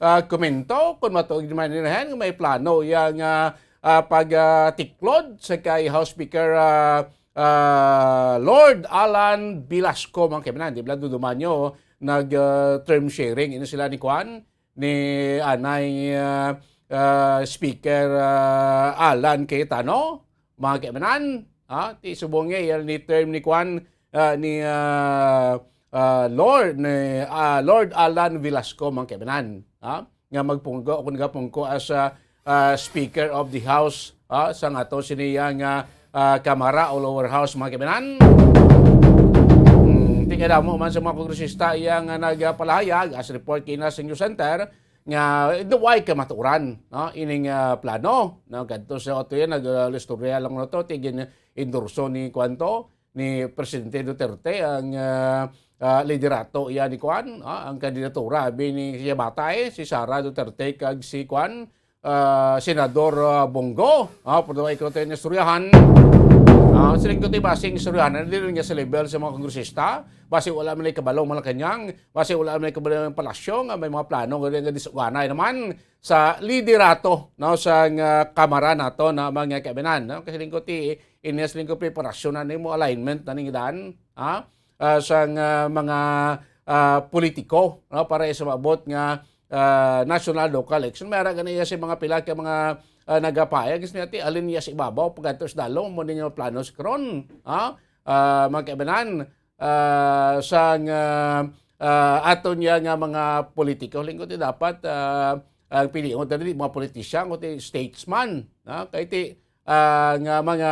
ah, komento kung matuod man nila nga may plano iya nga, ah, pag, ah, tiklod sa kay House Speaker, ah, ah, Lord Alan Velasco, mga kaibanan. Di ba, duduman nyo, nag, ah, term sharing ini sila ni Kwan, ni anay, ah, ah, Speaker, ah, Alan Cayetano, mga kaibanan, ha, ti subong nga iya ni term ni Kwan, ah, ni, ah, ah, Lord, ni, ah, Lord Alan Velasco, mga kaibanan, ha, nga magpungko o kung nagapungko as, ah, ah, Speaker of the House, ha, sa nga to siniya nga, ah, Kamara o Lower House, mga kaibanan. Hmm, ti kadamo man sa mga kongresista iya nga nagapalahayag as report kina sa News Center, nga duway kamatuoran, no, ining, ah, plano, no, kadto sa ato yan, nag-, ah, istorya lang na to, ti gin-endorso ni Kwan to, ni Presidente Duterte ang, ah, ah, liderato iya ni Kwan, ah, ang kandidatura abi ni siya bata, eh, si Sara Duterte kag si Kwan, ah, Senador, ah, Bong Go. Ah, pero duway ko tayo istoryahan. Ah, siling ko ti basing istoryahan, hindi rin nga sa level sa mga kongresista, basi wala man ay kabalo Malacañang, basi wala man ay kabalo ang palasyo nga may mga plano nga, nga disuganay naman sa liderato, no, sa nga Kamara nato na mga kaibanan, no? Kasi lingkod ti, inis lingkod preparasyon na nimo, alignment na ning daan, ha? Ah, sa nga mga, ah, politiko, no, para sa maabot nga, ah, national local election. May ara gani iya si mga pila ka mga, ah, nagapayag, kasi niya ti alin niya sa ibabaw, pagkadto sa dalom, mo ninyo plano sa karon, ha? Ah, mga kaibanan, ah, sang, ah, ah, aton niya nga mga politiko. Lingkod ti dapat, ah, ang pilion ta dili mga politician, kundi statesman, no? Kay ti, ah, nga mga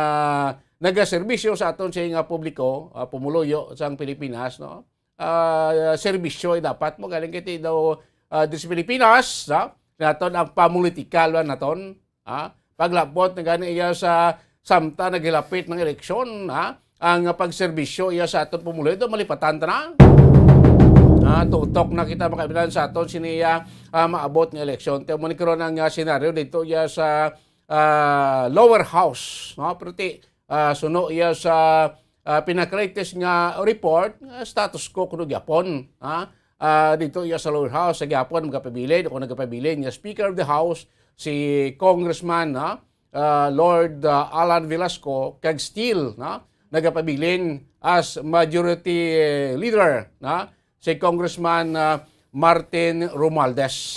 nagaserbisyo sa aton sa nga publiko, ah, pumuluyo sang Pilipinas, no? Ah, serbisyo ay dapat mo galing kay ti daw, ah, diri sa Pilipinas, no? Naton ang pamulitikal ba naton. Ha? Paglabot na gani iya sa samta naghilapit ng eleksyon, ha? Ang pagserbisyo iya sa aton pumuluyo, ito malipatan ta na. Ha? Tutok na kita, mga kaibigan, sa aton sini iya, ah, maabot nga eleksyon. Tiyo mo ni karon ang, ah, senaryo dito iya sa, ah, lower house, no? Pero ti, ah, suno iya sa, ah, pinaka-latest nga report, nga status quo kuno gyapon, ha? Ah, dito iya sa lower house sa gyapon magapabilin, kung nagapabilin nga Speaker of the House, si Congressman, no, ah, Lord, ah, Alan Velasco, kag still, no, nagapabilin as majority, eh, leader, no, si Congressman, ah, Martin Romualdez.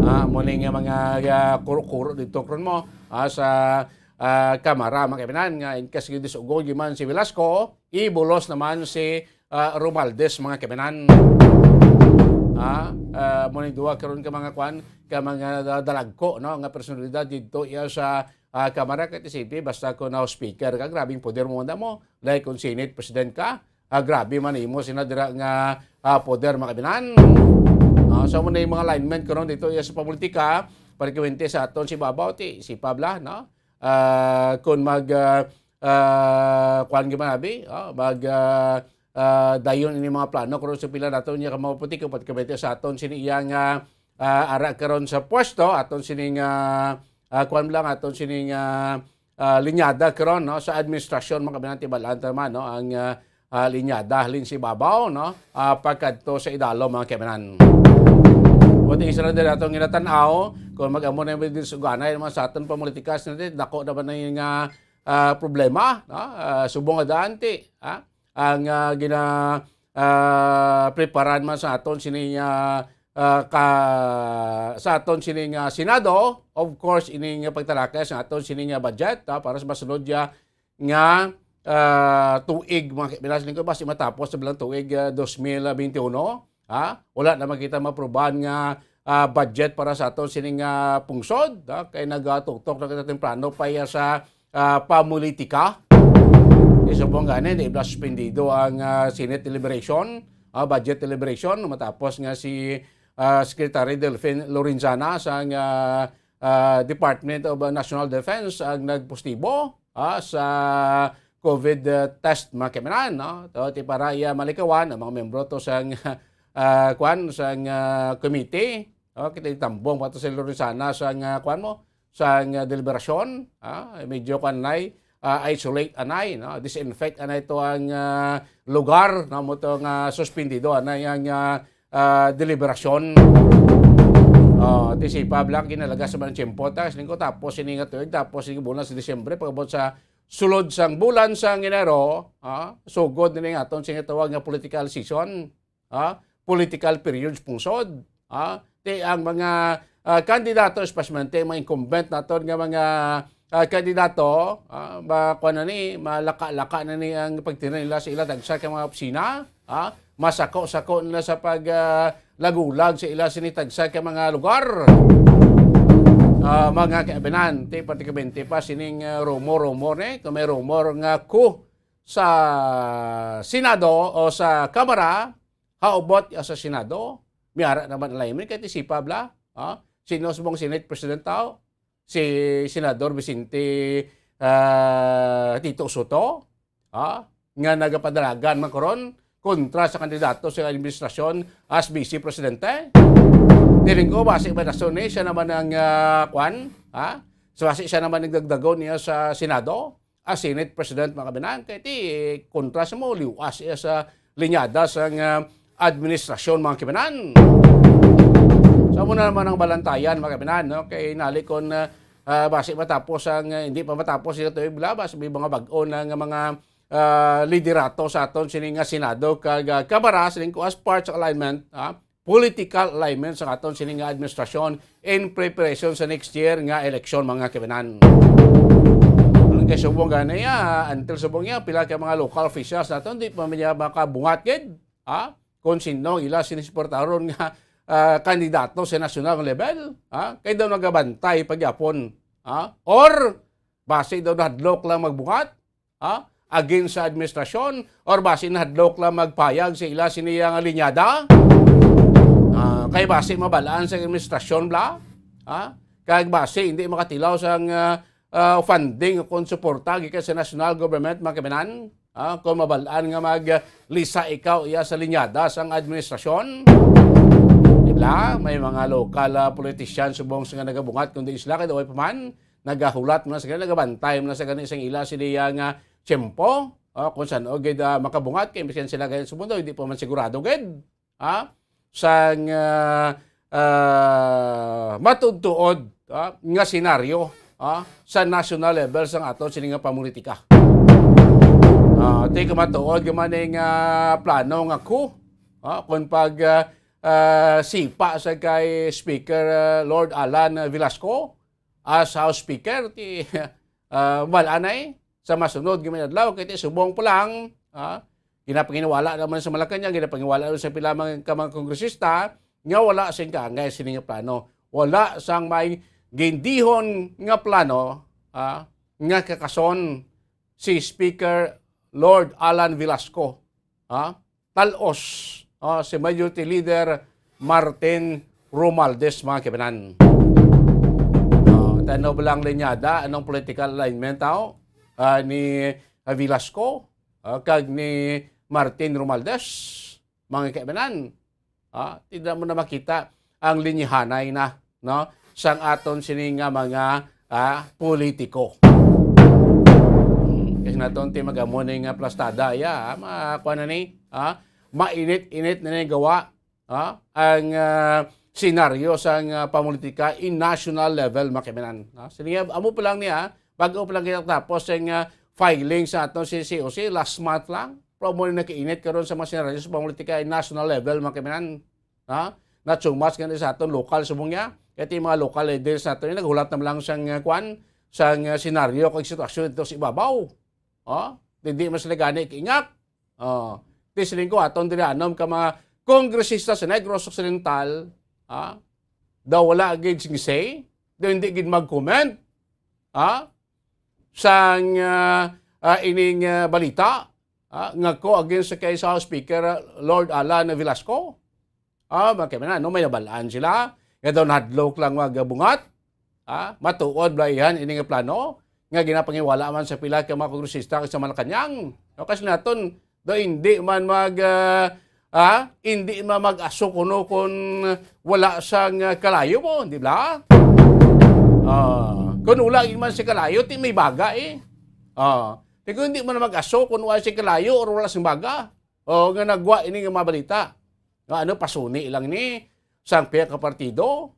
Ah, mo ni nga mga, ah, kuro-kuro dito kron mo, ah, sa, ah, Kamara, mga kaibigan, nga in case disugo man si Velasco, ibulos naman si ah, Romualdez, mga kaibanan. Ah, ah, mo ning duwa karon ka mga kwan, ka mga da-, dalagko, no, nga personalidad dito iya sa, ah, Kamara, kay ti simple, basta ko na speaker ka, grabing poder mo, mo. Like kung Senate President ka, ah, grabe man imo sina dira nga, ah, poder, mga kaibanan. Ah, so mo na yung mga alignment karon dito iya sa politika, pagkiwente sa aton si Babaw, ti, si Pabla, no? Ah, kung mag, ah, ah, kuwan gyud man abi, oh, mag, ah, ah, dayon ini mga plano kung sa pila nato niya ka mga puti, kung pati sa aton sini iya nga, ah, ara karon sa pwesto, aton sini nga, ah, kuwan lang, aton sini nga, ah, linyada karon, no, sa administrasyon, mga kabinante, balaan ta naman, no, ang, ah, ah, linyada halin sa ibabaw, no, ah, pagkadto sa idalom, mga kaibanan. Buti isa lang din atong ginatanaw, kung mag-amo na yung suganay naman sa aton pamulitika, sa natin, dako naman na yung, ah, ah, problema, no? Ah, subong nga daan ti, ah, ang, ah, gina-, ah, preparan man sa aton sini nga, ah, ka-, sa aton sini nga Senado, of course, ini nga pagtalakay sa aton sini nga budget, ah, para sa masunod ya nga, ah, tuig, mga kabinas, lingkod, basi matapos na bilang tuig, ah, dos mil benti uno, ha? Wala naman kita maprobahan nga, ah, budget para sa aton sining, ah, pungsod, ha? Kay nagatuktok na kita temprano pa iya sa, ah, pamulitika. Isubong gani, di ba, suspendido ang, ah, Senate deliberation, ah, budget deliberation, matapos nga si, ah, Secretary Delfin Lorenzana sang, ah, ah, Department of National Defense ang nagpositibo, ah, sa COVID, ah, test, mga kabinan, no? To, ti para iya malikawan ang mga membro to sang, ah, kwan, sang, ah, committee, no? Kita itambong pa to sa Lorenzana sang, ah, kwan mo, sang, ah, deliberasyon, ah, medyo kwan anay, ah, isolate anay, no? Disinfect anay to ang, ah, lugar, no? Mo to nga suspendido anay ang, ah, ah, deliberasyon. Oh, ti sipa bala, ginalagas naman ang tiyempo, ta, siling ko, tapos ini nga tuig, tapos ini bulan sa Disyembre, pag-abot sa sulod sang bulan sang Enero, ah, sugod na ning aton sing tawag nga political season, ah, political period sa pungsod, ah, ti ang mga, ah, kandidato, especially ti mga incumbent naton nga mga, ah, kandidato, ah, ba, kuwan na ni, malaka-laka na ni ang pagtira nila sa ila tagsa ka mga opisina, ah, masako-sako nila sa pag, ah, lagulag sa ila sini tagsa ka mga lugar. Ah, mga kaabinan, ti, pratikamente pa sining, ah, rumor-rumor ni, kung may rumor nga coup sa Senado o sa Kamara, haubot ya sa Senado, may ara naman alignment, kay ti sipa bala, ah, sino subong Senate President tao? Si Senador Vicente, ah, Tito Sotto, ah, nga nagapadalagan man karon kontra sa kandidato sa administrasyon as Vice Presidente. Tiling ko, basi ba rason ni siya naman ang, ah, kwan, ha? So, basi siya naman nagdagdagon niya sa Senado as Senate President, mga kabinan. Kay ti kontra sa mo, liwas siya sa linyada sang, ah, administrasyon, mga kabinan. So, amo na naman ang balantayan, mga kabinan, no? Kay nali kon, ah, ah, basi matapos ang, ah, hindi pa matapos sila tuig bala, basi may mga bag-o na nga mga, ah, liderato sa aton sini nga Senado kag, ah, Kamara, siling ko, as part sa alignment, ah, political alignment sa aton sini nga administrasyon in preparation sa next year nga eleksyon, mga kabinan. Ang kay subong gani, ah, until subong niya, pila ka mga local officials naton, di pa man niya makabungat gid, ha? Kung sino ang ila sinisuportaron nga, ah, kandidato sa national level, ha? Kay daw nagabantay pagyapon, ha? Or basi daw nahadlok lang magbungat, ha? Against sa administrasyon, or basi nahadlok lang magpayag sa ila sini nga linyada. Ah, kay basi mabalaan sa administrasyon bala, ha? Kag basi hindi makatilaw sang, ah, ah, funding o kon suporta gikan sa national government, mga kabinan. Ah, kung mabalaan nga maglisa ikaw iya sa linyada sang administrasyon, di bala, may mga local, ah, politician subong sa nga nagabungat kundi isla kay daw pa man nagahulat man na sa gani, nagabantay man na sa gani sang ila sini nga tiyempo, ah, kung san-o gid, ah, makabungat, kay bisan sila gani sa mundo, hindi pa man sigurado gid, ah, sang, ah, ah, matuod-tuod, ah, nga senaryo, ah, sa national level sang aton sini nga pamulitika. Ah, ti kamatuod nga man ning, ah, plano nga coup, ah, kung pag, ah, ah, sipa sa kay Speaker, ah, Lord Alan Velasco, as House Speaker, ti, ah, wala na eh. Sa masunod nga mga adlaw, kay ti subong pa lang, ah, ginapanginwala naman sa Malacañang, ginapanginwala naman sa pila man ka mga kongresista, nga wala sing kaangay sini nga plano. Wala sang may gindihon nga plano, ah, nga kakason si Speaker Lord Alan Velasco, ah, tal-os, ah, si Majority Leader Martin Romualdez, mga kabinan. Ah, tanaw ba lang linyada, anong political alignment tao, ah, ni Velasco, ah, kag ni Martin Romualdez, mga kabinan? Ah, tindog mo na makita ang linyahanay na, no, sang aton sini nga mga, ah, politiko. Hmm, kay sa naton ti mag-amo ni nga plastada, ya, ah, ma-, kuwan na ni, ah, mainit-init na ni gawa, ah, ang, ah, senaryo sang, ah, pamulitika in national level, mga kabinan. Ah, sini nga, amo pa lang niya, bago pa lang kita tapos ang, ah, filing sa aton si C O C last month lang. Pero mo na nakainit karon sa mga senaryo sa pamulitika in national level, mga kabinan. Ha? Not so much nga sa aton local subong niya. Kaya ti mga local leaders naton, naghulat na lang sang, ah, kwan, sang, ah, senaryo kag sitwasyon dito sa ibabaw. Ha? Hindi man sila gani kaingak. Oh, ti siling ko, aton diri anom ka mga kongresista sa Negros Occidental, ah, daw wala gid sing say, daw hindi gid mag-comment, ah, sang, ah, ah, ining, ah, balita, ah, nga ko against kay sa House Speaker, ah, Lord Alan Velasco. Ah, mga kaibigan, no, may nabalaan sila nga daw nahadlok lang magabungat. Ah, matuod ba yan ini nga plano nga ginapangiwala man sa pila ka mga kongresista sa Malacañang? No, kasi naton, daw hindi man mag, ah, ah, hindi man mag-aso kuno kung wala sang, ah, kalayo mo, di ba? Ah, kung wala man si kalayo, ti may baga eh. Ah, ti kung hindi man mag-aso kung wala si kalayo or wala sang baga. O nga nagwa ini nga mga balita. Nga ano, pasuni lang ni sang pihak ka partido?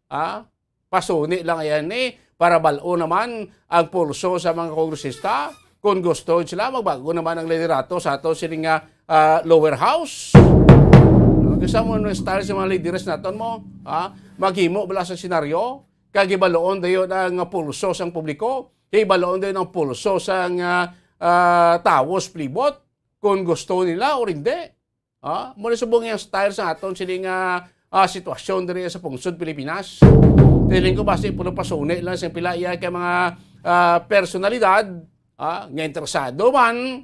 Ah, pasuni lang yan ni para bal-o naman ang pulso sa mga kongresista. Kung gusto sila, magbago naman ang liderato sa ato sini nga, ah, lower house. Ano, gusto mo ng style sa mga lideres naton mo? Ah, maghimo bala sa senaryo, kag hibaloon dayon ang pulso sang publiko, hibaloon dayon ang pulso sang, ah, ah, tawo sa palibot, kung gusto nila o hindi. Ah, mo na subong yung style sa aton sini nga, ah, sitwasyon diri sa pungsod Pilipinas. Feeling ko basi puno pasuni lang sa pila iya kay mga, ah, personalidad, ah, nga interesado man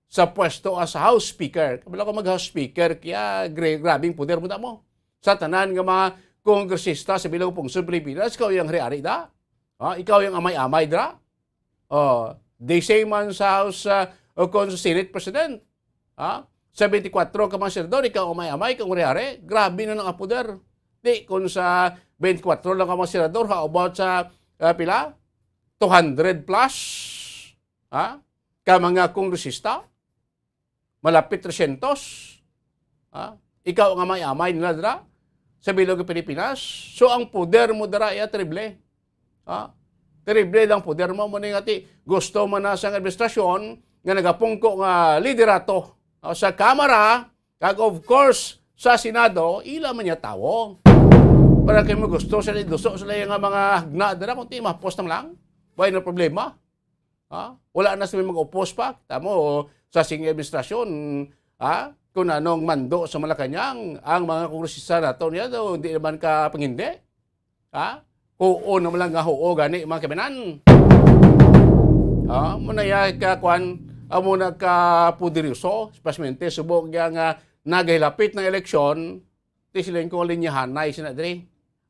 sa pwesto as House Speaker. Kabalo ko mag-House Speaker, kaya gra-, grabing poder mo mo. Sa tanan nga mga kongresista sa bilog pungsod Pilipinas, ikaw yung hari-hari da. Ah, ikaw yung amay-amay dra. Oh, the same man sa House, ah, o kon sa Senate President. Ha? Sa twenty-four ka mga senador, ikaw amay-amay kang uri-ari. Grabe na nang apoder. Di, kung sa twenty-four lang ka mga senador, how about sa, ah, pila? Two hundred plus? Ha? Ka mga kongresista? Malapit three hundred. Ha? Ikaw ang amay-amay nila dira sa bilog ng Pilipinas. So, ang poder mo dira, iya, terrible. Ha? Terrible lang poder mo. Muna nga ti, gusto man na sang administrasyon nga nagapungko nga liderato, ah, sa Kamara, kag of course, sa Senado, ila man niya tawo. Para kay mo gusto sila, gusto sila yung mga hagna dira, kung ti, mapos lang lang. Wala na problema. Ha? Wala na sila mag-oppose pa. Tamo, sa sing administrasyon, ha? Kung anong mando sa Malacañang, ang mga kongresista nato niya, daw, hindi naman ka pangindi. Ha? Oo naman lang nga oo, gani, mga kaminan. Ha? Muna ya ka, kwan, amo na ka poderoso, especially subok ya nga nagahilapit ng eleksyon, ti siling ko linyahanay sina diri.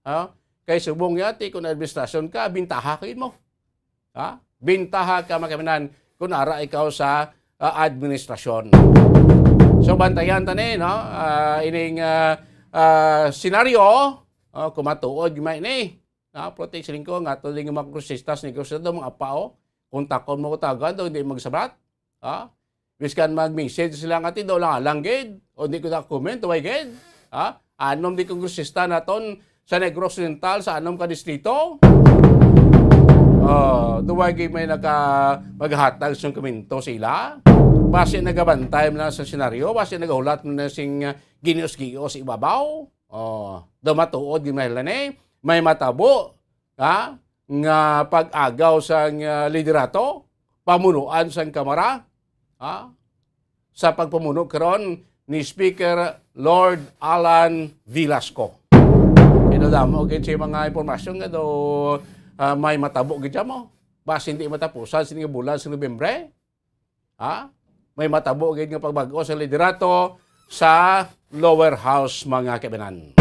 Ha? Kay subong ya, ti kung administrasyon ka, bintaha kayo mo. Ha? Bintaha ka, mga kaminan, kung ara ikaw sa, ah, administrasyon. So, bantayan ta ni, no? Ah, ining, ah, ah, senaryo, ah, kung matuod, may ni. Ah, protect siling ko, nga to din yung mga kongresista, ni kongresista, mga apa, oh. Kung takon mo ko tagan, daw hindi magsabat. Ha? Biskan mag-message sila nga ti daw lang alang gid, o di ko na comment, way gid. Ha? Anom di kongresista naton sa Negros Occidental, sa anom ka distrito. Ah, duway gid may naka-, maghatag sa komento sa ila. Basi nagabantay man lang sa senaryo, basi nagahulat man na sing, ah, ginios-gios ibabaw. Oh, daw matuod gid man lang ni, may matabo, ha? Nga pag-agaw sang, ah, liderato, pamunuan sang Kamara, ha? Sa pagpamuno karon ni Speaker Lord Alan Velasco. Kinudamo gid sa mga impormasyon nga do, ah, may matabo gid mo. Basi hindi matapusan sini nga bulan sa Nobyembre. Ha? May matabo gid nga pagbag-o sa liderato sa lower house, mga kaibigan.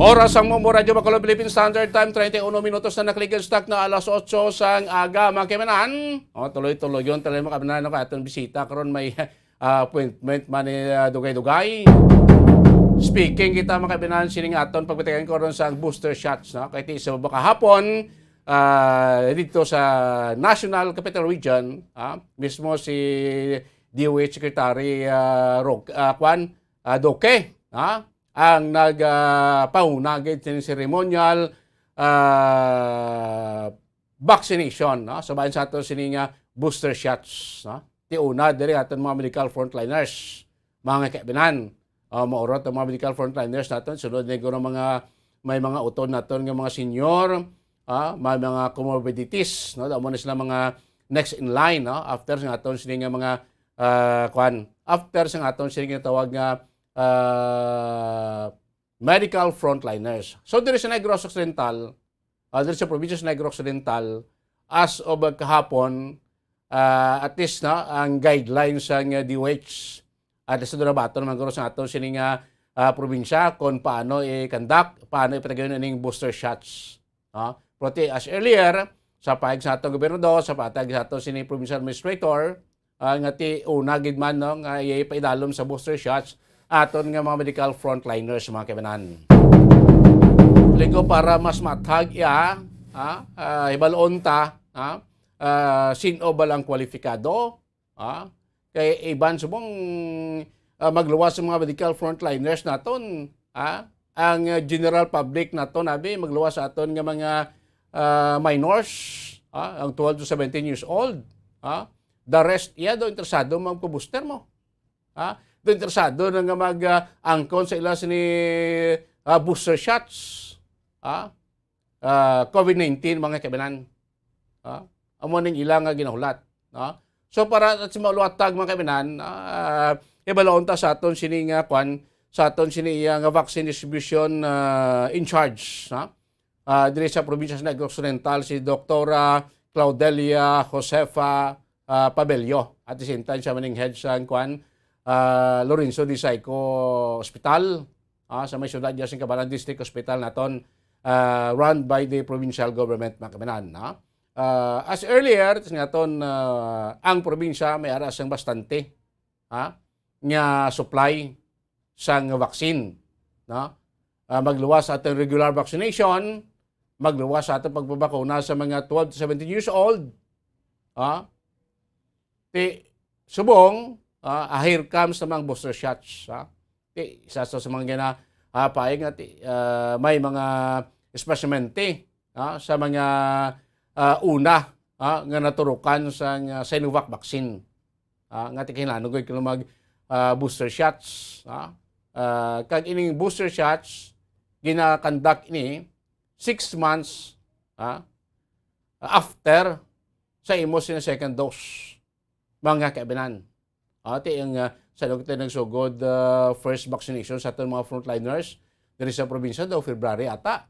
Oras ang Mumbo Radyo Bacolod Philippine Standard Time, treinta y uno minutos na nakaligid sa takna alas otso sang aga, mga kaibigan. O, tuloy-tuloy yun, talaga, mga kaibigan, no, kay aton bisita karon may, ah, appointment man ni, ah, Dugay-Dugay. Speaking kita, mga kaibigan, sining aton pagbatikan karon sa booster shots, no? Kay ti sa baka hapon, ah, dito sa National Capital Region, ah, mismo si D O H Secretary, ah, Roque, ah, kwan, ah, Duque, ah, ang nag, ah, pauna gid sa ceremonial, ah, vaccination, no? So, bahin sa ato sini nga booster shots, no? Ti una diri aton mga medical frontliners, mga kaibigan. Ah, maurot ang mga medical frontliners naton. Sunod na guro mga, may mga utod naton nga mga senior, ah, may mga comorbidities, no? Damo na sila mga, next in line, no? After sa aton sini nga mga, ah, kwan, after sa aton sini nga tawag nga, ah, medical frontliners. So, diri sa Negros Occidental, ah, diri sa probinsya sa Negros Occidental, as of kahapon, ah, at least, no, ang guidelines sang, ah, D O H, at least, daw nabaton man guro sa aton sini nga, ah, probinsya kung paano i-conduct, paano ipatagayon ining booster shots. No? Pero ti, as earlier, sa pahayag sa atong gobernador, sa pahayag sa aton sini provincial administrator, ah, nga ti una gid man, no, nga iya ipaidalom sa booster shots aton nga mga medical frontliners, mga kaibanan. Linggo para mas mathag iya, ha? Ah, hibalon ta, ha? Ah, sin-o ba lang kwalipikado? Ha? Kay iban subong, ah, magluwas sa mga medical frontliners naton, ha? Ang, ah, general public naton, abi, magluwas sa aton nga mga, ah, minors, ha? Ang twelve to seventeen years old, ha? The rest, iya do interesado magpa-booster mo. Ha? Do interesado na nga mag, ah, angkon sa ila sini, ah, booster shots. Ha? Ah, COVID nineteen, mga kaibanan. Ha? Amo ning ila nga ginahulat. Ha? So, para sa maluwatag, mga kaibanan, ah, ibalaon ta sa aton sini nga kwan, sa aton sini iya nga vaccine distribution, ah, in charge, ha? Ah, diri sa probinsya sa Negros Occidental, si Doktora Claudelia Josefa, ah, Pabello. At the same time, siya maning head sa kwan, ah, Lorenzo Dizayco Hospital, ah, sa may siyudad niya sa Cabalan District Hospital naton, ah, run by the provincial government, mga kaibanan, ha? Ah, as earlier, tis nga ton, ah, ang probinsya may ara sang bastante, ha, nga supply sang vaccine, no? Ah, magluwas sa atong regular vaccination, magluwas sa atong pagpabakuna sa mga twelve to seventeen years old, ha? Ti, subong, ah, ah, here comes sa mga booster shots, ha? Ti, isa sa, sa mga gina-, ah, paing nga ti, ah, may mga espesyemente, ah, sa mga, ah, una, ah, nga naturukan sa, ah, Sinovac vaccine. Ah, nga ti kinahanglan gid kuno mag, ah, booster shots, ah. Ah, kag ining booster shots, gina-conduct ini six months, ah, after sa imo sini second dose, mga kaibanan. Ah, ti ang, ah, sa lugod nagsugod, ah, first vaccination sa aton mga frontliners diri sa probinsya daw February ata.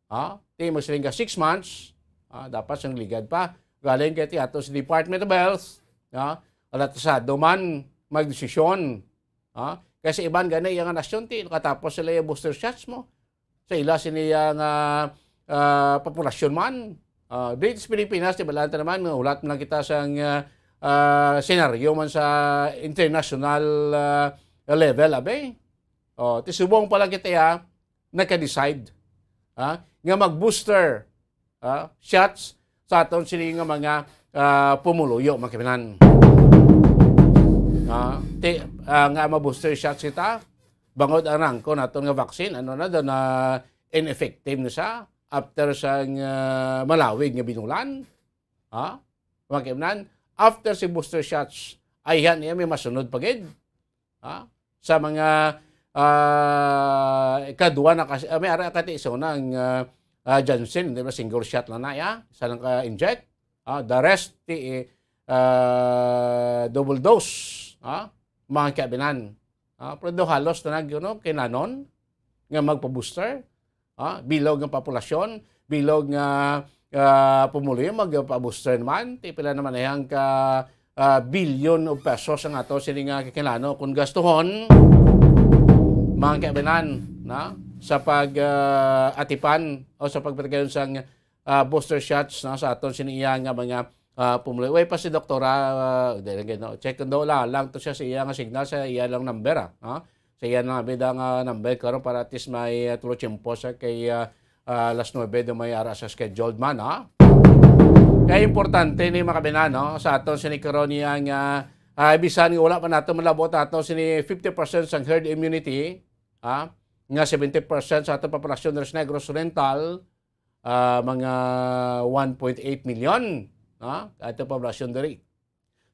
Ha? Ti magsiling ka six months, ah, dapat sang ligad pa. Galing kay ti ato sa Department of Health, ha? Alatosado man magdesisyon, ha? Kay sa iban gani iya nga nasyon, ti nakatapos sila yung booster shots mo. Sa ila sini iya nga, ah, populasyon man. Ah, dito sa Pilipinas, di ba, lang naman, hulat man lang kita sa, ah, ah, senaryo man sa international, ah, level, abi. Oh, ti subong pa lang kita, ya, naka-decide, ha, nga mag-booster, ha, shots sa aton sini nga mga, ah, pumuluyo, mga kaibanan. Ha, ti, ah, nga ma-booster shots kita, bangod ang rangko naton nga vaccine, ano na daw, na ineffective na siya after sa, ah, malawig nga binulan. Ha? Mga kaibanan, after si booster shots, ayhan niya may masunod pa gid. Ha? Sa mga, ah, ikadua na kasi, ah, may ara kati sa una ang, ah, ah, Janssen, di ba, single shot lang na, ya? Isa lang ka-inject. Ah, the rest, ti, eh, ah, double dose. Ha? Mga kaibanan. Ah, pero daw halos na nag-, ano, kinanon nga magpa-booster. Ah, bilog nga populasyon, bilog nga, ah, pumuluyo, magpa-booster naman. Ti pila naman ay ang ka, ah, billion of pesos ang ato sini nga kikinlano kung gastuhon, mga kaibanan, na, sa pag, ah, atipan o sa pagpatigayon sang, ah, booster shots, no, sa aton sini iya nga mga, ah, pumuluyo. Way pa si doktora, ah, di lang gid, no? Check daw lang, lang to siya sa iya nga signal, sa iya lang number, ah, ha? Sa iya lang bida nga number karon para at least may, ah, tulo tiyempo sa kay, ah, ah, alas nuebe do may ara sa scheduled man, ha? Kaya importante ni, mga kaibanan, no? Sa aton sini karon niya nga, ah, bisan nga wala pa nato malabot ato sini fifty percent sang herd immunity, ha? Nga seventy percent sa aton populasyon diri sa Negros Oriental, ah, mga one point eight million, ha? Ato populasyon diri.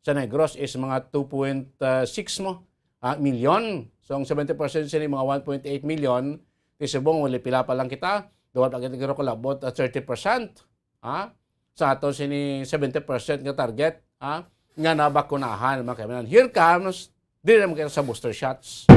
Sa Negros is mga two point six mo, ah, million. So, ang seventy percent sini mga one point eight million, ti subong, wala pila pa lang kita, duwa pa kita giro kalabot, ah, thirty percent. Ha? sa aton sini seventy percent nga target, ha, nga nabakunahan, mga kaibigan. Here comes, dili naman kita sa booster shots.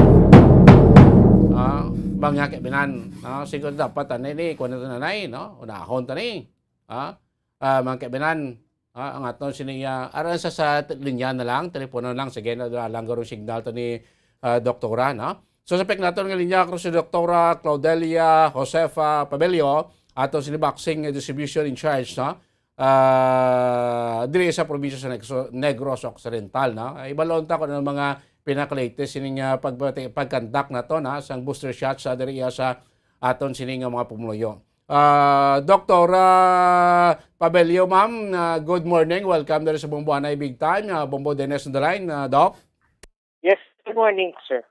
Ah, mga kaibigan, ah, siguro dapat, ano, ini, kuwan na to, nanay, no? Unahon ta ni. Ah, ah, mga kaibigan, ah, ang aton sini, ah, aron sa, sa t-, linya na lang, telepono lang, sige, na, na lang garong signal to ni, ah, Doktora, no? So, sa pek naton nga linya, ako si Doktora Claudelia Josefa Pabelio, aton sini boxing distribution in charge, no? Ah, diri sa probinsya sa Negro-, Negros Occidental, no? Ay, ibalon ta kung ano mga pinaka-latest sining, ah, pagpati-, pag-conduct nato, na, sang booster shot sa diri, ah, sa aton sini nga mga pumuluyo. Ah, Doktora Pabelio, ma'am, ah, good morning. Welcome diri sa Bomboanay Big Time. Ah, Bombo Dennis on the line, ah, Doc. Yes, good morning, sir.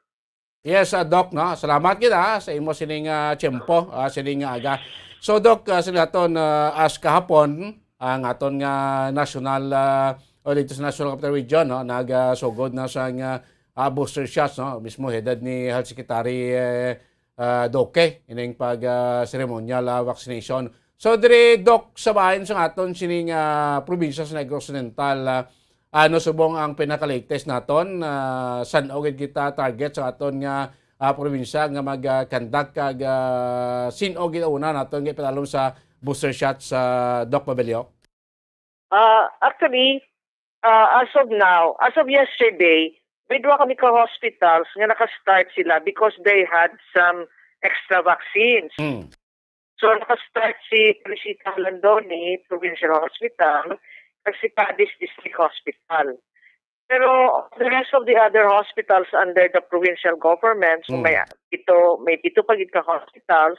Yes, ah, Doc, no? Salamat gid, ah, sa imo sining, ah, tiyempo, ah, sining, ah, aga. So, Doc, ah, sa naton, ah, as kahapon, ang aton nga national, ah, o dito sa National Capital Region, no, nagasugod na sa nga, ah, booster shots, no, mismo headed ni Health Secretary, eh, ah, Duque, ining pag, ah, ceremonial, ah, vaccination. So, diri, Doc, sa bahin sa aton sining, ah, probinsya sa Negros Occidental, ah, ano subong ang pinaka-latest naton? Ah, san-o gid kita target sa aton nga, ah, probinsya nga mag, ah, conduct kag, ah, sin-o gid una naton nga ipadalom sa booster shot sa Doc Pabelio? Ah, actually, ah, as of now, as of yesterday, may duha kami ka hospitals nga naka-start sila because they had some extra vaccines. Mm. So, naka-start si Teresita Landoni Provincial Hospital, kag si Cadiz District Hospital. Pero the rest of the other hospitals under the provincial government, so Mm. may pito, may pito pa gid ka hospitals,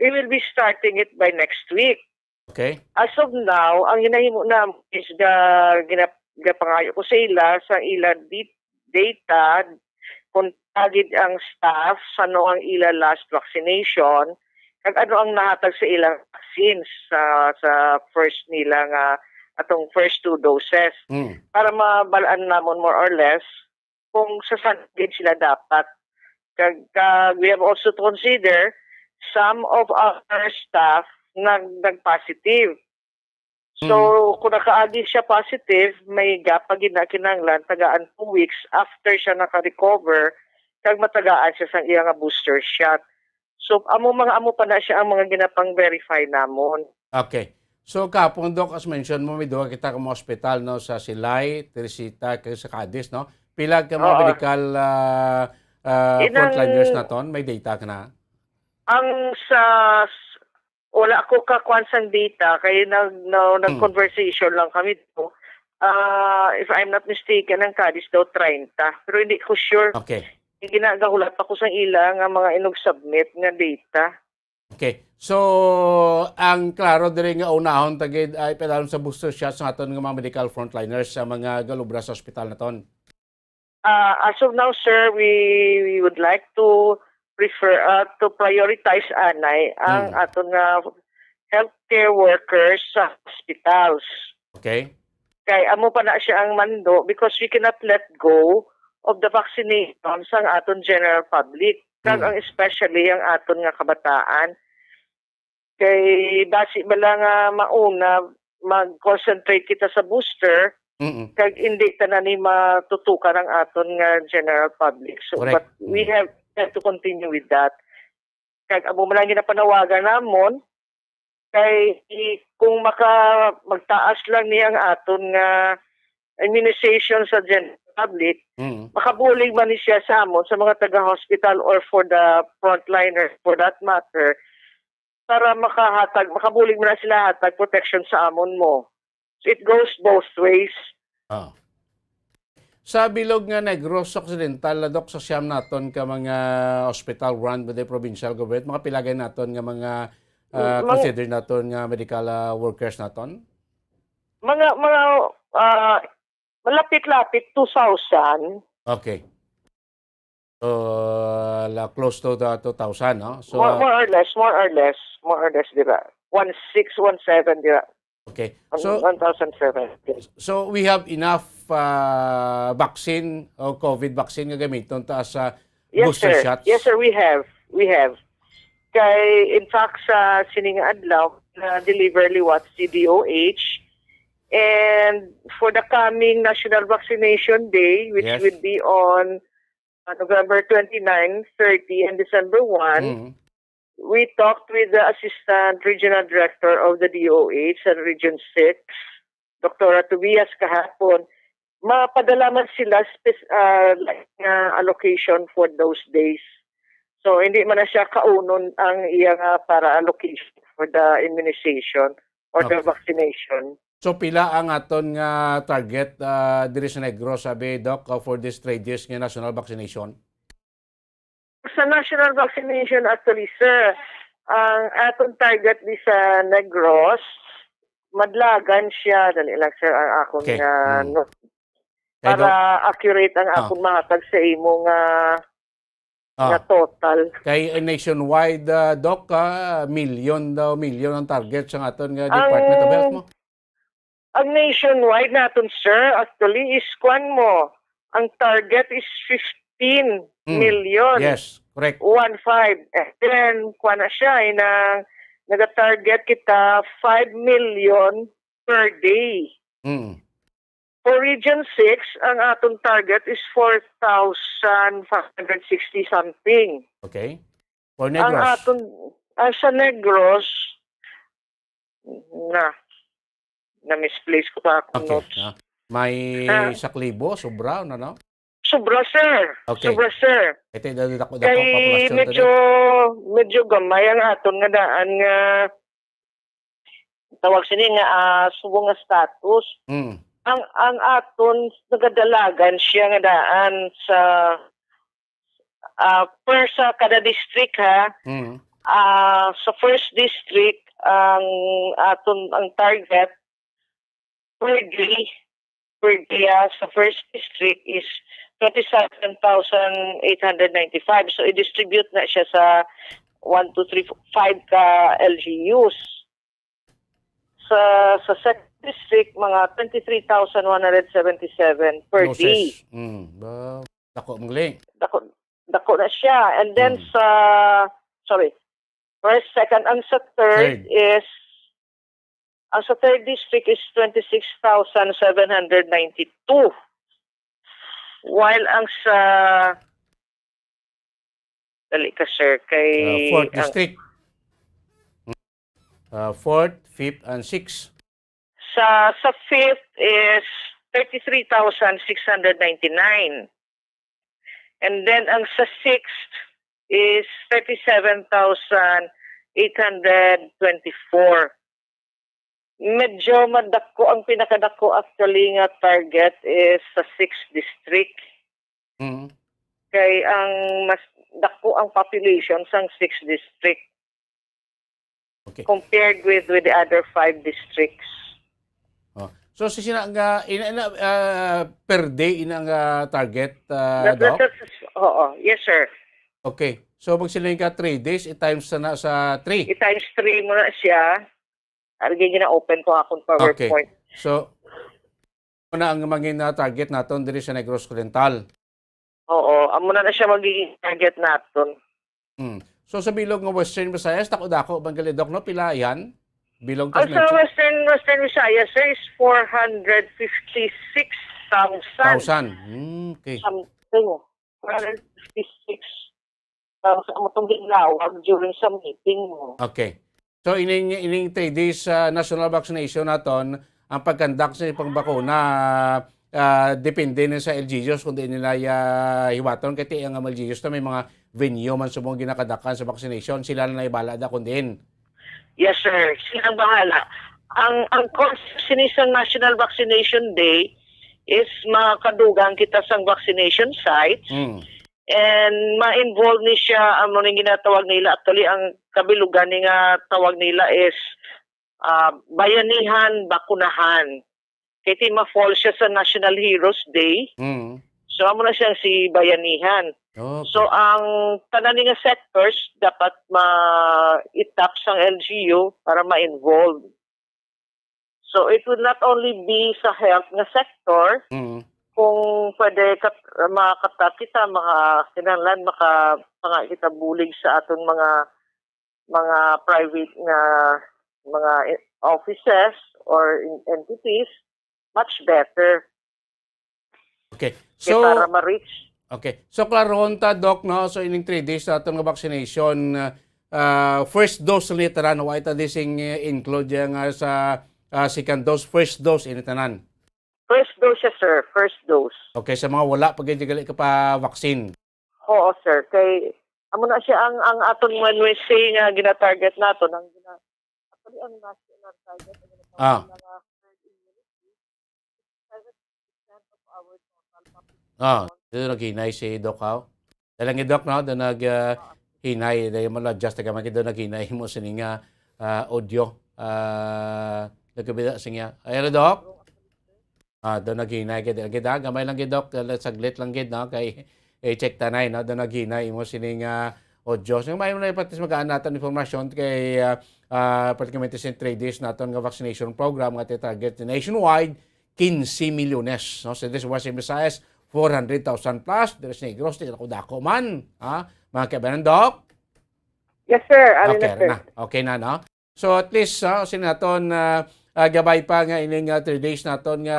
we will be starting it by next week. Okay. As of now, ang ginahimo na is the gina-, ginapangayo ko sa ila sa ila di-, data kung tagid ang staff, sano ang ila last vaccination, kag ano ang nahatag sa ilang vaccines sa, sa first nila nga atong first two doses. Mm. Para mabalaan namon more or less kung sa saan gid sila dapat. Kag, kag we have also to consider some of our staff nag-, nag-positive. So, Mm. kung nakaagi siya positive, may gap pa gid na kinahanglan tagaan two weeks after siya naka-recover, kag matagaan siya sang iya nga booster shot. So, amo mga, amo pa na siya ang mga ginapang-verify namon. Okay. So, kahapon, Doc, as mention mo, may duha kita ka mga ospital, no, sa Silay, Teresita, kag sa Cadiz, no? Pila ka mga Oo. medical, ah, ah, Inang frontliners naton? May data ka na? Ang sa, s-, wala ako kakuan sang data, kay nag-, no, Hmm. nag-conversation lang kami to. Ah, if I'm not mistaken, ang Cadiz daw treinta. Pero hindi ko sure. Okay. Ginagahulat pa ko sang ila nga mga inug-submit nga data. Okay. So, ang klaro diri nga unahon ta gid ay padalom sa booster shots sa aton nga mga medical frontliners sa mga galubra sa ospital naton. Ah, as of now, sir, we, we would like to prefer, ah, to prioritize anay ang Mm. aton nga healthcare workers sa hospitals. Okay. Kay amo pa na siya ang mando because we cannot let go of the vaccination sang aton general public, kag Mm. ang especially ang aton nga kabataan. Kay basi bala nga mauna, mag-concentrate kita sa booster, Mm-mm. kag hindi tanan ni matutukan ang aton nga general public. So, Correct. but we Mm. have, have to continue with that. Kag amo man ang ginapanawagan namon, kay i-, kung maka-, magtaas lang ni ang aton nga immunization sa general public, Mm. makabulig man ni siya sa amon, sa mga taga-hospital or for the frontliners for that matter, para makahatag, makabulig man na sila hatag protection sa amon mo. So it goes both ways. Ah. Sa bilog nga Negros Occidental, Doc, sa siyam naton ka mga hospital run by the provincial government, mga pila gani naton nga mga, ah, Mga consider naton nga medical, ah, workers naton? Mga, mga, ah, malapit-lapit, two thousand. Okay. Uh, la, close to the two thousand, no? So, More, more or less, more or less, more or less, dira. One six, one seven, dira. Okay. One, So, one thousand seven. Yes. So, we have enough, uh, vaccine o COVID vaccine nga gamiton ta sa Yes, booster sir. shots? Yes, sir, we have. We have. Kay, in fact, sa sining adlaw, na deliver liwat si D O H. And for the coming National Vaccination Day, which Yes. will be on uh, November twenty-nine, thirty, and December one, Mm. we talked with the Assistant Regional Director of the D O H and Region six, Doktora Tobias, kahapon. Mapadala man sila spec-, uh, like, uh, allocation for those days. So, hindi man na siya kaunon ang iyang, uh, para allocation for the immunization or the Okay. vaccination. So, pila ang aton nga target, uh, diri sa Negros, abi, Doc, uh, for this three days nga national vaccination? Sa national vaccination, actually, sir, ang aton target di sa Negros, madlagan siya. Dali lang, sir, ang akon Okay. nga Mm. note. Kay Para Doc, accurate ang ah. akong mahatag sa imo nga, Ah. nga total. Kay, eh, nationwide, ah, Doc, ah, milyon daw, milyon ang target sa aton nga Ang Department of Health mo. Ang nationwide naton, sir, actually is kwan mo. Ang target is fifteen Mm. million. Yes, correct. One five. And then, kwan na siya, eh, nang nag-target kita five million per day. Mm. For Region six, ang aton target is four thousand five hundred sixty something. Okay. For Ang Negros? aton, ah, sa Negros, na, na-misplace ko pa akong Okay, notes. ah. May Ah. saklibo, sobra, ano, no? Sobra, sir. Okay. Sobra, sir. Ito, dako-dako Kay populasyon to, medyo, no? medyo gamay ang aton nga daan nga tawag sini nga, ah, subong nga status. Mm. Ang, ang aton, nagadalagan siya nga daan sa, ah, per sa kada district, ha. Mm. Ah, sa first district, ang aton, ang target per day, per day, ah, sa first district is twenty-seven thousand eight hundred ninety-five. So, i-distribute na siya sa one, two, three, four, five ka L G Us. Sa, sa second district, mga twenty-three thousand one hundred seventy-seven per Doses. day. Mm, ba, dako man gali. Dako, dako na siya. And then Mm. sa, sorry, first, second, and sa third Third. is, ang sa third district is twenty-six thousand seven hundred ninety-two. While ang sa, dali ka, sir, kay Uh, fourth ang district. Uh, fourth, fifth, and sixth. Sa, sa fifth is thirty-three thousand six hundred ninety-nine. And then ang sa sixth is thirty-seven thousand eight hundred twenty-four. Medyo madako, ang pinakadako actually nga target is sa sixth district. Mm. Kay ang mas dako ang population sang sixth district Okay. compared with, with the other five districts. Oh. So, si sina nga, ina, ina, ah, per day, ina nga target, ah, That, that, Doc? that's, oo. Yes, sir. Okay. So, pag sila ka three days, i-times na sa three. I-times three mo na siya. Ari, gina-open ko akong Okay. PowerPoint. So, ano na ang mangin na target naton diri sa Negros Occidental? Oo, amo na na siya magiging target naton. Hmm. So, sa bilog nga Western Visayas, dako-dako bang gali, Doc, no? Pila yan? Bilog Ang tas sa medyo Western, Western Visayas, sir, is four hundred fifty-six thousand. Thousand. Hmm, okay. Something. Four hundred fifty-six thousand. Amo tong ginlawag during sa meeting mo. Okay. So, ining, ining three days, ah, national vaccination naton, ang pag-conduct sa pangbakuna, ah, depende na sa L G Us kung diin nila, ah, hiwaton. Kay ti ang mga L G Us na may mga venue man subong ginakadakan sa vaccination, sila na ibala da kung diin. Yes, sir. Sila ang bahala. Ang, ang concept sini sa National Vaccination Day is makadugang kita sang vaccination sites. Mm. And ma-involve ni siya, amo ning ginatawag nila. Actually, ang kabilugan ni nga tawag nila is, ah, Bayanihan Bakunahan. Kay ti ma-fall siya sa National Heroes Day. Mm. So, amo na siyang si Bayanihan. Okay. So, ang tanan ni nga sectors dapat ma-itap sang L G U para ma-involve. So, it would not only be sa health nga sector, Mm. kung pwede kat-, makakita, maka-, kinahanglan maka-, maka-, kita bulig sa aton mga, mga private nga mga e-, offices or en-, entities, much better. Okay. Kay So, para ma-reach. Okay. So, klarohon ta, Doc, no? So, ining three days sa aton nga vaccination, ah, ah, first dose ni tanan, wa ita di sing, eh, include yang, ah, sa, ah, second dose, first dose ini tanan. First dose siya, sir. First dose. Okay, sa mga wala pa gid gali ka pa vaccine. Oo, sir. Kay, amo na siya ang, ang aton, when we say nga gina-target naton, ang gina-, actually, ang national target, ang Ah. mga herd immunity, seventy percent of our total population. Ah, dito naghinay si Doc, ha? Dalang Doc, no? Doon nag, ah, hinay, dahil mo adjust ka man, doon naghinay mo sini nga, ah, audio. Ah, nagkabida sa niya. Ay, hello, Doc? Ah, doon naghinay gid, gid, ah. Gamay lang gid, Doc. Saglit lang gid, no? Kay, eh, check tanay, no? Doon naghinay imo sining, ah, audio. So, may mo na ipatis magaan natin informasyon kay, ah, ah, particularmente sa three days naton nga vaccination program nga ti-target nationwide, quince milyones, no? Sa West Visayas, four hundred thousand plus, diri sa Negros, di dako-dako man, ha? Mga kaibanan, Doc? Yes, sir. Ano Okay na, sir? na. Okay na, no? So, at least, ah, sinaton, ah, ah, gabay pa nga ining, ah, three days naton nga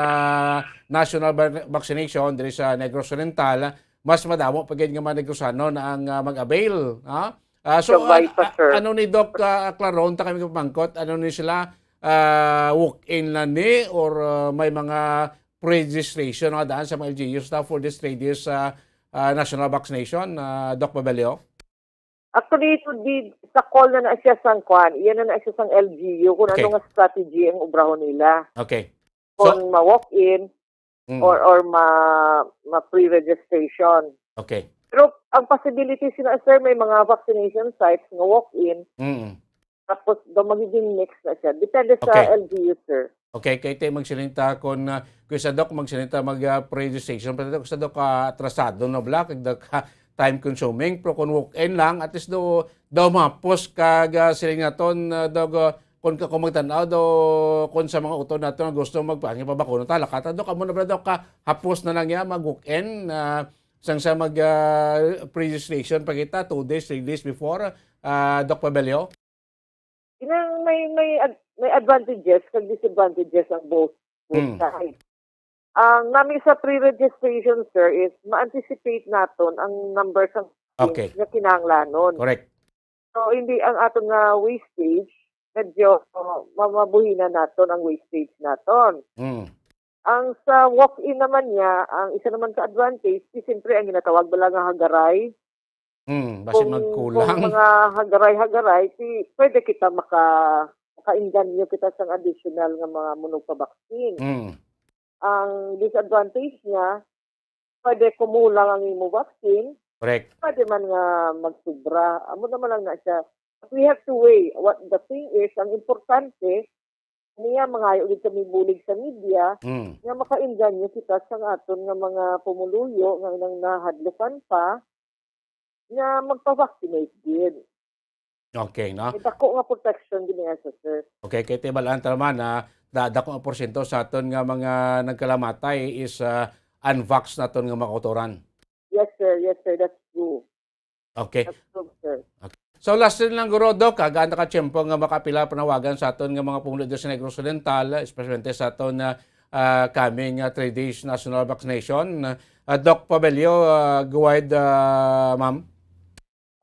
national va-, vaccination diri sa Negros Oriental, mas madamo pa gid nga mga Negrosanon ang, ah, mag-avail, ha? Ah, so, Gabay ah, pa, ah, sir. ano ni Doc, ah, klaron ta kami kapangkot, ano ni sila, ah, walk-in lang ni or, ah, may mga pre-registration nga daan sa mga L G Us ta for this three days, ah, ah, national vaccination, ah, Doc Babelio? Actually, ito di, sa call na na siya sang kwan, iyan na na siya sang L G U kung Okay. ano nga strategy ang obrahon nila. Okay. So Kung ma-walk-in Mm. or, or ma, ma-pre-registration. Okay. Pero ang possibility sila, sir, may mga vaccination sites nga walk-in, Mm. tapos daw magiging mix na siya. Depende sa Okay. L G U, sir. Okay, kay tay magsiling ta kon, ah, kung sa Doc magsiling ta mag, ah, pre-registration, pero sa Doc, ah, atrasado na bala, kag Doc, ah, time consuming, pero kung walk-in lang, at least do, daw mapos kag, ah, siling naton, ah, Doc, ah, kung ka, kung magtan-aw do, kung sa mga utod nato nga gusto magpa-, nga pabakuna ta, lakata, Doc, amo na bala, Doc, ah, hapos na lang niya, mag-walk-in, ah, sang sa mag, ah, pre-registration pa kita, two days, three days before, ah, Doc Pabelio? Inang may, may ad-, may advantages kag disadvantages ang both, both Mm. sides. Ang nami sa pre-registration, sir, is ma-anticipate naton ang number sang Okay. nga kinahanglanon. Correct. So, hindi ang aton nga wastage, medyo, uh, ma-, mabuhinan naton ang wastage naton. Mm. Ang sa walk-in naman niya, ang isa naman ka advantage, di siyempre ang ginatawag bala nga hagaray. Mm, basi Kung, magkulang. kung mga hagaray-hagaray, di, pwede kita maka-, makainganyo kita sang additional nga mga manugpabaksin. Mm. Ang disadvantage niya, pwede kumulang ang imo vaccine, Correct. pwede man nga magsubra. Amo naman lang na siya. But we have to weigh. What the thing is, ang importante, niya, mangayo gid kami bulig sa media, Mm. nga makainganyo kita sang aton nga mga pumuluyo nga inang nahadlukan pa, nga magpa-vaccinate gid. Okay, no? May dako nga protection gid niya sa, sir. Okay, kay tibalaan ta naman na da-, dako nga porsyento sa aton nga mga nagkalamatay is, ah, unvax naton nga mga kautoran. Yes, sir. Yes, sir. That's true. Okay. That's true, sir. Okay. So, last rin lang, guro, Doc, ha, gaan ta ka tiyempo nga makapila panawagan sa aton nga mga pumuluyo sa Negros Oriental, especially sa aton na, ah, coming, ah, three days national vaccination. Ah, Doc Pabelio, ah, go ahead, ah, ma'am.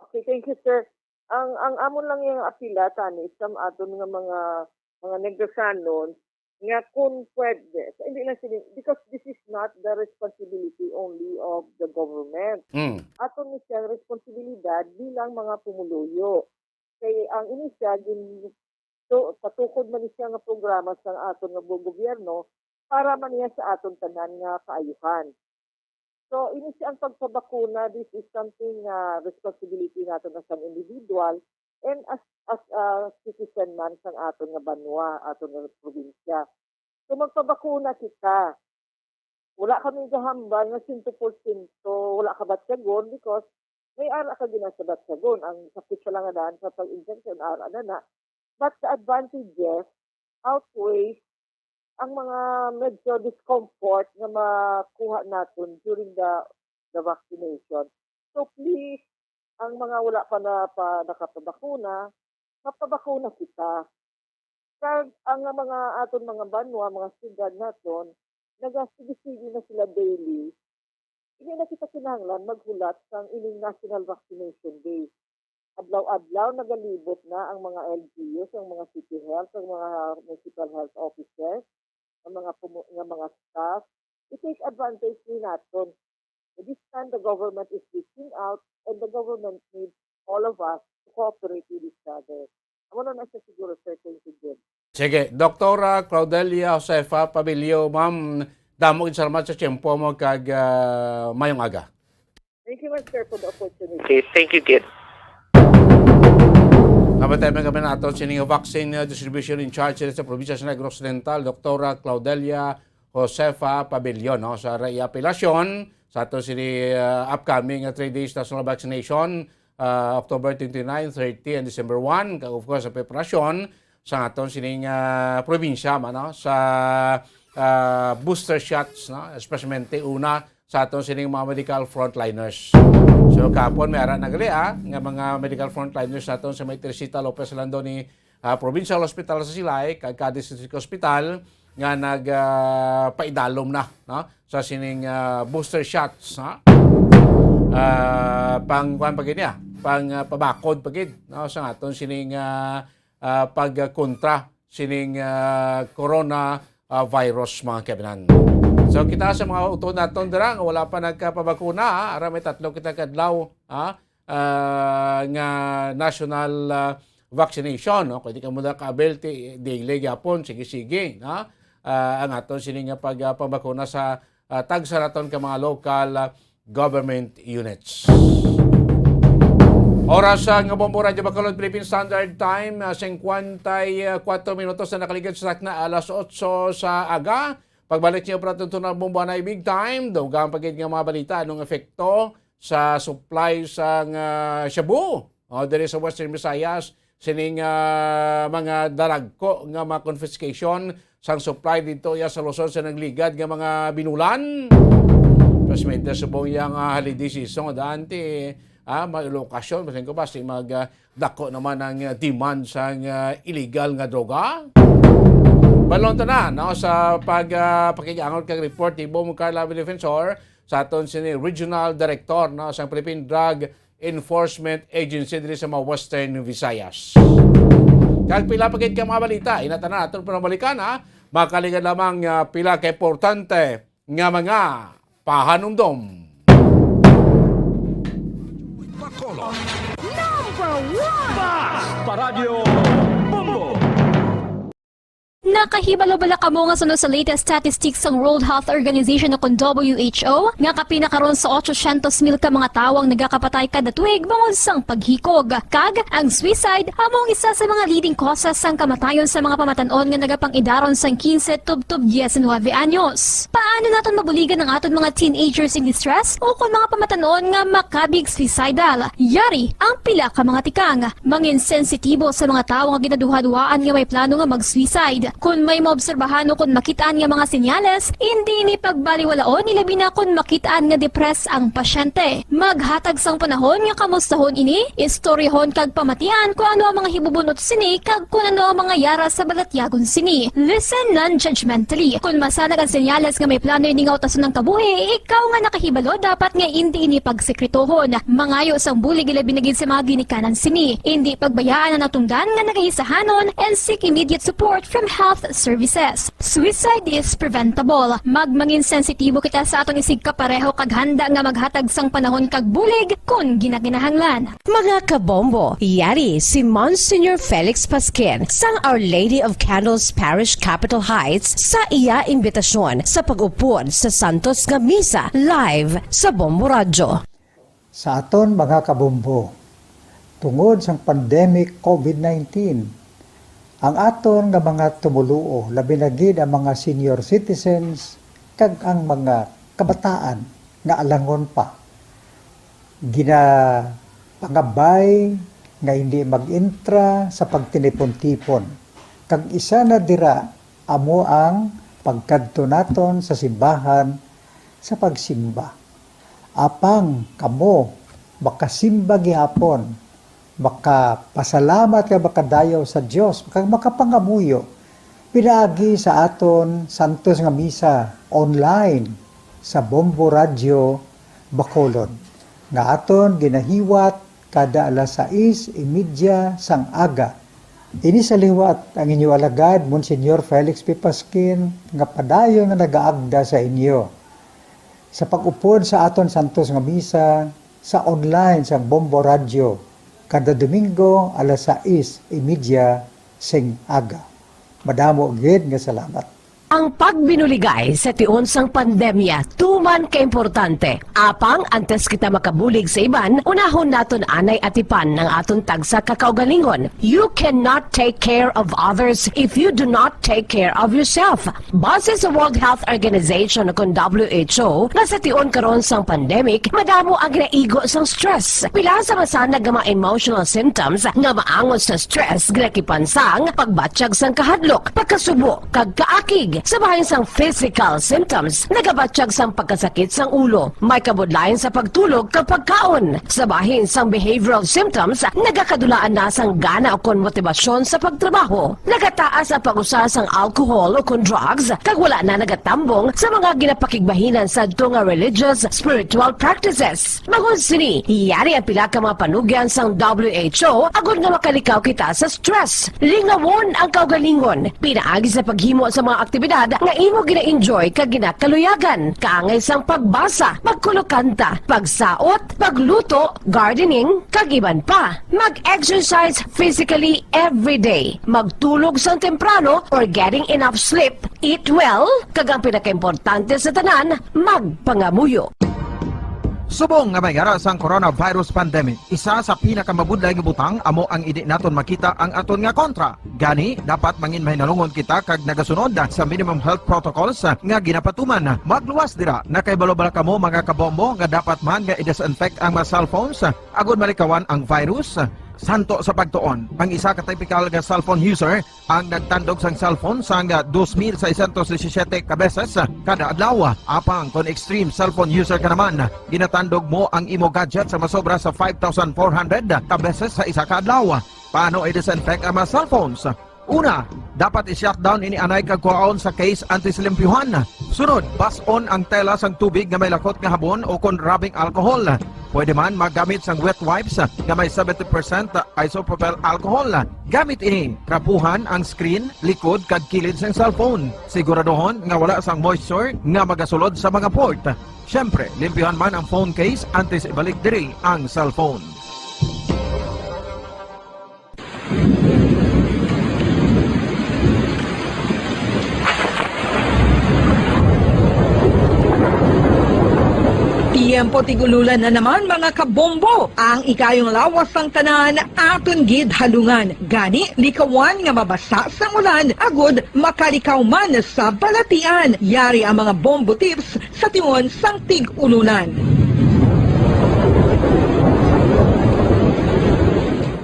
Okay, thank you, sir. Ang, ang amon lang yung apila, tani, sa aton nga mga, mga Negrosanon, nga kung pwede, sa, hindi lang sila, because this is not the responsibility only of the government. Mm. Aton ni siya responsibilidad bilang mga pumuluyo. Kay ang ini siya, gin-, to, patukod man ni siya nga programa sa aton nga bu-, gobyerno para man niya sa aton tanan nga kaayuhan. So, ini siya ang pagpabakuna, this is something nga responsibility naton as an individual and as, as a citizen man sang aton nga banwa, aton nga probinsya. So, magpabakuna kita. Wala kami gahambal nga sento porsyento wala kabatyagon because may ara ka ginasabatyagon. Ang sakit sa langanan sa pag-infection, ara na na. But the advantages outweighs ang mga medyo discomfort nga makuha naton during the, the vaccination. So please, ang mga wala pa na, pa nakapabakuna, mapabakuna kita. Kag ang mga aton mga banwa, mga syudad naton, nagasigi-sige na sila daily. Hindi na kita kinahanglan maghulat sang ining National Vaccination Day. Adlaw-adlaw nagalibot na ang mga L G Us, ang mga city health, ang mga municipal health officers, ang mga pumu-, nga mga staff. I-take advantage ni naton. This time, the government is reaching out and the government needs all of us to cooperate with each other. Amo na na siya siguro, Sir. Thank you, Jim. Sige, Doktora Claudelia Josefa Pabilio, ma'am, damo gid salamat sa tiyempo mo kag, ah, mayong aga. Thank you, Master, for the opportunity. Okay, thank you, Jim. Nabatay man kami nato sining vaccine, uh, distribution in charge sa probinsya sa Negros Occidental, Doktora Claudelia Josefa Pabilio, no, sa iya apelasyon sa ato sini, uh, upcoming, uh, three days national vaccination, uh, October twenty-nine, thirty, and December one. Kag, of course, sa preparasyon sa aton sining, uh, probinsya, man, no, sa, uh, booster shots, no, especially una sa aton sining mga medical frontliners. So, kahapon may ara na gali, ah, nga mga medical frontliners naton sa may Teresita Lopez Landon ni, ah, Provincial Hospital sa Silay kag Cadiz District Hospital nga nag, ah, paidalom na, no, sa sining, ah, booster shots, ha? Ah, pang kuan pa gid niya, pang, ah, pabakod pa gid, no, sa aton sining, ah, ah, pagkontra sining, ah, corona, ah, virus, mga kaabyanan. So, kita sa mga utod naton dira nga wala pa nagkapabakuna, ha? Ara may tatlo kita kadlaw, ha? Ah, nga national, ah, vaccination, no? Kung di ka mo na ka-avail, ti-, daily gyapon, sige-sige, ha? Ah, ang aton sini nga pag, ah, pabakuna sa, ah, tagsa naton ka mga local, ah, government units. Oras, ah, nga Bombo Radyo Bacolod, Philippine Standard Time, ah, singkwenta y kuwatro minutos na nakaligid sa takna alas otso sa aga. Pagbalik niyo para tuntunan ang Bombo Anay Big Time. Dugang pa gid nga mga balita, anong epekto sa supply sang, ah, shabu, o, diri sa Western Visayas, sining, ah, mga daragko nga mga confiscation sang supply dito iya sa Luzon sa nagligad nga mga binulan. Presidente, subong iya nga holiday season, daan ti, ah, may lokasyon, basin ko ba, si mag, ah, dako naman ang, ah, demand sang, ah, illegal nga droga. Balon tanan, no, sa pag, ah, pakig-angot kag report ni Bong Carla Defensor sa aton sini regional director, no, sang Philippine Drug Enforcement Agency diri sa mga Western Visayas. Kag pila pa gid ka mga balita, ina tanan aton panabalikan, ha? Makaligad lamang, ah, pila ka importante nga mga pahanumdom. Bacolod. Number one! Basta Radyo Bombo! Nakahibalo bala kamo nga suno sa latest statistics sang World Health Organization o kon W H O, nga kapin na karon sa otso syentos mil ka mga tawo ang nagakapatay kada tuig bangod sang paghikog? Kag ang suicide amo ang isa sa mga leading causes sang kamatayon sa mga pamatan-on nga nagapang-idaron sang quince tubtob diecinuebe anyos. Paano naton mabuligan ang aton mga teenagers in distress o kon mga pamatan-on nga makabig suicidal? Yari ang pila ka mga tikang. Mangin sensitibo sa mga tawo nga ginaduhaduhaan nga may plano nga mag-suicide. Kon may maobserbahan o kon makit-an nga mga senyales, indi ini pagbaliwalaon, ilabi na kon makit-an nga depressed ang pasyente. Maghatag sang panahon nga kamustahon ini, istoryahon kag pamatian kon ano ang mga hibubun-ot sini kag kon ano ang mga yara sa balatyagon sini. Listen non-judgmentally. Kon masanag ang senyales nga may plano ini nga utason ang kabuhi, ikaw nga nakahibalo dapat nga indi ini pagsekretohon. Mangayo sang bulig, ilabi na gid sa mga ginikanan sini. Indi pagbayaan ang natungdan nga nagaisahanon and seek immediate support from health services. Suicide is preventable. Magmangin sensitibo kita sa aton isigkapareho kag handa nga maghatag sang panahon kag bulig kon ginakinahanglan. Mga kabombo, yari si Monsignor Felix Pasquin sang Our Lady of Candles Parish, Capitol Heights, sa iya imbitasyon sa pag-upod sa Santos nga Misa live sa Bombo Radyo. Sa aton mga kabombo, tungod sang pandemic COVID nineteen, ang aton nga mga tumoluo, labi na gid ang mga senior citizens kag ang mga kabataan nga alangon pa, ginapangabay nga hindi mag-intra sa pagtinipon-tipon, kag isa na dira amo ang pagkadto naton sa simbahan sa pagsimba. Apang kamo makasimba gihapon Makapasalamat kag makadayaw sa Dios, kag makapangamuyo pinaagi sa aton santos nga misa online sa Bombo Radio Bacolod, nga aton ginahiwat kada alas sais y media sang aga. Ini sa liwat ang inyo alagad, Monsignor Felix P. Pasquin, nga padayon nga nagaagda sa inyo sa pag-upod sa aton santos nga misa sa online sang Bombo Radio kada Domingo alas sais y media sing aga. Madamo gid nga salamat. Ang pagbinuligay sa tion sang pandemya tuman ka importante. Apang antes kita makabulig sa iban, unahon naton anay atipan ang aton tagsa ka kaugalingon. You cannot take care of others if you do not take care of yourself. Base sa World Health Organization, kun W H O, nga sa tion karon sang pandemic, madamo ang ginaigo sang stress. Pila sa masanag nga mga emotional symptoms nga maangot sa stress ginakipan sang pagbatyag sang kahadlok, pagkasubo, kag kaakig. Sa bahin sang physical symptoms, nagabatyag sang pagkasakit sang ulo, may kabudlayan sa pagtulog kag pagkaon. Sa bahin sang behavioral symptoms, nagakadulaan na sang gana ukon motibasyon sa pagtrabaho. Nagataas ang pag-usa sang alcohol ukon drugs, kag wala na nagatambong sa mga ginapakigbahinan sadto nga religious, spiritual practices. Bangod sini, yari ang pila ka mga panugyan sang W H O agod nga makalikaw kita sa stress. Lingawon ang kaugalingon pinaagi sa paghimo sa mga aktibidad nga imo gina-enjoy kag ginakaluyagan, kaangay sang pagbasa, pagkulokanta, pagsaot, pagluto, gardening, kag iban pa. Mag-exercise physically every day. Magtulog sang temprano or getting enough sleep. Eat well, kag ang pinakaimportante sa tanan, magpangamuyo. Subong nga may ara sang coronavirus pandemic, isa sa pinakamabudlay nga butang amo ang indi naton makita ang aton nga kontra. Gani, dapat mangin mahinalungon kita kag nagasunod sa minimum health protocols nga ginapatuman. Magluwas dira, nakahibalo bala kamo, mga kabombo, nga dapat man nga i-disinfect ang mga cellphones agud malikawan ang virus? Santo sa pagtuon, ang isa ka typical nga cellphone user ang nagtandog sang cellphone sang dos mil seiscientos disisiete ka beses kada adlaw. Apang kon extreme cellphone user ka naman, ginatandog mo ang imo gadget sa masobra sa five thousand four hundred ka beses sa isa ka adlaw. Paano i-disinfect ang mga cellphones? Una, dapat i-shutdown ini anay kag kuhaon sa case antes limpyuhan. Sunod, bas-on ang tela sang tubig nga may lakot nga habon ukon rubbing alcohol. Pwede man maggamit sang wet wipes nga may seventy percent isopropyl alcohol. Gamit ini, trapuhan ang screen, likod, kag kilid sang cellphone. Siguraduhon nga wala sang moisture nga magasulod sa mga port. Siyempre, limpyuhan man ang phone case antes ibalik diri ang cellphone. Tiyempo tig-ululan na naman, mga kabombo. Ang ikayong lawas sang tanan aton gid halungan. Gani, likawan nga mabasa sang ulan agud makalikaw man sa balatian. Yari ang mga bombo tips sa tion sang tig-ululan.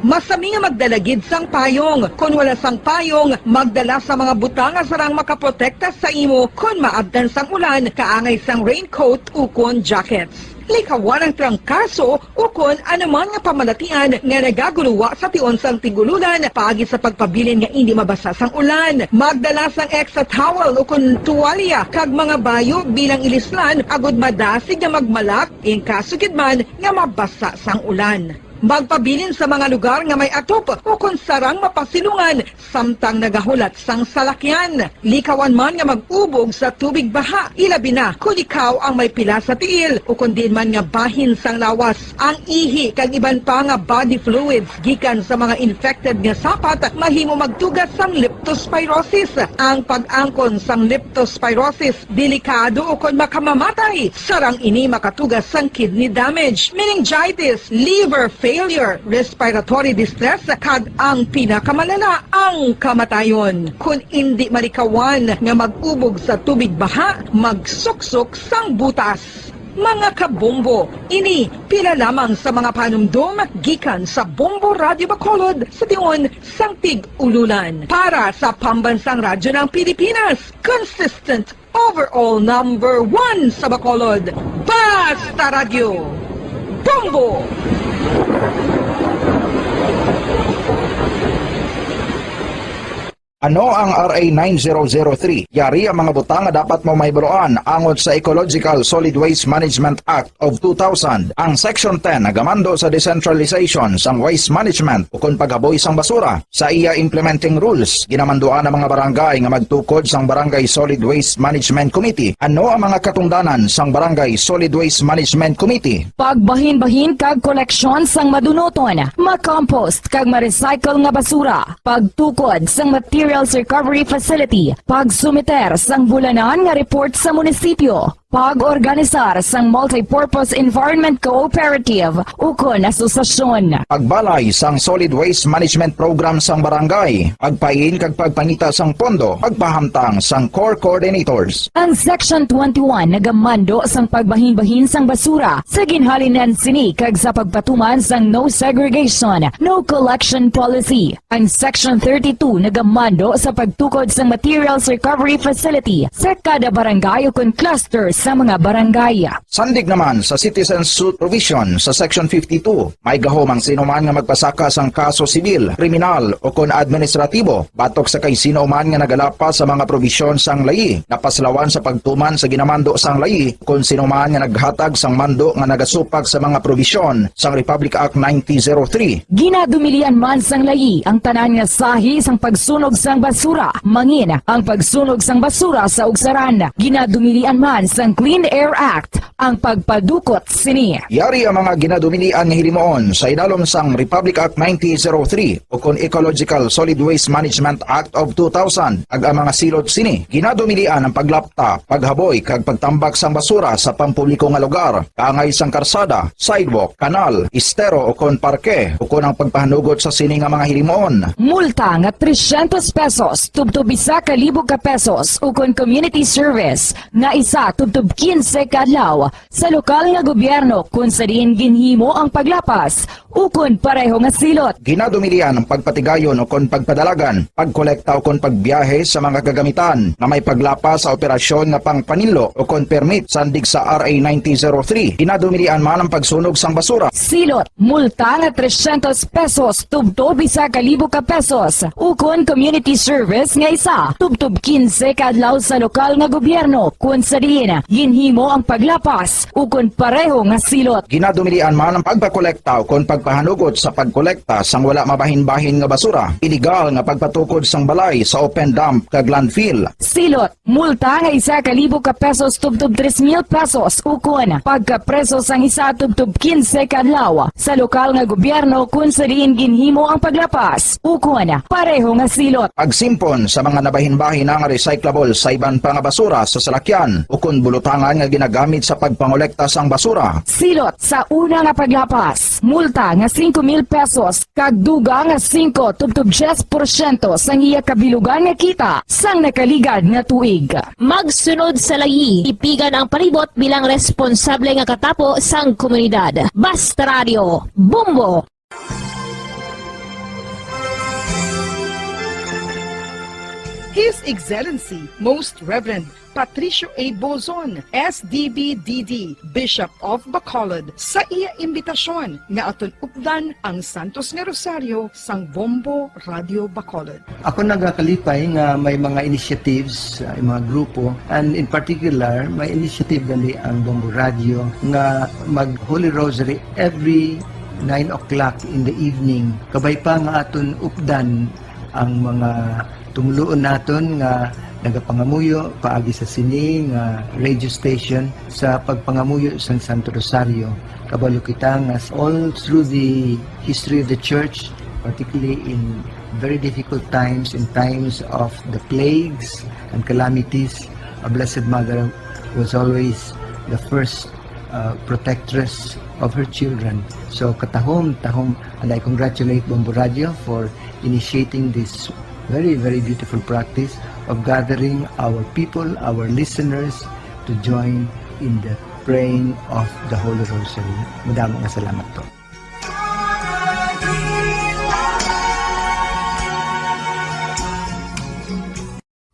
Masami nga magdala gid sang payong. Kon wala sang payong, magdala sa mga butang nga sarang makaprotekta sa imo kon maabtan sang ulan, kaangay sang raincoat ukon jackets. Likawan ang trangkaso ukon anuman nga pamalatian nga nagaguluwa sa tion sang tig-ululan paagi sa pagpabilin nga indi mabasa sang ulan. Magdala sang extra towel ukon tuwalya kag mga bayo bilang ilislan agud madasig nga magmalak in kaso gid man nga mabasa sang ulan. Magpabilin sa mga lugar nga may atop ukon sarang mapasilungan samtang nagahulat sang salakyan. Likawan man nga mag-ubog sa tubig baha, ilabi na kon ikaw ang may pila sa tiil ukon diin man nga bahin sang lawas. Ang ihi kag iban pa nga body fluids gikan sa mga infected nga sapat mahimo magtuga sang leptospirosis. Ang pag-angkon sang leptospirosis delikado ukon makamamatay. Sarang ini makatuga sang kidney damage, meningitis, liver failure, respiratory distress, kag ang pinakamalala, ang kamatayon. Kon indi malikawan nga mag-ubog sa tubig baha, magsuksok sang butas. Mga kabombo, ini pila lamang sa mga panumdom gikan sa Bombo Radio Bacolod sa tion sang tig-ululan. Para sa Pambansang Radyo ng Pilipinas, consistent overall number one sa Bacolod. Basta Radyo, Bombo! Ano ang R A nine zero zero three? Yari ang mga butang nga dapat mo mahibaluan angot sa Ecological Solid Waste Management Act of two thousand. Ang Section ten nagamando sa decentralization sang waste management ukon paghaboy sang basura. Sa iya implementing rules, ginamanduan ang mga barangay nga magtukod sang Barangay Solid Waste Management Committee. Ano ang mga katungdanan sang Barangay Solid Waste Management Committee? Pagbahinbahin kag koleksyon sang madunuton, makompost kag ma-recycle nga basura, pagtukod sang materials recovery facility, pagsumiter sang bulanan nga report sa munisipyo, pag-organisar sang multipurpose environment cooperative ukon asosasyon. Pagbalay sang solid waste management program sang barangay, pagpain kag pagpangita sang pondo, pagpahamtang sang core coordinators. Ang Section twenty-one nagamando sang pagbahinbahin sang basura sa ginhalinan sini kag sa pagpatuman sang no segregation, no collection policy. Ang Section thirty-two nagamando sa pagtukod sang materials recovery facility sa kada barangay ukon cluster sa mga barangay. Sandig naman sa citizen suit provision sa Section fifty-two, may gahom ang sino man nga magpasaka sang kaso sibil, kriminal, ukon administratibo batok sa kay sino man nga nagalapas sa mga probisyon sang layi nga paslawan sa pagtuman sa ginamando sang layi, kon sino man nga naghatag sang mando nga nagasupak sa mga probisyon sang Republic Act nineteen zero three. Ginadumilian man sang layi ang tanan nga sahi sang pagsunog sang basura, mangin ang pagsunog sang basura sa ugsaran. Ginadumilian man sang Clean Air Act ang pagpadukot sini. Yari ang mga ginadumilian nga hilimuon sa idalom sang Republic Act nineteen zero three ukon Ecological Solid Waste Management Act of two thousand, kag ang mga silot sini. Ginadumilian ang paglapta, paghaboy, kag pagtambak sang basura sa pampubliko nga lugar, kaangay sang karsada, sidewalk, kanal, estero, ukon parke, ukon ang pagpahanugot sa sini nga mga hilimuon. Multa nga trescientos pesos tubtob isa ka libo ka pesos, ukon community service nga isa tubtob quince ka adlaw sa lokal nga gobyerno kon sa diin ginhimo ang paglapas ukon pareho nga silot. Ginadumilian ang pagpatigayon ukon pagpadalagan, pagkolekta ukon pagbiyahe sa mga kagamitan nga may paglapas sa operasyon nga pangpaninlo ukon permit sandig sa R A nineteen zero three. Ginadumilian man ang pagsunog sang basura. Silot, multa nga trescientos pesos tubtob isa ka libo ka pesos, ukon community service nga isa tubtob quince ka adlaw sa lokal nga gobyerno kon sa diin ginhimo ang paglapas ukon pareho nga silot. Ginadumilian man ang pagpakolekta ukon pagpahanugot sa pagkolekta sang wala mabahinbahin nga basura, iligal nga pagpatukod sang balay sa open dump kag landfill. Silot, multa nga isa ka libo ka pesos tubtob tres mil pesos ukon pagkapreso sang isa tubtob quince ka adlaw sa lokal nga gobyerno kon sa diin ginhimo ang paglapas ukon pareho nga silot. Pagsimpon sa mga nabahinbahin nga recyclable sa iban pa nga basura sa salakyan ukon bulutangan nga ginagamit sa pagpangolekta sang basura. Silot sa una nga paglapas, multa nga singko mil pesos kag dugang nga singko tubtob diyes porsyento sang iya kabilugan nga kita sang nakaligad nga tuig. Magsunod sa layi, tipigan ang palibot bilang responsable nga katapo sang komunidad. Basta Radio, Bombo! His Excellency Most Reverend Patricio A. Bozon, S D B D D, Bishop of Bacolod, sa iya imbitasyon nga aton updan ang Santos nga Rosaryo sang Bombo Radio Bacolod. Ako nagakalipay nga may mga initiatives, uh, mga grupo, and in particular, may initiative gali ang Bombo Radio nga mag Holy Rosary every nine o'clock in the evening. Kabay pa nga aton updan ang mga tumuluon naton nga nagapangamuyo paagi sa sini nga radio station sa pagpangamuyo sang Santo Rosario. Kabalo kita nga all through the history of the church, particularly in very difficult times, in times of the plagues and calamities, our Blessed Mother was always the first uh, protectress of her children. So katahom, tahom, and I congratulate Bombo Radio for initiating this very, very beautiful practice of gathering our people, our listeners, to join in the praying of the Holy Rosary. Madamo nga salamat po.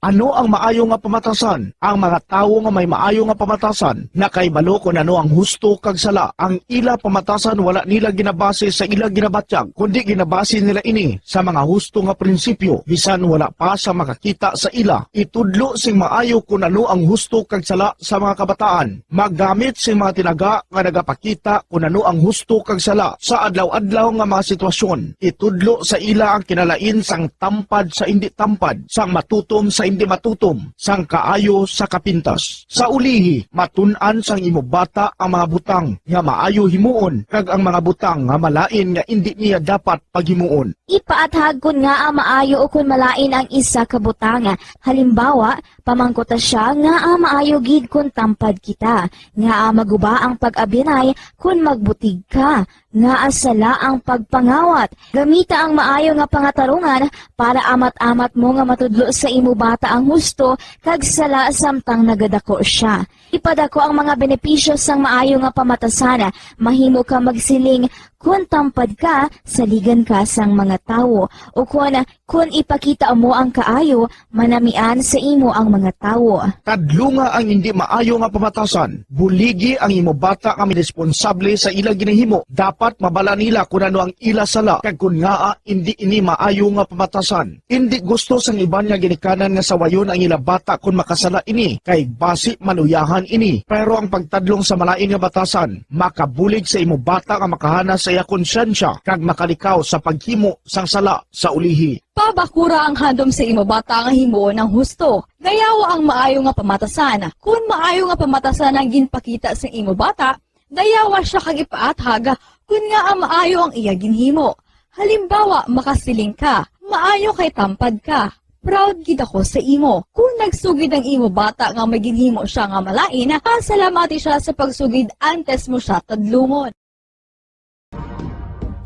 Ano ang maayo nga pamatasan? Ang mga tawo nga may maayo nga pamatasan nakahibalo kon ano ang husto kag sala. Ang ila pamatasan wala nila ginabase sa ila ginabatyag, kundi ginabase nila ini sa mga husto nga prinsipyo, bisan wala pa sa makakita sa ila. Itudlo sing maayo kon ano ang husto kag sala sa mga kabataan. Maggamit sing mga tinaga nga nagapakita kon ano ang husto kag sala sa adlaw-adlaw nga mga sitwasyon. Itudlo sa ila ang kinalain sang tampad sa indi tampad, sang matutom sa indi matutom, sang kaayo sa kapintas. Sa ulihi, matun-an sang imo bata ang mga butang nga maayo himuon kag ang mga butang nga malain nga indi niya dapat paghimuon. Ipaathag kon ngaa maayo ukon malain ang isa ka butang. Halimbawa, pamangkuta sia ngaa maayo gid kon tampad kita, ngaa maguba ang pag-abyanay kon magbutig ka, ngaa sala ang pagpangawat. Gamita ang maayo nga pangatarungan para amat-amat mo nga matudlo sa imo bata ang husto kag sala samtang nagadako sia. Ipadako ang mga benepisyo sang maayo nga pamatasan. Mahimo ka magsiling, "Kon tampad ka, saligan ka sang mga tawo," ukon, "Kon ipakita mo ang kaayo, manamian sa imo ang mga tawo." Kadlunga ang indi maayo nga pamatasan. Buligi ang imo bata nga responsable sa ila ginahimo. Dapat mabala nila kon ano ang ila sala kag kon ngaa indi ini maayo nga pamatasan. Indi gusto sang iban nga ginikanan nga sawayon ang ila bata kon makasala ini, kay basi maluyahan ini. Pero ang pagtadlong sa malain nga batasan makabulig sa imo bata nga makahana sa iya konsyensya kag makalikaw sa paghimo sang sala sa ulihi. Pabakura ang handom sa imo bata nga himuon ang husto. Dayawa ang maayo nga pamatasan. Kon maayo nga pamatasan ang ginpakita sa imo bata, dayawa sia kag ipaathag kon ngaa maayo ang iya ginhimo. Halimbawa, makasiling ka, "Maayo kay tampad ka. Proud gid ako sa imo." Kon nagsugid ang imo bata nga may ginhimo sia nga malain, pasalamati sia sa pagsugid antes mo sia tadlungon.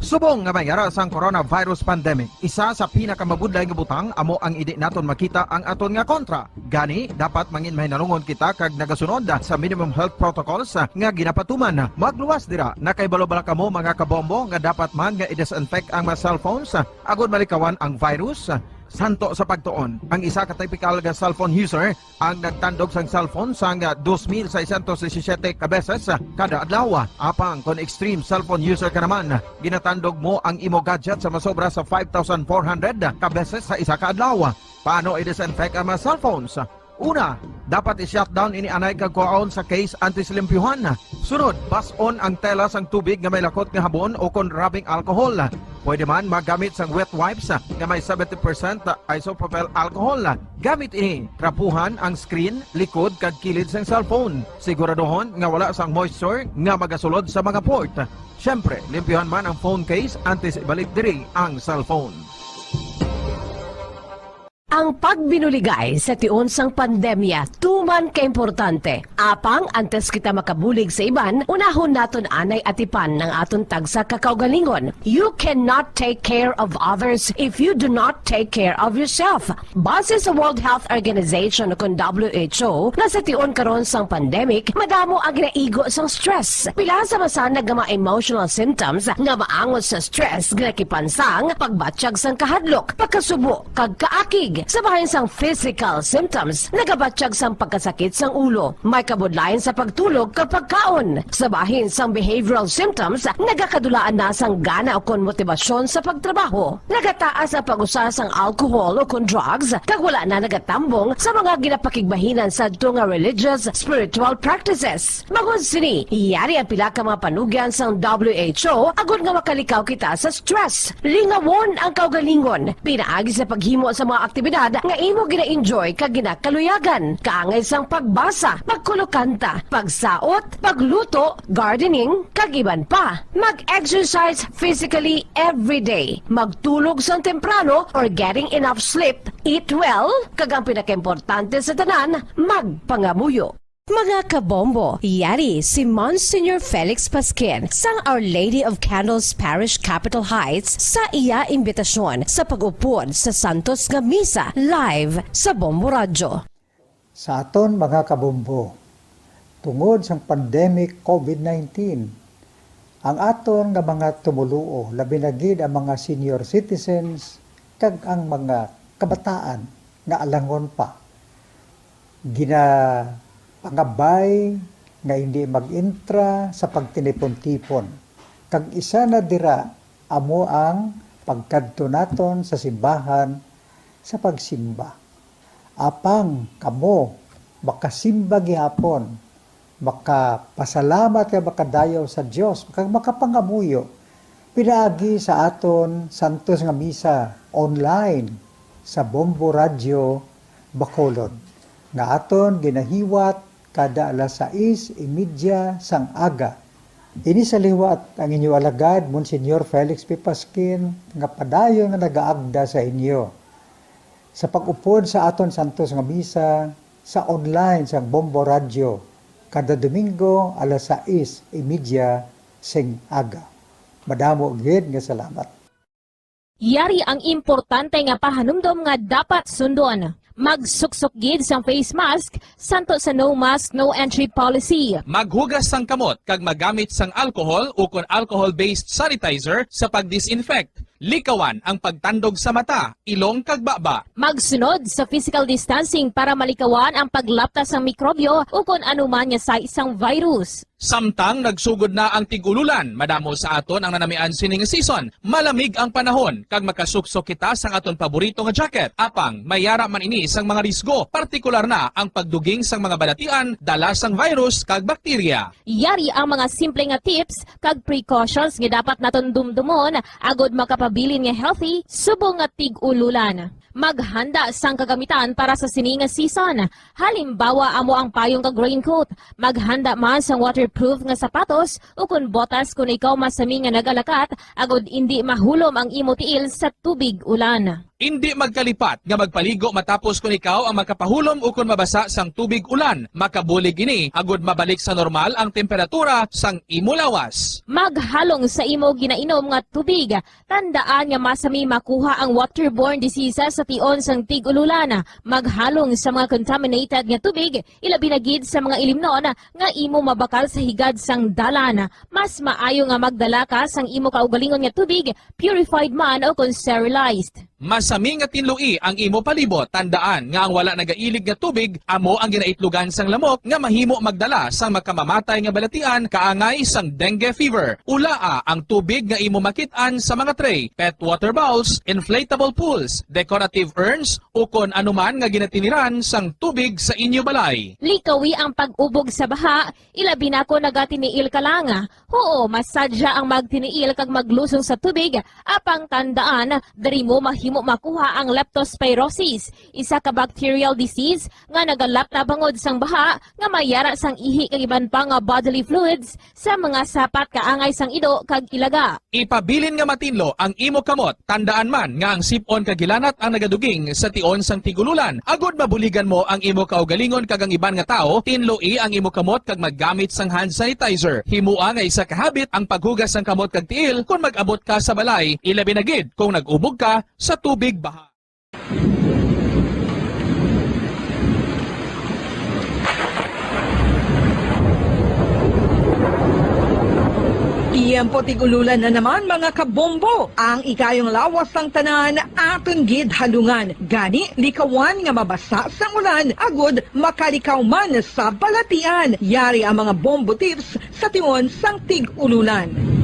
Subong nga may ara sang coronavirus pandemic, isa sa pinakamabudlay nga butang amo ang indi naton makita ang aton nga kontra. Gani, dapat mangin mahinalungon kita kag nagasunod sa minimum health protocols nga ginapatuman. Magluwas dira, nakahibalo bala kamo, mga kabombo, nga dapat man nga i-disinfect ang mga cellphones agod malikawan ang virus? Santo sa pagtuon, ang isa ka typical nga cellphone user ang nagtandog sang cellphone sang dos mil seiscientos disisiete ka beses kada adlaw. Apang kon extreme cellphone user ka naman, ginatandog mo ang imo gadget sa masobra sa five thousand four hundred ka beses sa isa ka adlaw. Paano i-disinfect ang mga cellphones? Una, dapat i-shutdown ini anay kag kuhaon sa case antes limpyuhan. Sunod, bas-on ang tela sang tubig nga may lakot nga habon o kon rubbing alcohol. Pwede man magamit sang wet wipes nga may seventy percent isopropyl alcohol. Gamit ini, trapuhan ang screen, likod, kag kilid sang cellphone. Siguraduhon nga wala sang moisture nga magasulod sa mga port. Siyempre, limpyuhan man ang phone case antes ibalik diri ang cellphone. Ang pagbinuligay sa tion sang pandemya tuman ka importante. Apang antes kita makabulig sa iban, unahon naton anay atipan ang aton tagsa ka kaugalingon. You cannot take care of others if you do not take care of yourself. Base sa World Health Organization o kon W H O, nga sa tion karon sang pandemic, madamo ang ginaigo sang stress. Pila sa masanag nga mga emotional symptoms nga maangot sa stress ginakipan sang pagbatyag sang kahadlok, pagkasubo, kag kaakig. Sa bahin sang physical symptoms, nagabatyag sang pagkasakit sang ulo, may kabudlayan sa pagtulog kag pagkaon. Sa bahin sang behavioral symptoms, nagakadulaan na sang gana ukon motibasyon sa pagtrabaho. Nagataas ang pag-usa sang alcohol ukon drugs, kag wala na nagatambong sa mga ginapakigbahinan sadto nga religious, spiritual practices. Bangod sini, yari ang pila ka mga panugyan sang W H O agod nga makalikaw kita sa stress. Lingawon ang kaugalingon pinaagi sa paghimo sa mga aktibidad nga imo gina-enjoy kag ginakaluyagan, kaangay sang pagbasa, pagkulokanta, pagsaot, pagluto, gardening, kag iban pa. Mag-exercise physically every day. Magtulog sang temprano or getting enough sleep. Eat well, kag ang pinakaimportante sa tanan, magpangamuyo. Mga kabombo, yari si Monsignor Felix Pasquin sang Our Lady of Candles Parish, Capitol Heights, sa iya imbitasyon sa pag-upod sa santos nga misa live sa Bombo Radyo. Sa aton mga kabombo, tungod sang pandemic COVID nineteen, ang aton nga mga tumoluo, labi na gid ang mga senior citizens kag ang mga kabataan nga alangon pa, Ginapangabay nga indi mag-entra sa pagtinipon-tipon, kag isa na dira amo ang pagkadto naton sa simbahan sa pagsimba. Apang kamo makasimba gihapon, makapasalamat kag makadayaw sa Dios, kag makapangamuyo pinaagi sa aton santos nga misa online sa Bombo Radyo Bacolod, nga aton ginahiwat kada alas sais y media sang aga. Ini sa liwat ang inyo alagad, Monsignor Felix P. Pasquin, nga padayon nga nagaagda sa inyo sa pag-upod sa aton santos nga misa sa online sang Bombo Radyo kada Domingo alas sais y media sing aga. Madamo gid nga salamat. Yari ang importante nga pahanumdom nga dapat sundon. Magsuksok gid sang face mask santo sa no mask, no entry policy. Maghugas sang kamot kag magamit sang alcohol ukon alcohol-based sanitizer sa pag-disinfect. Likawan ang pagtandog sa mata, ilong kag baba. Magsunod sa physical distancing para malikawan ang paglapta sang mikrobyo ukon anuman nga sais sang virus. Samtang nagsugod na ang tig-ululan, madamo sa aton ang nanamian sini nga season. Malamig ang panahon kag makasuksok kita sang aton paborito nga jacket. Apang may yara man ini sang mga risgo, partikular na ang pagduging sang mga balatian dala sang virus kag bakterya. Yari ang mga simple nga tips kag precautions nga dapat naton dumdumon agod makapabilin nga healthy subong nga tig-ululan. Maghanda sang kagamitan para sa sini nga season. Halimbawa, amo ang payong kag raincoat. Maghanda man sang waterproof nga sapatos ukon botas kon ikaw masami nga nagalakat agod indi mahulom ang imo tiil sa tubig ulan. Indi magkalipat nga magpaligo matapos kon ikaw ang makapahulom ukon mabasa sang tubig ulan. Makabulig ini agod mabalik sa normal ang temperatura sang imo lawas. Maghalong sa imo ginainom nga tubig. Tandaan nga masami makuha ang waterborne diseases sa tion sang tig-ululan. Maghalong sa mga contaminated nga tubig, ilabi na gid sa mga ilimnon nga imo mabakal sa higad sang dalan. Mas maayo nga magdala ka sang imo kaugalingon nga tubig, purified man o kon sterilized. Masami nga tinloi ang imo palibot. Tandaan nga ang wala nagailig nga tubig amo ang ginaitlogan sang lamok nga mahimo magdala sang makamamatay nga balatian kaangay sang dengue fever. Ulaa ang tubig nga imo makit-an sa mga tray, pet water bowls, inflatable pools, decorative urns, ukon anuman nga ginatiniran sang tubig sa inyo balay. Likawi ang pag-ubog sa baha, ilabi na kon nagatiniil ka lang. Huo, masadya ang magtiniil kag maglusong sa tubig, apang tandaan, diri mo mahimo makuha ang leptospirosis, isa ka bacterial disease nga nagalapta bangod sang baha nga may yara sang ihi kag iban pa nga bodily fluids sa mga sapat kaangay sang ido kag ilaga. Ipabilin nga matinlo ang imo kamot. Tandaan man nga ang sip-on kag hilanat ang nagaduging sa tion sang tig-ululan. Agod mabuligan mo ang imo kaugalingon kag ang iban nga tawo, tinloi ang imo kamot kag maggamit sang hand sanitizer. Himoa nga isa ka habit ang paghugas sang kamot kag tiil kon mag-abot ka sa balay, ilabi na gid kon nag-ubog ka sa tubig baha. Tiyempo tig-ululan na naman, mga kabombo. Ang ikayong lawas sang tanan aton gid halungan. Gani, likawan nga mabasa sang ulan agud makalikaw man sa balatian. Yari ang mga bombo tips sa tion sang tig-ululan.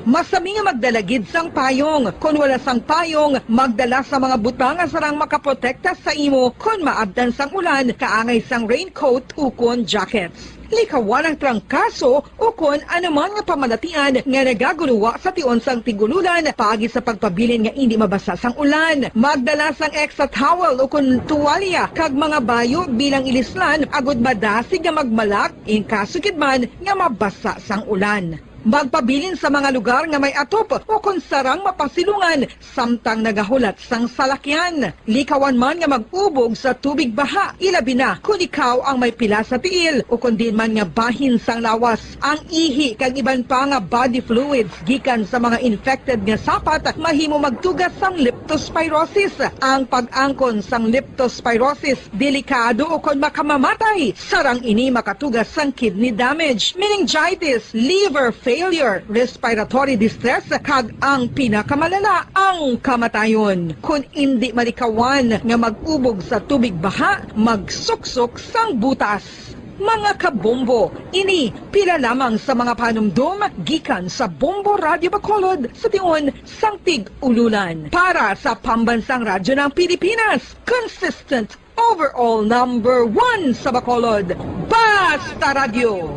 Masami nga magdala gid sang payong. Kon wala sang payong, magdala sa mga butang nga sarang makaprotekta sa imo kon maabtan sang ulan, kaangay sang raincoat ukon jackets. Likawan ang trangkaso ukon anuman nga pamalatian nga nagaguluwa sa tion sang tig-ululan paagi sa pagpabilin nga indi mabasa sang ulan. Magdala sang extra towel ukon tuwalya kag mga bayo bilang ilislan agud madasig nga magmalak in kaso gid man nga mabasa sang ulan. Magpabilin sa mga lugar nga may atop ukon sarang mapasilungan samtang nagahulat sang salakyan. Likawan man nga mag-ubog sa tubig baha, ilabi na kon ikaw ang may pila sa tiil ukon diin man nga bahin sang lawas. Ang ihi kag iban pa nga body fluids gikan sa mga infected nga sapat mahimo magtuga sang leptospirosis. Ang pag-angkon sang leptospirosis delikado ukon makamamatay. Sarang ini makatuga sang kidney damage, meningitis, liver failure, failure, respiratory distress, kag ang pinakamalala, ang kamatayon. Kon indi malikawan nga mag-ubog sa tubig baha, magsuksok sang butas. Mga kabombo, ini pila lamang sa mga panumdom gikan sa Bombo Radyo Bacolod sa tion sang Tig-Ululan. Para sa Pambansang Radyo ng Pilipinas, consistent overall number one sa Bacolod, Basta Radyo,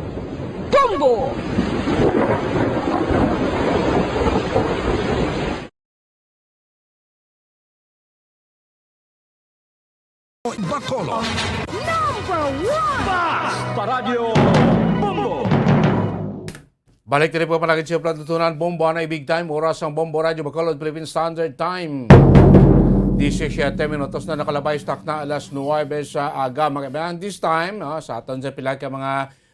Bombo! Bacolod. Number one! Basta Radyo, Bombo! Balik diri po palagi sa Platutunan, Bombo, anay big time. Oras ang Bombo Radyo Bacolod, Philippine Standard Time. Disisyete minutos na nakalabay sa takna alas nuwebe sa aga, mga kaibigan. This time, ah, sa aton sa pila ka mga,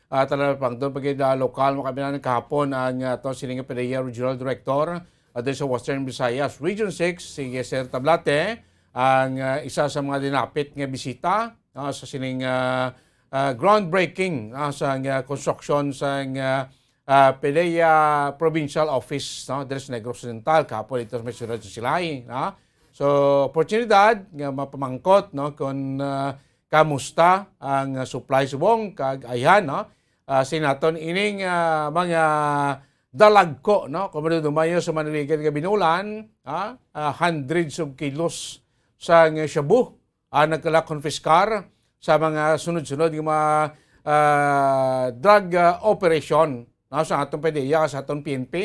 ah, talapangdon pagid, ah, lokal, mga kaibigan, kahapon ang, ah, aton sining PDEA Regional Director, ah, diri sa Western Visayas, Region six, si Sir Tablate, ang, ah, isa sa mga dinapit nga bisita, ah, sa sining, ah, ah, groundbreaking, ah, sa, ah, construction sa, ah, ah, PDEA Provincial Office, no, diri sa Negros Occidental, kahapon dito sa may siyudad sa Silay, no? So, oportunidad nga mapamangkot, no, kung, ah, kamusta ang, ah, supply subong kag ayhan, no? Ah, sa naton ining, ah, mga dalagko, no? Kung madudumayo sa Maniligan nga binulan, ah, ah, hundreds of kilos sang shabu ang nagkala-konpiskar sa mga sunod-sunod nga mga, ah, drug, ah, operation, no, sa atong PDEA, sa atong P N P,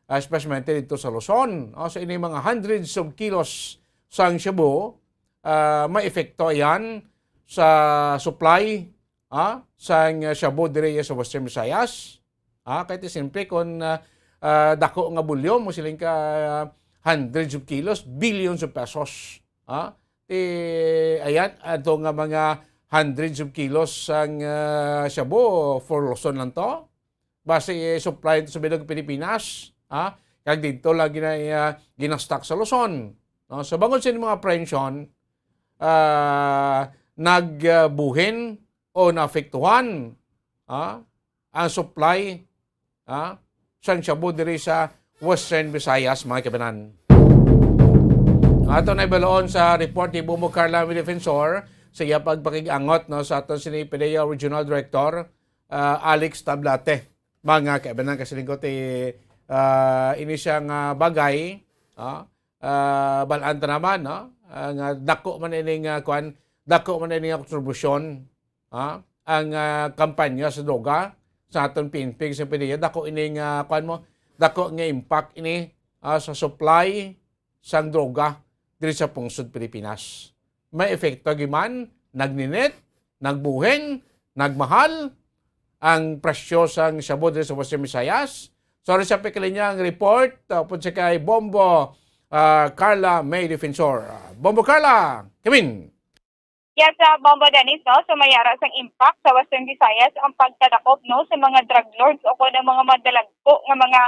ah, especially dito sa Luzon, no? So, ini mga hundreds of kilos sang shabu, ah, may epekto yan sa supply, ah, sang shabu diri sa Western Visayas. Ah, kay ti simple kon, ah, ah, dako nga volume, mo siling ka, ah, hundreds of kilos, billions of pesos. Ah, ti, ayan, ato nga mga hundreds of kilos sang, ah, shabu for Luzon lang to. Basi, eh, supply to sa bilog Pilipinas, ah, kag dito lagi na, ah, ginastock sa Luzon. No? So, bangod sa mga apprehension, ah, nagbuhin o naapektuhan, ah, ang supply, ah, sang shabu diri sa Western Visayas, mga kabanan. Ato na ibaloon sa report ni Bombo Carla May Defensor sa iya pagpakig-angot, no, sa aton sini PDEA Regional Director, ah, Alex Tablate. Mga kabanan, kasi lingkod, eh, ah, ini siya nga bagay, ah, ah, balaan ta naman, no? Ah, nga dako man ini nga, kwan, dako man ini nga kontribusyon, ha? Ang, ah, kampanya sa droga sa aton P N P, sa PDEA, dako ini nga, kwan mo, dako nga impact ini, ah, sa supply sang droga diri sa pungsod Pilipinas. May epekto gyud man, nagninit, nagbuhin, nagmahal ang presyo sang shabu diri sa Western Visayas. Sorry sa pikilinya ang report, uh, upod sa kay Bombo, ah, Carla May Defensor. Ah, Bombo Carla, kamin. Yes, ah, Bombo Dennis, no? So, may ara sang impact sa Western Visayas ang pagkadakop, no, sa mga drug lords o kon ang mga madalagko nga mga,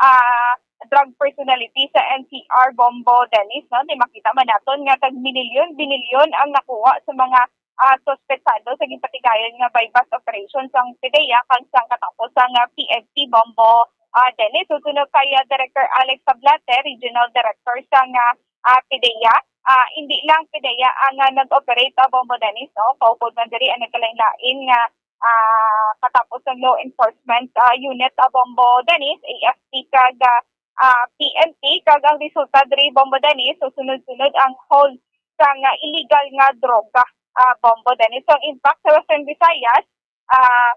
ah, drug personality sa N C R, Bombo Dennis, no? Di makita man naton nga tag binilyon, binilyon ang nakuha sa mga, ah, suspetsado sa ginpatigayon nga buy-bust operation sang PDEA kag sang katapos sang, ah, P N P, Bombo, ah, Dennis. So, suno kay, ah, Director Alex Tablate, Regional Director sang, ah, ah, PDEA, ah, hindi lang PDEA ang, ah, nag-operate, ah, Bombo Dennis, no? Kaupod man diri ang nagkalain-lain nga, ah, katapos ng law enforcement, ah, unit, ah, Bombo Dennis, A F P kag, ah, ah, P N P, kag ang resulta diri, Bombo Dennis, so sunod-sunod ang hold sang, ah, illegal nga droga, ah, Bombo Dennis. So, ang impact sa Western Visayas, ah,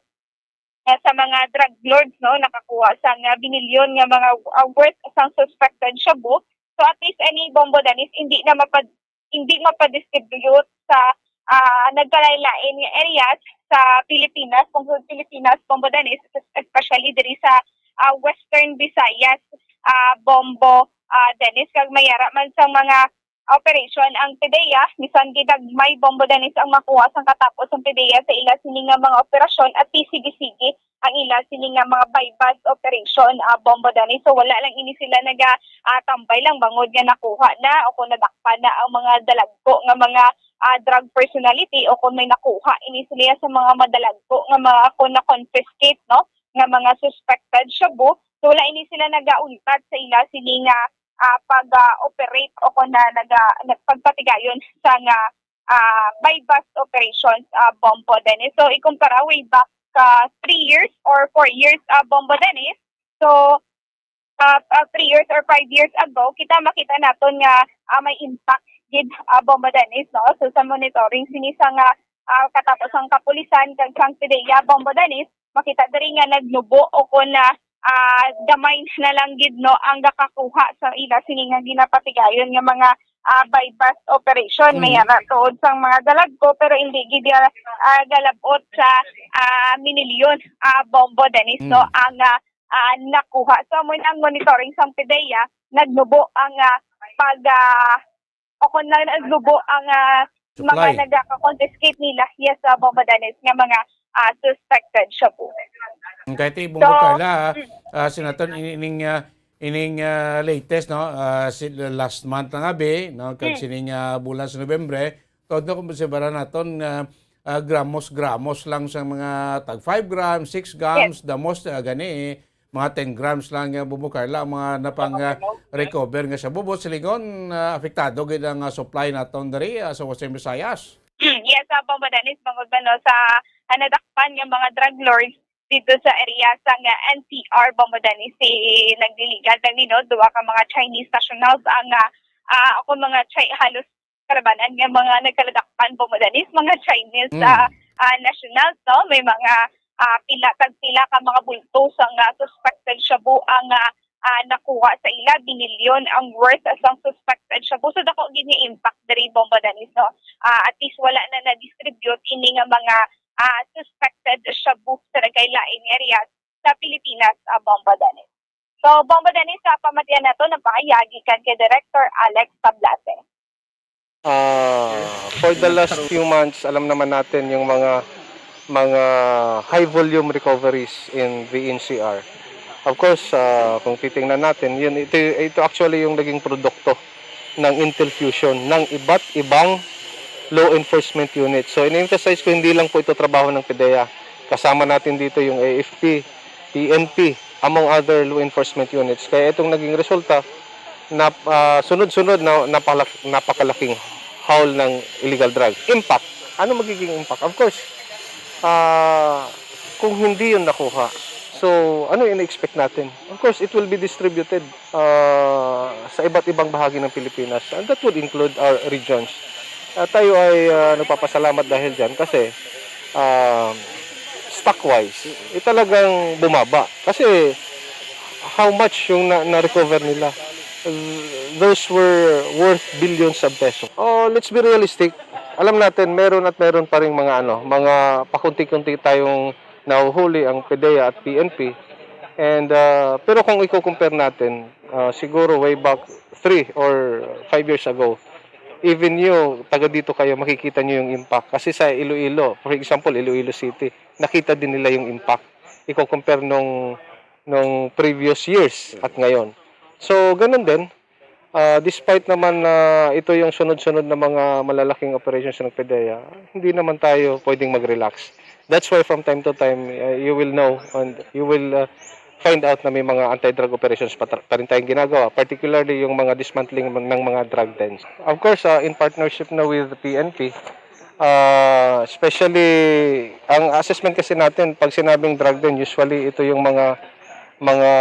eh, sa mga drug lords, no, nakakuha sang, ah, binilyon nga mga, ah, worth sang suspected shabu. So, at least, any, Bombo Dennis, hindi na mapad-, hindi mapadistribute sa, ah, nagkalain-lain nga areas sa Pilipinas, kung sa Pilipinas, Bombo Dennis, especially diri sa, ah, Western Visayas, ah, Bombo, ah, Dennis, kag may ara man sang mga operation ang PDEA, bisan gid gagmay, Bombo Dennis, ang makuha sang katapos ang PDEA sa ila sini nga mga operasyon, at sige-sige ang ila sini nga mga buy-bust operation, ah, Bombo Dennis. So, wala lang ini sila naga, ah, tambay lang bangod nga nakuha na o kung nadakpan na ang mga dalagko nga mga, ah, drug personality o kung may nakuha ini sila sa mga madalagko nga mga kung na-confiscate, no, nga mga suspected shabu. So, wala ini sila nagauntat sa ila sini nga, ah, pag, ah, operate o kon na naga-, nagpagpatigayon sa nga, ah, buy-bust operations, ah, Bombo Dennis. So, ikumpara way back ka three years or four years, ah, Bombo Dennis. So, ah, ah, three years or five years ago, kita makita naton nga, ah, may impact gid, ah, Bombo Dennis, no? So, sa monitoring sini sa nga, ah, katapos ang kapulisan kag sang PDEA, Bombo Dennis, makita diri nga nagnubo o kon, ah, ah, gamay na lang gid, no, ang gakakuha sa ila sini nga ginapatigayon nga mga, ah, buy-bust operation. Mm. May ara tuod sang mga galagko, pero hindi gid, ah, ah, galabot sa, ah, minilyon, ah, Bombo Dennis, no, Mm. ang, ah, ah, nakuha. So, amo na ang monitoring sang PDEA, nagnubo ang, ah, pag, ah, o kon na nagnubo ang, ah, Supply. mga nagaka-confiscate nila, yes, ah, Bombo Dennis, nga mga, ah, suspected shabu. Kay ti, Bombo So, Carla, ah, mm. ah, Senator, ini-, ining, ah, ining, ah, latest, no, ah, si, last month na nga, bi, no, kag Mm. sining, ah, bulan sa Nobyembre, tuod na kung konsidera naton nga, ah, gramos-gramos lang sa mga tag five grams, six Yes. grams, the most, ah, gani, eh, mga ten grams lang nga, Bombo Carla, ang mga napang, ah, Hello. recover nga shabu. Silingon, ah, apektado gid ang, ah, supply naton diri, ah, sa Western Visayas. Yes, ah, Bombo Dennis, bangod ba, no, sa, ah, nadakpan nga mga drug lords dito sa area sa nga N C R, Bombo Dennis, si nagliligal lang ni, no, duha ka mga Chinese nationals ang, ah, ah, ako mga Chi-, halos kalabanan nga mga nagkaladakpan, Bombo Dennis, mga Chinese, Mm. ah, ah, nationals, no? May mga, ah, pila, tagpila ka mga bulto sa nga suspected shabu ang, ah, ah, nakuha sa ila. Binilyon ang worth sang suspected shabu. So, dako gid nga impact diri, Bombo Dennis, no? Ah, at least wala na na-distribute ini nga mga, ah, suspected shabu sa nagkalain-lain nga areas sa Pilipinas, ah, Bombo Dennis. So, Bombo Dennis, sa pamatian nato, nagpahayag gikan kay Director Alex Tablate. Ah, for the last few months, alam naman natin yung mga, mga high volume recoveries in V N C R. Of course, ah, kung titingnan natin, yun, ito, ito actually yung naging produkto ng Intel Fusion ng iba't ibang law enforcement unit. So, in-emphasize ko, hindi lang po ito trabaho ng PDEA. Kasama natin dito yung A F P, P N P, among other law enforcement units. Kaya itong naging resulta, nap-, ah, sunod-sunod na napalak-, napakalaking haul ng illegal drug. Impact. Ano magiging impact? Of course, ah, kung hindi yun nakuha, so ano yung expect natin? Of course, it will be distributed, ah, sa iba't ibang bahagi ng Pilipinas. And that would include our regions. Ah, tayo ay, ah, nagpapasalamat dahil dyan kasi, ah, stock-wise, eh, talagang bumaba. Kasi how much yung na, na-recover nila? Those were worth billions of pesos. Oh, let's be realistic. Alam natin, meron at meron pa ring mga, ano, mga pakunti-kunti tayong nahuhuli, ang PDEA at P N P. And, ah, pero kung i-compare natin, ah, siguro way back three or five years ago, even you, taga dito kayo, makikita nyo yung impact. Kasi sa Iloilo, for example, Iloilo City, nakita din nila yung impact. I-compare nung, nung previous years at ngayon. So, ganun din. Ah, despite naman na ito yung sunod-sunod na mga malalaking operations ng PDEA, hindi naman tayo pwedeng mag-relax. That's why from time to time, uh, you will know and you will, uh, find out na may mga anti-drug operations pa, pa rin tayong ginagawa, particularly yung mga dismantling ng mga drug dens. Of course, uh, in partnership na with P N P, uh, especially ang assessment kasi natin, pag sinabing drug den, usually ito yung mga, mga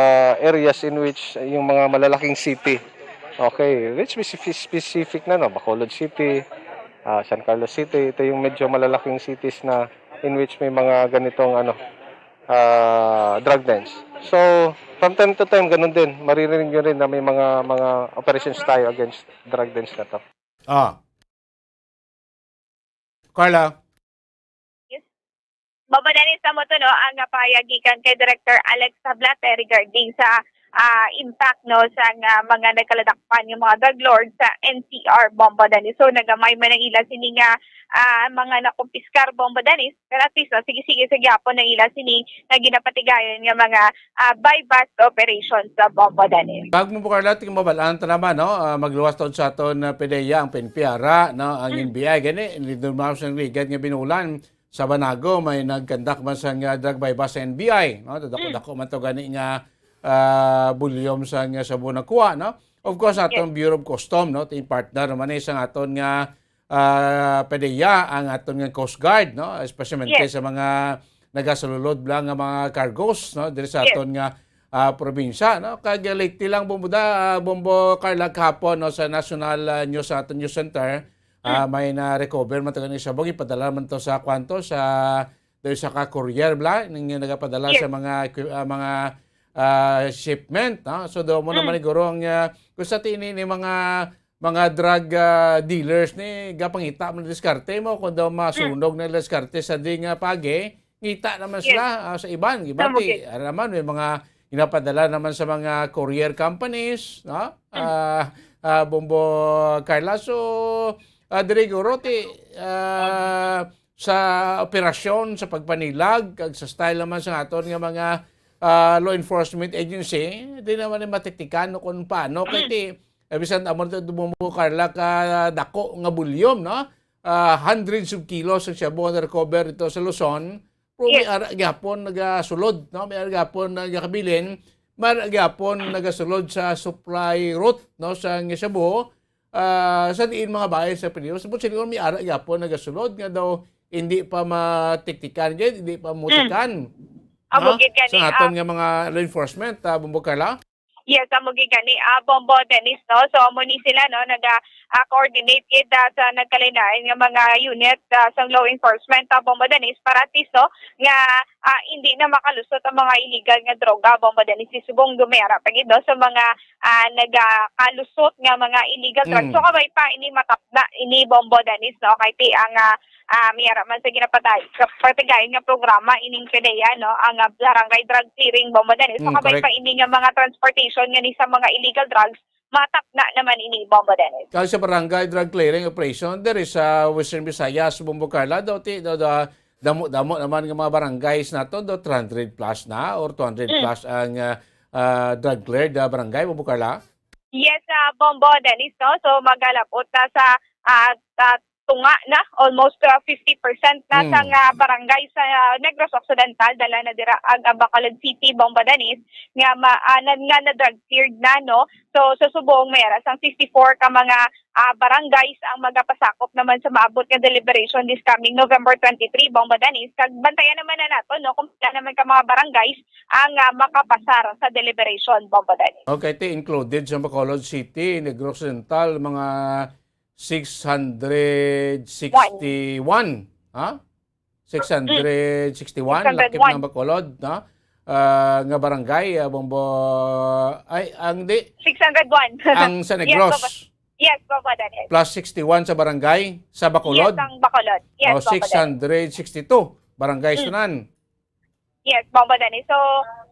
areas in which yung mga malalaking city. Okay, let's be speci-, specific na, no? Bacolod City, ah, San Carlos City, ito yung medyo malalaking cities na in which may mga ganitong, ano, ah, drug dens. So, from time to time, ganun din, maririnig nyo rin na may mga, mga operations tayo against drug dens na to. Ah. Carla. Yes. Mao na ni sa mo to, no, ang pahayag gikan kay Director Alex Tablate regarding sa, ah, impact, no, sa nga mga nagkaladakpan nga mga drug lords sa N C R, Bombo Dennis. So, nagamay man ang ila sini nga, ah, mga nakumpiskar, Bombo Dennis. Pero at least, no, sige-sige sa gyapon ang ila sini nga ginapatigayon nga mga, ah, buy-bust operations sa Bombo Dennis. Kag mo, Carla, tingin mo, balaan ta naman, no? Ah, magluwas taon sa aton, ah, PDEA, ang P N P ara, no? Ang Mm. N B I, gani, hindi naman sa ligad nga binulan. Sa Banago, may nag-conduct man sa nga drug buy-bust sa N B I, no? Dako-dako Mm. man to gani nga, ah, bulyom sang shabu nakuha, no? Of course, Yes. atong Bureau of Custom, no? Ti partner naman ni sang aton nga, ah, PDEA, ang aton nga Coast Guard, no? Especially Yes. sa mga nagasulod lang nga mga cargos, no? Diri sa Yes. aton nga, ah, probinsya, no? Kag lately lang, Bombo Da-, ah, Bombo Carla, kahapon, no, sa national, ah, news, sa aton news center, ah, Mm. may na-recover man to gani shabu, ipadala man to sa kwanto, sa, daw sa ka courier bala, ning nagapadala Yes. sa mga equi-, ah, mga, ah, shipment, no? So, daw mo Mm. naman siguro ang, ah, kung sa tini ni mga, mga drug, ah, dealers ni, gapangita mo na diskarte mo, kung daw Mm. masunog na diskarte sa di nga pagi, ngita naman Yes. sila, ah, sa iban, Tama, gibati. Gid. Ano naman, may mga ginapadala naman sa mga courier companies, no? Mm. Ah, ah, Bombo Carla. So, ah, diri guro ti, ah, sa operasyon, sa pagpanilag, kag sa style naman sa aton nga mga, ah, law enforcement agency, di naman ni matiktikan no kung paano. Kay Mm. ti, eh, bisan amo to, Bombo Carla, ka dako nga bulyom, no? Ah, hundreds of kilos ang shabu nga na-recover dito sa Luzon. Pero may Yes. ara gyapon nagasulod, no? May ara gyapon nagakabilin, may ara gyapon nagasulod sa supply route, no, sa nga shabu, ah, sa diin mga bahin sa Pilipinas. Pero siguro may ara gyapon nagasulod nga daw hindi pa matiktikan, gid, hindi pa Mm. mutikan, Amo no? gid gani, Sa aton ah, nga mga law enforcement, ah, Bombo Carla? Yes, amo gid gani, ah, Bombo Dennis, no? So, amo ni sila, no, naga, ah, coordinate gid, ah, sa nagkalain-lain nga mga unit, ah, sa law enforcement, ah, Bombo Dennis, para at least, no, nga, ah, hindi na makalusot ang mga illegal nga droga, Bombo Dennis, si subong dumayara pa gid, no, sa mga, ah, nagakalusot nga mga illegal drugs. So, Mm. kabay pa ini matapna ini, Bombo Dennis, no? Kay ti ang, ah, ah, may ara man sa ginapatay-, sa patigayon nga programa ining PDEA, no, ang, ah, barangay drug clearing, Bombo Dennis. So, Mm, kabay correct. pa ini nga mga transportation nga ni sa mga illegal drugs, matapna naman ini, Bombo Dennis. Kag sa barangay drug clearing operation diri sa Western Visayas, Bombo Carla, daw ti, daw, daw, damo-damo naman nga mga barangays naton, daw three hundred plus na or two hundred Mm. plus ang, ah, ah, drug cleared, ah, barangay, Bombo Carla? Yes, ah, Bombo Dennis, no? So, magalabot na sa, ah, sa tunga na, almost, ah, fifty percent na sa Mm. nga barangay sa, ah, Negros Occidental, dala na dira ang, ang Bacolod City, Bombo Dennis, nga ma-, ah, na, nga na drug cleared na, no? So, sa subong, may ara sang fifty-four ka mga, ah, barangays ang magapasakop naman sa maabot nga deliberation this coming November twenty-three, Bombo Dennis. Kag bantayan naman na nato, no, kung pila naman ka mga barangays ang, ah, makapasar sa deliberation, Bombo Dennis. Okay, ti included sa Bacolod City, Negros Occidental, mga six hundred sixty-one, ha? Six hundred sixty-one, Six hundred one. lakip ng Bacolod, no? Ah, nga barangay, ah, Bombo, ay, ang di, Six hundred one. ang sa Yes, Negros. Papa. Yes, Papa Daniel. Plus sixty-one sa barangay, sa Bacolod. Yes, ang Bacolod. Yes, O, Papa Daniel. six hundred sixty-two barangays Mm. tanan. Yes, Bombo Dennis. So,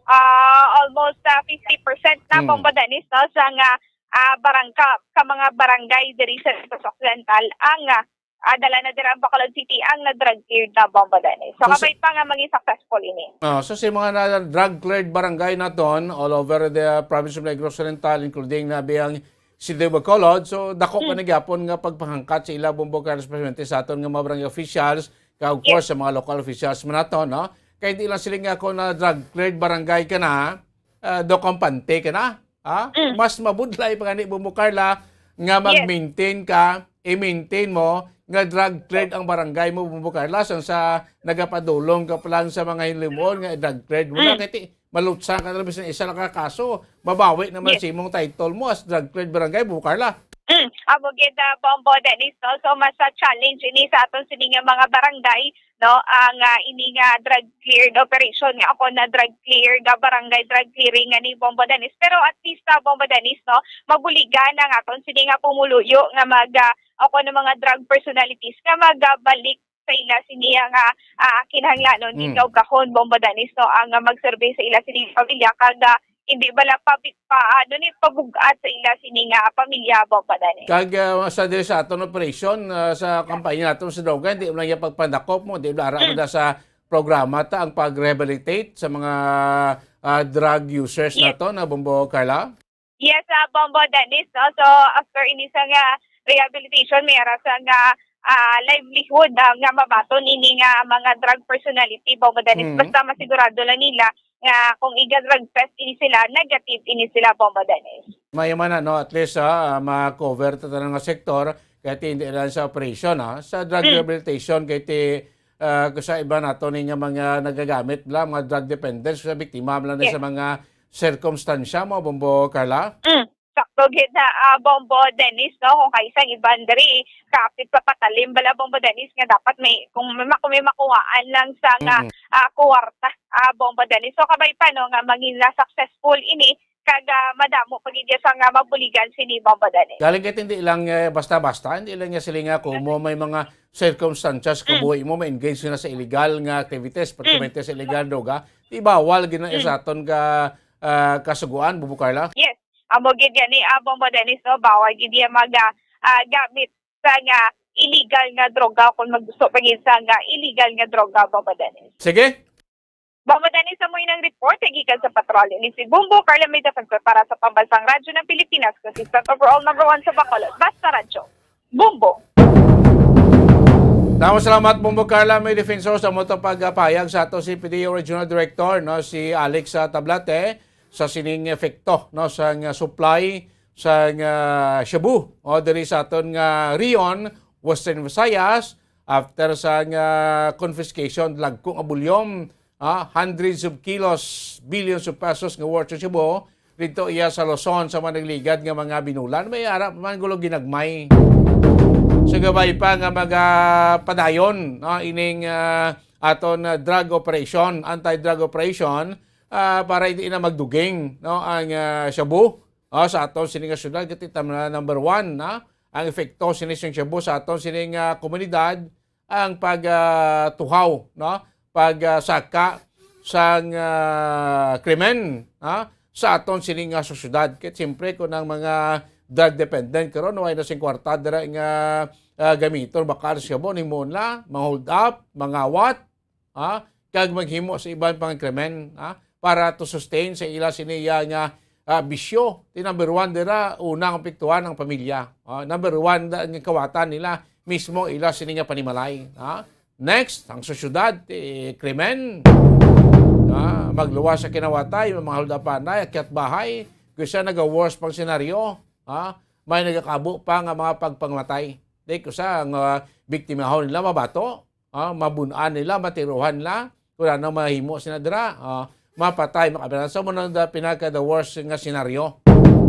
ah, almost, ah, fifty percent na, Mm. Bombo Dennis, no, sa nga, ah, barangka-, ka mga barangay diri sa Negros Occidental ang, ah, ah, dala na dira ang Bacolod City ang na-drug cleared na, Bombo Dennis. So, So, sa kabay pa nga maging successful ini. Oh, so, sa mga na-drug cleared barangay naton all over the province of Negros Oriental, including na biyang City of Bacolod, so, dako pa Mm. na gyapon nga pagpahangkat sa ila, Bombo Carla, especially sa aton nga mga barangay officials, kag of Yes. course, sa mga local officials man nato, no? Kay di lang sila nga kung na-drug cleared barangay ka na, ah, do kampante ka na, ha? Mm. Mas mabudlay pa gani, Bombo Carla, nga Yes. mag-maintain ka, i-maintain mo nga drug cleared ang barangay mo, Bombo Carla, sang sa nagapadulong ka pa lang sa mga hinlimuon nga drug cleared mo na, Mm. kay ti-, malutsa ka na bisan isa lang ka kaso, mabawi naman Yes. sa imong title mo as drug cleared barangay, Bombo Carla. Mm, amo gid, ah, Bombo Dennis, no? So, mas, ah, challenge ini sa aton sini nga mga barangay, no? Ang, ah, ini nga drug cleared operation nga ako na drug cleared, ah, barangay drug clearing nga ni Bombo Dennis. Pero at least, ah, Bombo Dennis, no? Mabuligan ang aton sini nga pumuluyo nga mag, ah, ako na mga drug personalities nga magabalik sa ila sini nga, ah, kinahanglanon, Mm. ikaw gahon, Bombo Dennis, no? Ang, ah, magserbi sa ila sini pamilya kag, ah, hindi bala pa, pa, ano ni, pabug-at sa ila sini nga pamilya, Bombo Dennis. Kag, ah, sa diri sa aton operation, ah, sa kampanya naton sa droga, hindi lang yung pagpandakop mo, di ba, ara Mm. na sa programa ta ang pag-rehabilitate sa mga, ah, drug users Yes. nato na, Bombo Carla? Yes, ah, Bombo Dennis, no? So, after ini sa nga rehabilitation, may ara sa nga, ah, livelihood, ah, nga mabaton ini nga mga drug personality, Bombo Dennis. Mm. Basta masigurado lang nila nga kung iga-drug test ini sila, negative ini sila, Bombo Dennis. May man, ano, at least, ah, ma-cover ta tanan nga sektor, kay ti hindi lang sa operation, ah, sa drug Mm. rehabilitation, kay ti, ah, kung sa iba nato ni nga mga nagagamit lang, mga drug dependents, sa biktima lang na Yes. sa mga sirkumstansya mo, Bombo Carla? Mm. Sakto gid na, ah, Bombo Dennis, no? Kung kaisa ang iban diri, kapit papatalim bala, Bombo Dennis, nga dapat may, kung may, kung may makuhaan lang sa nga, Mm. ah, kuwarta, ah, Bombo Dennis. So, kabay pa, no, nga mangin na successful ini, kag, ah, madamo pa gid sa nga mabuligan sini, Bombo Dennis. Galing kay hindi lang, eh, basta-basta, hindi lang niya sila nga kung mo may mga circumstances kung Mm. buhi mo ma-engage na sa illegal nga activities, Mm. pertinente sa illegal droga, di bawal gid na Mm. sa aton ka, ah, kasuguan, Bombo Carla? Yes. Amo gid gani, ah, Bombo Dennis, no? Bawal gid iya mag, ah, ah, gamit sa nga illegal nga droga kung maggusto pa gid sa nga illegal nga droga, Bombo Dennis. Sige. Bombo Dennis, amo inang report gikan sa patrol. Ini si Bombo Carla May Defensor para sa Pambansang Radyo ng Pilipinas, consistent overall number one sa Bacolod. Basta Radyo. Bombo. Daghang salamat, Bombo Carla May Defensor, sa mo to pagpahayag sa ato si P D O Regional Director, no, si Alex, ah, Tablate, sa sining epekto, no, sa nga supply sa nga shabu, o, diri sa aton nga region, Western Visayas, after sa nga confiscation, dagko nga bulyom, ah, hundreds of kilos, billions of pesos nga worth sa shabu, dito iya sa Luzon, sa mga nagligad nga mga binulan, may ara man gulo ginagmay. Sa gabay pa nga mga padayon, no, ining, ah, aton, ah, drug operation, anti-drug operation, ah, para hindi na magduging, no, ang, ah, shabu, ah, sa aton sini nga syudad, kay ti ta man na number one, na ang epekto sini sing shabu sa aton sini nga komunidad, ang pag, ah, tuhaw, no? Pag, ah, saka sang, ah, krimen, ha? Sa aton sini nga sosyedad. Kay siyempre, kung ang mga drug dependent karon, way na sing kwarta dira nga, ah, gamiton, baka sa shabu, himo na, mga hold up, mangawat, ha? Kag maghimo sa iban pang krimen, ha? Para to sustain sa ila sini iya nga, ah, bisyo. Ti number one dira, una ang apektuhan ang pamilya. Ah, number one da-, nga kawatan nila mismo ila sini nga panimalay, ha? Next, ang sosyedad, ti krimen. Ah, magluwas sa kinawatay, mga hold up anay, akyat bahay, kung siya naga-worse pang senaryo, ha? May nagakabo pa nga mga pagpangmatay. Di, kung sa nga biktimahon nila mabato, ah, mabun-an nila, matiruhan nila, kung ano mahimo sila dira, ah, mapatay, makabilang. So, mo na pinaka the worst nga senaryo.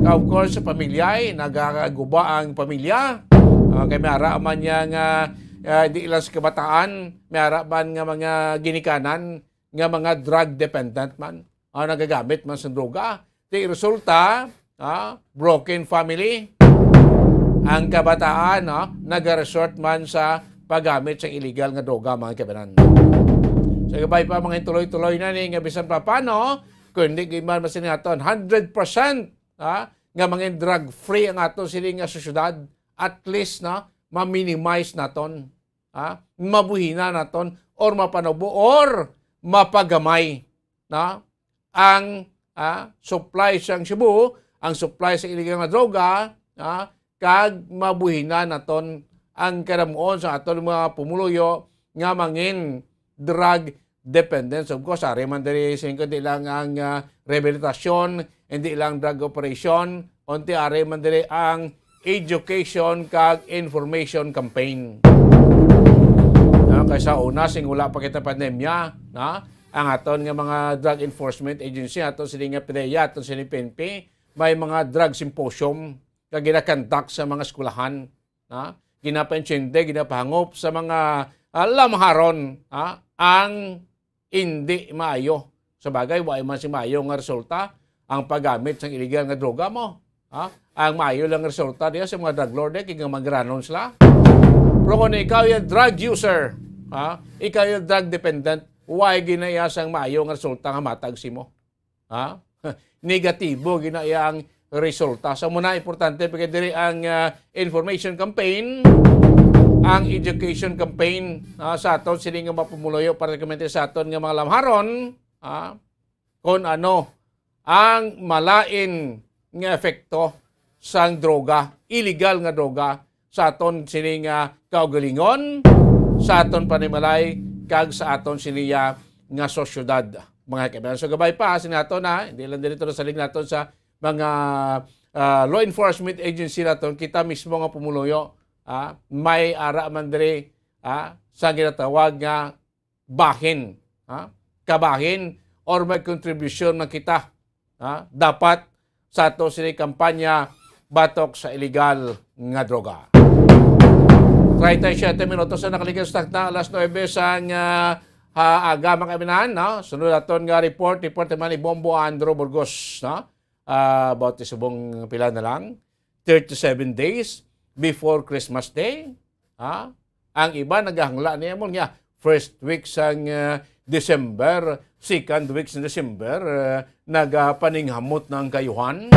Ka, of course, sa pamilya, eh, nagaguba ang pamilya. Ah, kay may ara man niya nga, ah, di lang sa kabataan, may ara man nga mga ginikanan, nga mga drug dependent man, ah, nagagamit man sa droga. Di resulta, ah, broken family. Ang kabataan, ah, nagaresort man sa paggamit sa illegal nga droga, mga kabanan. Sa gabay pa, mga tuloy-tuloy na ni nga bisan pa paano, kung hindi gid man masinaton hundred percent, ah, nga mga drug-free ang ato sini nga sosyedad, at least, no, ma-minimize naton, ah, mabuhina naton, or mapanubo, or mapagamay, no, ang, ah, supply sang shabu, ang supply sa illegal nga droga, ah, kag mabuhina naton ang karamuon sa aton mga pumuluyo nga mangin drug dependence. Of course, ari man diri sing kundi lang ang, ah, rehabilitasyon, hindi lang drug operation, unti ari man diri ang education kag information campaign. Na, kaysa una, sing wala pa kita pandemya, na, ang aton nga mga drug enforcement agency, aton sini nga P D E A, aton sini P N P, may mga drug symposium nga ginakandak sa mga eskwelahan, na, ginapaintindi, ginapahangop sa mga, ah, lamharon, ah, ang hindi maayo. Sa bagay, wa man si maayo nga resulta ang paggamit sang illegal nga droga mo. Ha? Ang maayo lang resulta diya sa mga drug lord, eh, kay nga magranon sila. Pero kung ikaw yung drug user, ha? Ikaw yung drug dependent, why ginaya sang maayo nga resulta nga matag simo? Ha? Negatibo ginaya ang resulta. So, muna, importante, pagka diri ang, ah, information campaign, ang education campaign, ah, sa aton, sini nga mapumuluyo, particularmente sa aton nga mga lamharon, ah, kung ano ang malain nga epekto sang droga, illegal nga droga, sa aton sini nga kaugalingon, sa aton panimalay, kag sa aton sini nga sosyedad, mga kaibigan. So, gabay pa, sini ato na, hindi lang dito na salig naton sa mga, ah, law enforcement agency naton, kita mismo nga pumuluyo, ah, may ara man diri, ah, sa ginatawag nga bahin, ha? Kabahin or may kontribusyon man kita, ha? Dapat sa ato sini kampanya batok sa illegal nga droga. Treinta y siete minutos na nakalikas na alas nuebe sang, ah, ha, aga, mga kaibigan, no? Sunod aton nga report, report naman ni Bombo Andrew Burgos, no? Ah, about sa subong pila na lang, thirty-seven days before Christmas Day, ha? Ang iba nagahangla niya mo niya, first week sang, ah, December, second week sa December, ah, nagapaninghamot na ang kayuhan.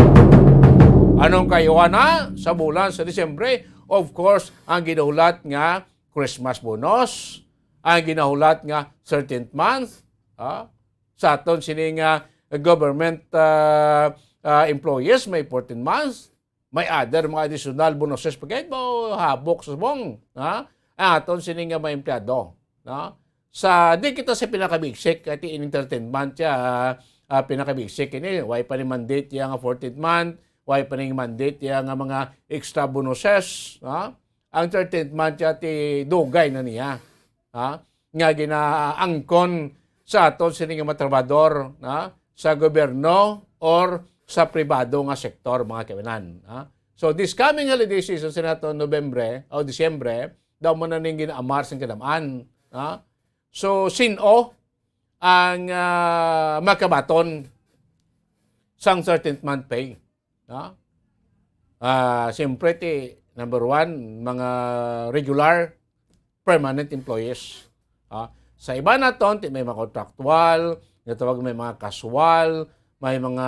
Anong kayuhan na? Sa bulan sa Disyembre, of course, ang ginahulat nga Christmas bonus, ang ginahulat nga thirteenth month, ah, sa aton sini nga government, ah, ah, employees, may fourteenth month, may other mga additional bonuses pa gid mo habok sa subong, ha? Ang aton sini nga mga empleyado, no? Sa di kita sa pinakabigsik, kay ti entertainment siya, ah, pinakabigsik ini, why pa ni mandate iya nga fourteenth month, why pa ni mandate iya nga mga extra bonuses, ha? Ang thirteenth month siya ti dugay na niya, ha? Nga ginaangkon sa aton sini nga mga trabahador, ha? Sa gobyerno or sa pribado nga sektor, mga kaibigan, ha? So, this coming holiday season, sa nato Nobyembre o Disyembre, daw mo na ning ginaamar sang kadam-an, ha? So, sin-o ang, ah, makabaton sang thirteenth month pay, ha? Ah, siyempre, ti, number one, mga regular, permanent employees. Ah, sa iba naton, ti may mga contractual, nga tawag may mga casual, may mga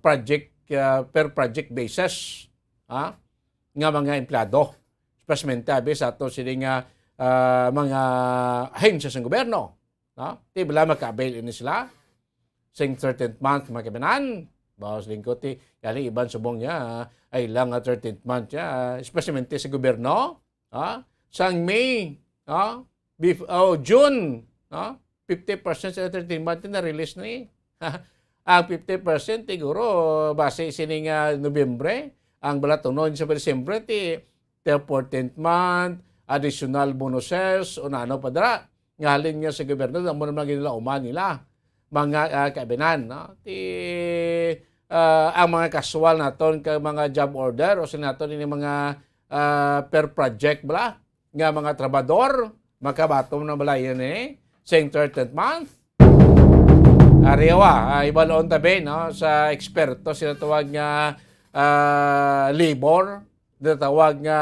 project, ah, per project basis, ah, nga mga empleyado. Especially abi sa ato sini nga, ah, mga ahensya sa gobyerno. No? Ti bala maka-avail ini sila sing thirteenth month, mga kaibigan. Bawas lingkod ti, kani iban subong niya, ay lang nga thirteenth month niya, especially sa gobyerno, ha? Sang May, ha? Bef-, oh, June, ha? Fifty percent sa thirteenth month na release ni. Ang fifty percent siguro base sini nga Nobyembre, ang balatunon sa Disyembre ti, ti fourteenth month, additional bonuses, o ano pa dira. Nga halin nga sa gobyerno, amo naman ginalauman nila, mga, ah, kaibigan, no? Ti, ah, ang mga casual naton kag mga job order, o sa naton ini mga, ah, per project bala, nga mga trabador, makabaton na bala yan eh, sing thirteenth month. Ariwa, ah, ibalon tabi, no, sa eksperto, sila tawag nga, ah, labor, natawag nga,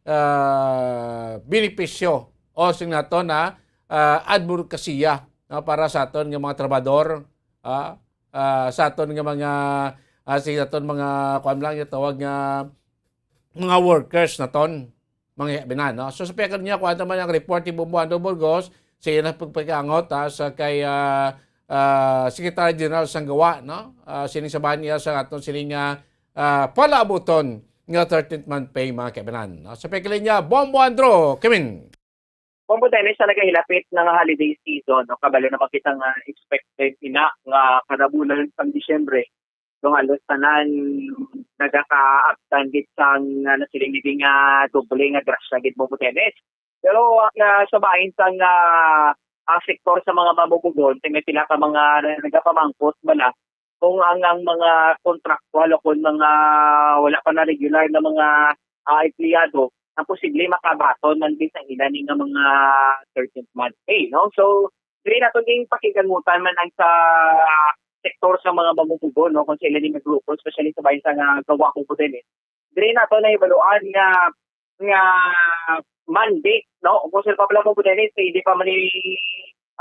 ah, benepisyo o sing nato na, ah, advokasya, no, para sa aton nga mga trabador, ah, ah, sa aton nga mga, ah, sing naton mga, kuwan lang, yung tawag nga mga workers naton, mga binan, no? So, sa pagkakataon niya, kuwan naman ang report ni Bombo Andrew Burgos, sa iya na pagpakiangot, ah, sa kay, ah, ah, Secretary General sang gawa, no? Ah, sining sa bahan niya sa aton sining nga, ah, palaabuton nga thirteenth month pay, mga kaibigan, no? Sa pagkakataon niya, Bombo Andrew, Kimin. Bombo Dennis, sa nagahilapit na nga holiday season, no, kabalo naman kita nga expected ina nga kada bulan sang Disyembre, so halos tanan nagakaabtan gid sang, ah, nasiling ni nga doble nga grasya gid, Bombo Dennis. Pero ang, ah, sa bahin sang, ah, ah, sektor sa mga mamumugon, kay may pila ka mga nagapamangkot bala kung ang, ang mga kontraktual o kung mga wala pa na regular na mga, ah, empleyado, ang posible makabaton man din sa ila ni nga mga thirteenth month pay, no? So, dili naton din pakigamutan man ang sa sektor sa mga mamumugon, no? Kung sila ni grupo, especially sa bayan sa nga gawa ko po din eh. Dili nato nahibaluan nga, nga mandate, no? Kung sila pa pala mo po din eh, hindi pa man ni,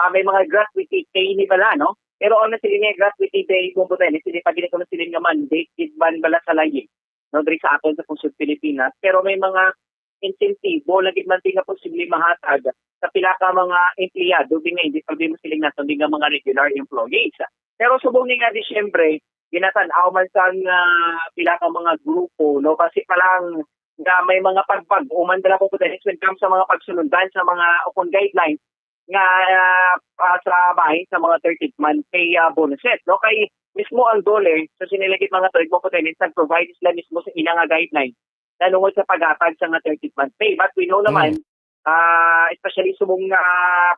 ah, may mga gratuity pay ni bala, no? Pero ang nasiling niya gratuity pay mo po din eh, hindi pa gini ko nasiling nga mandate, gid man bala sa layi, no? Diri sa aton sa Kusog Pilipinas. Pero may mga insentibo lagi man din nga posible mahatag sa pila ka mga empleyado, di nga hindi pa mo siling naton, di nga mga regular employees. Pero subong ni nga Disyembre, ginatan-aw man sang, ah, pila ka mga grupo, no? Kasi pa lang nga may mga pagbag-o man dala, Bong Dennis, when it comes sa mga pagsulundan sa mga ukon guidelines nga, ah, ah, sa bahin sa mga thirteenth month pay, ah, bonuses, no? Kay mismo ang DOLE, sa sini lagi mga tuig, Bong Dennis, nag-provide sila mismo sa ila nga guidelines na tungod sa paghatag sa nga thirteenth month pay. But we know naman, ah, especially subong nga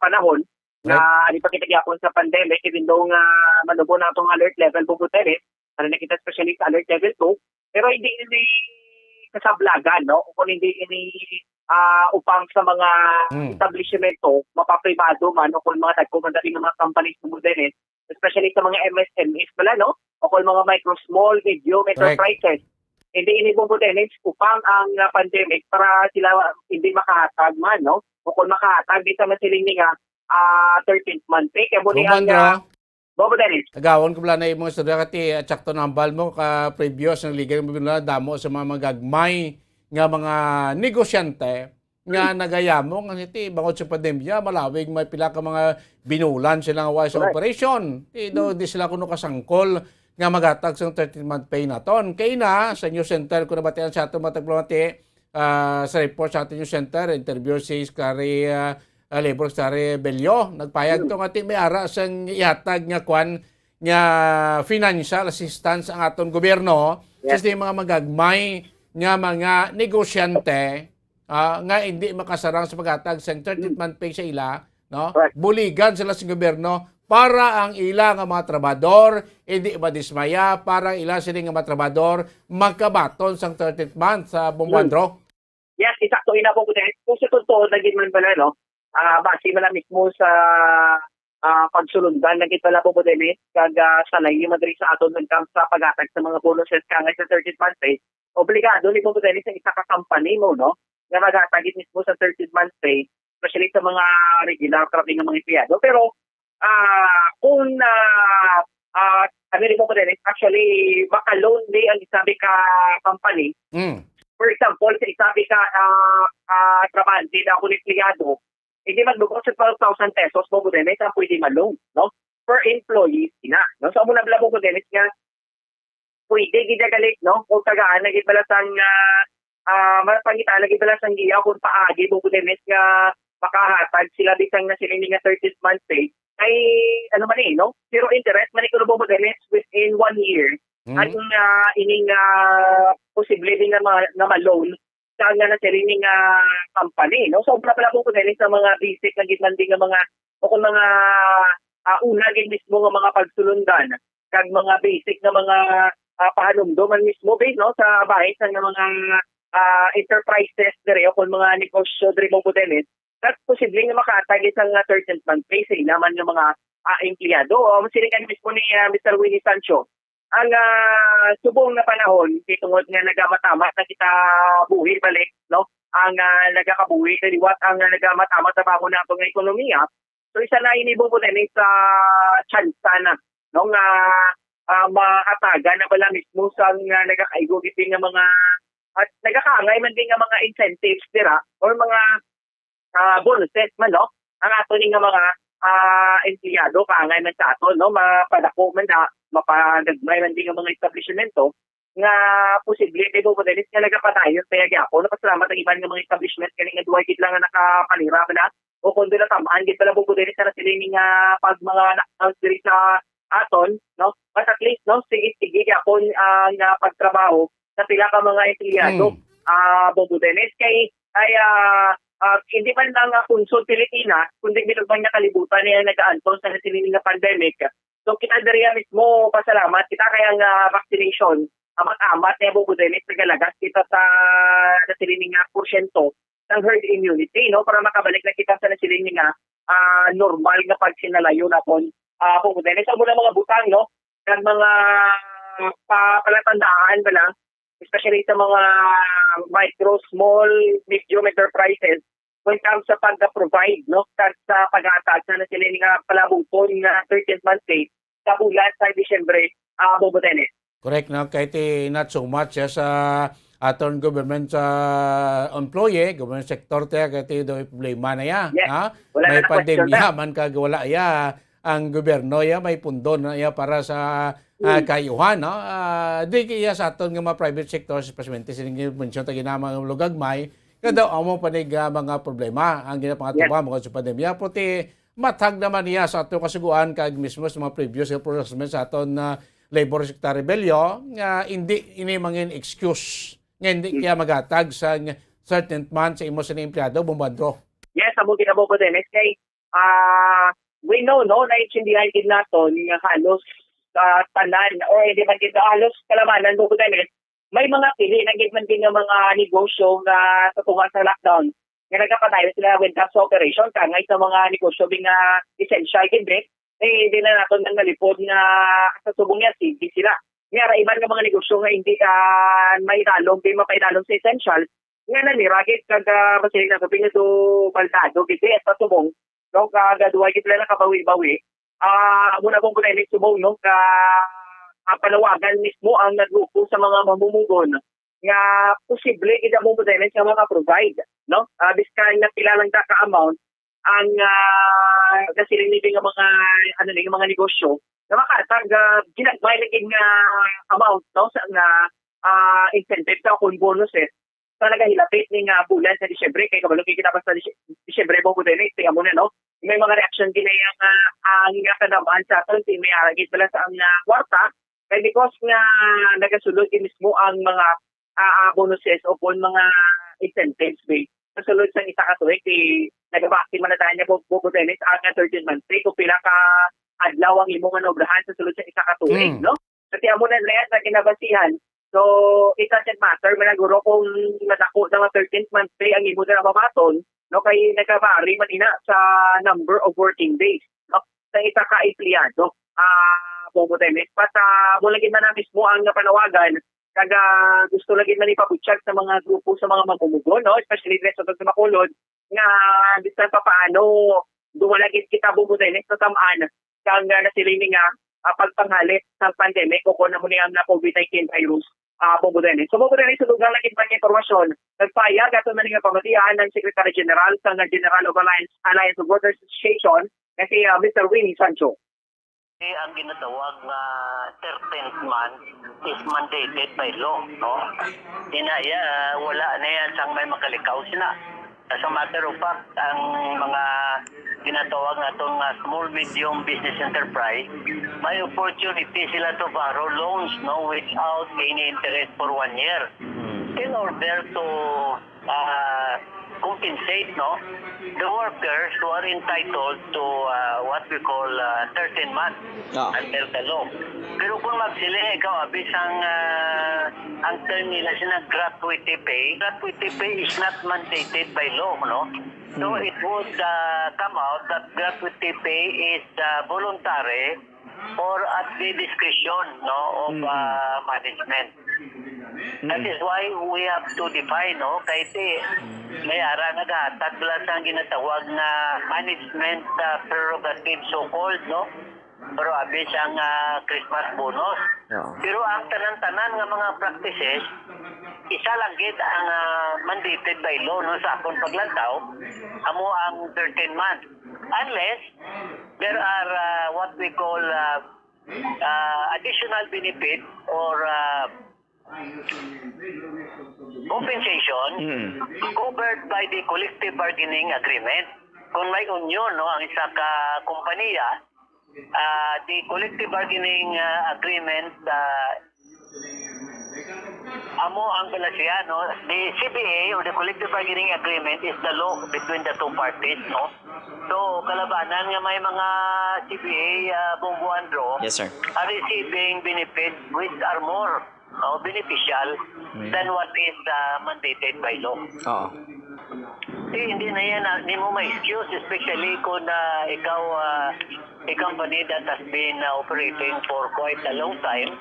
panahon, nga Right. ali pa kita gyapon sa pandemic, even though nga manubo na atong alert level, Bong Dennis, ano na kita especially sa alert level two, pero hindi ini kasablagan, no? O kung hindi ini, ah, upang sa mga Hmm. establishmento, mapapribado man o kung mga dagko man dali nga mga companies, Bong Dennis, especially sa mga M S M Es pala, no? O kung mga micro, small, medium Correct. enterprises. Hindi ini, Bong Dennis, upang ang, ah, pandemic para sila hindi makahatag man, no? O kung makahatag, di sa masiling ni nga, ah, thirteenth month pay. Kaya mo ni Roman, ang, bro. ah, Bong Dennis. Agawon ko bala na imong istorya kati, ah, tsakto nambal mo ka previous ang liga mo na damo sa mga magagmay nga mga negosyante nga Hmm. nagayamo nga iti bangod sa pandemya, malawig may pila ka mga binulan sila nga wala sa Correct. operasyon. Ti do Hmm. di sila kuno kasangkol nga maghatag sa thirteenth month pay naton. Kay na sa news center ko nabatian sa aton mga tagpamati, ah, sa report sa aton news center, interview si Secretary, ah, ah, Labor Secretary Bello. Nagpayag Hmm. to nga ti may ara sang ihatag nga kwan nga financial assistance ang aton gobyerno Yes. sa mga magagmay nga mga negosyante, ah, nga hindi makasarang sa paghatag sang thirteenth month pay sa ila, no? Correct. Buligan sila sa gobyerno para ang ila nga mga trabahador hindi madismaya, para ang ila sini nga mga trabahador magkabaton sang thirteenth month sa Bong Hmm. Juan, Ro. Yes, isakto ina po, Kuya. Kung sa totoo, naging man pala, no? Ah, base man lang mismo sa, ah, pagsulundan na kita lang po, Kuya, kag, ah, sa layo man diri sa aton when comes sa paghatag sa mga bonuses kangay sa thirteenth month pay, obligado ni po, Kuya, sa isa ka company mo, no? Nga maghatag mismo sa thirteenth month pay, especially sa mga regular, grabe nga mga empleyado. Pero, ah, kung, ah, ah, ano rin po, Kuya, actually, maka-loan ni ang isabi ka company. Mm. For example, sa isabi ka, ah, ah, trabahante na ako empleyado, hindi magbukas sa twelve thousand pesos mo, Kuya, ang pwede ma-loan, no? Per employee, ina, no? So, amo na bala po, Kuya, nga pwede gid na gali, no? Kung tagaan na gid bala sang, ah, ah, mapangita na gid bala sang iya kung paagi mo, Kuya, nga makahatag sila bisan na sila nga thirteenth month pay. Kay, ano man eh, no? Zero interest man eh, kuno mo, Kuya, within one year. Mm. Ang, ah, ining, ah, posible din nga ma-, nga ma-loan sa nga na siling nga company, no? Sobra pala po, Kuya, sa mga basic na gid man din nga mga, o kung mga, ah, una gid mismo nga mga pagsulundan, kag mga basic nga mga, ah, pahanumdom man mismo, based, no, sa bahin sa nga mga, ah, enterprises diri o kung mga negosyo diri mo, Kuya, kag posible nga makahatag sang, ah, thirteenth month pay sa ila man nga mga, ah, empleyado. O, siling mismo ni, ah, Mister Willie Sancho, ang, ah, subong nga panahon, kay tungod nga nagamamat-amat na kita buhi balik, no? Ang, ah, nagakabuhi na liwat ang, ah, nagamamat-amat na bangon nato nga ekonomiya. So, isa na ini, Bong Dennis, sa tsansa na, no, nga, ah, mahatagan na bala mismo sa nga nagakaigo gid nga mga, at nagakaangay man din nga mga incentives dira or mga ah, bonuses man, no? Ang ato ni nga mga, ah, empleyado, kaangay man sa ato, no? Mapadako man na, mapanagmay man din nga mga establishmento nga posible kay Bong Dennis nga nagapadayon kaya gyapon. Napasalamat ang iban nga mga establishment kani nga duwa gid lang nga nakapanira na o kung doon natamaan gid pala Bong Dennis na sila ni nga pag mga lockdowns diri sa aton, no? But at least, no, sige, sige gyapon ang, ah, pagtrabaho sa pila ka mga empleyado, Hmm. ah, Bong Dennis. Kay, ay, ah, ah, hindi man lang, ah, konsol Pilipinas, kundi binugbang nga kalibutan niya nagaantos sa nasiling nga pandemic. So, kita diri mismo, pasalamat kita kaya nga vaccination, amat-amat niya, Bong Dennis, nagalagas kita sa nasiling nga porsyento ng herd immunity, no? Para makabalik na kita sa nasiling nga, ah, normal nga pagsinalayo naton, ah, Bong Dennis. Amo na mga butang, no? Kag mga pa-, palatandaan ba lang, especially sa mga micro, small, medium enterprises, when comes sa pag-provide, no, kag sa pag-aatag sa nasiling nga palabuton nga thirteenth month pay sa bulan sa Disyembre, ah, Bong Dennis. Correct, no? Kay ti not so much ya sa aton government, sa employee, government sector, ti, kay ti do problema na ya, Yes. ha? Wala May na na question pandemya na. man kag wala ya. ang gobyerno, iya may pundo na iya para sa, ah, Mm. kaayuhan, no? Ah, di kaya sa aton nga mga private sectors, especially sining mention ta ginama nga lugagmay, nga daw amo pa ni nga mga problema ang ginapangatuba Yes. bukod sa pandemya. Puti, matag naman niya sa ato kasuguan kag mismo sa mga previous nga pronouncement sa aton na Labor Secretary Bello, nga hindi ini mangin excuse nga hindi Mm. kaya magatag sa thirteenth month sa imo sa empleyado, Bombo Andro. Yes, amo gid, Bombo Dennis, kay, ah, we know, no, naintindihan gid naton nga halos, ah, tanan, or hindi man gid halos kalabanan, Bombo Dennis, may mga pili na gid man din nga mga negosyo nga sa tunga sa lockdown nga nagapadayon sila with that operation, kangay sa mga negosyo bi nga essential gid, eh, eh, hindi na naton nang nalipod nga sa subong niya, sige sila. Nga ra iban nga mga negosyo nga hindi, ah, maidalom, di mapaidalom sa essential, nga nanira gid kag, ah, masiling na sabi nga do baldado gid, eh, sa subong, no, kag, ah, duwa gid sila nakabawi-bawi. Ah, amo na pong problema subong, no, ka, ah, panawagan mismo ang grupo sa mga mamumugon nga posible gid amo problema nga mga provide, no? Ah, bisan nga pila lang ta ka amount ang, ah, nasiling ni nga mga, ano ni, mga negosyo na makatag, ah, ginagmay lagi nga amount, no, sa nga, ah, incentive sa kung bonuses sa nagahilapit ni nga bulan sa Disyembre, kay kabalo kay kita pa sa Disy-, Disyembre, Bombo Dennis, kaya mo na, no? May mga reaksyon gid na iya nga, ah, nga kanaman sa aton, si may aragit pala sa ang, ah, kwarta, kay because nga nagasulod gid mismo ang mga, ah, ah, bonuses o kung mga incentives, be. Sa sulod sa isa ka tuig, di nagabati man na tayo niya, Bombo Dennis, ang thirteen months pay, kung pila ka adlaw ang imo nga naobrahan sa sulod sa isa ka tuig, Mm. no? Kasi amo na, Len, na ginabasihan. So, it doesn't matter man guro kung madako na nga thirteenth month pay ang imo na mabaton, no? Kay nagabari man ina sa number of working days, no? Sa isa ka empleyado. Ah, Bombo Dennis. But, ah, mo lagi man na mismo ang napanawagan, kag, ah, gusto lagi man ipabutyag sa mga grupo, sa mga mamumugon, no? Especially dito sa Bacolod, nga bisan pa paano, duwala gid kita, Bombo Dennis, sa tamaan kang, ah, nasiling ni nga, ah, pagpanghalit sa pandemic o kung ano ni ang na COVID nineteen virus, ah, Bombo Dennis. So, Bombo Dennis, sa lugar na gid man nga impormasyon, nagpayag ato na nga pamatian ng Secretary General sa nga General of Alliance, Alliance of Workers Association, na si, ah, Mister Winnie Sancho. Eh, ang ginatawag nga thirteenth month is mandated by law, no? Ina iya, wala na yan sang may makalikaw sina. As a matter of fact, ang mga ginatawag naton nga small, medium business enterprise, may opportunity sila to borrow loans, no, without any interest for one year. In order to, ah, compensate, no, the workers who are entitled to, ah, what we call, ah, thirteen months Ah. under the law. Pero kung magsiling ikaw, abi sang, ah, ang term nila sina gratuity pay, gratuity pay is not mandated by law, no? So, Mm. it would, ah, come out that gratuity pay is, ah, voluntary or at the discretion, no, of, Mm-mm. ah, management. That Mm. is why we have to define, no? Kay ti, Mm. may ara nga gahatag lang sang ginatawag nga management, ah, prerogative, so-called, no? Pero abi sang, ah, Christmas bonus. Oo. Pero ang tanan-tanan nga mga practices, isa lang gid ang, ah, mandated by law, no, sa akon paglantaw, amo ang thirteen months. Unless there are, ah, what we call, ah, ah, additional benefit or, ah, compensation Mm. covered by the collective bargaining agreement. Kung may union, no, ang isa ka kompanya, ah, the collective bargaining, ah, agreement, ah, amo ang bala siya, no? The C B A or the collective bargaining agreement is the law between the two parties, no? So, kalabanan nga may mga C B A, ah, Bombo Andro, Yes, sir. are receiving benefits which are more, no, beneficial Mm. than what is, ah, mandated by law. Oo. Eh, hindi na yan, ah, hindi mo ma-excuse, especially kung, ah, ikaw, ah, a company that has been, ah, operating for quite a long time.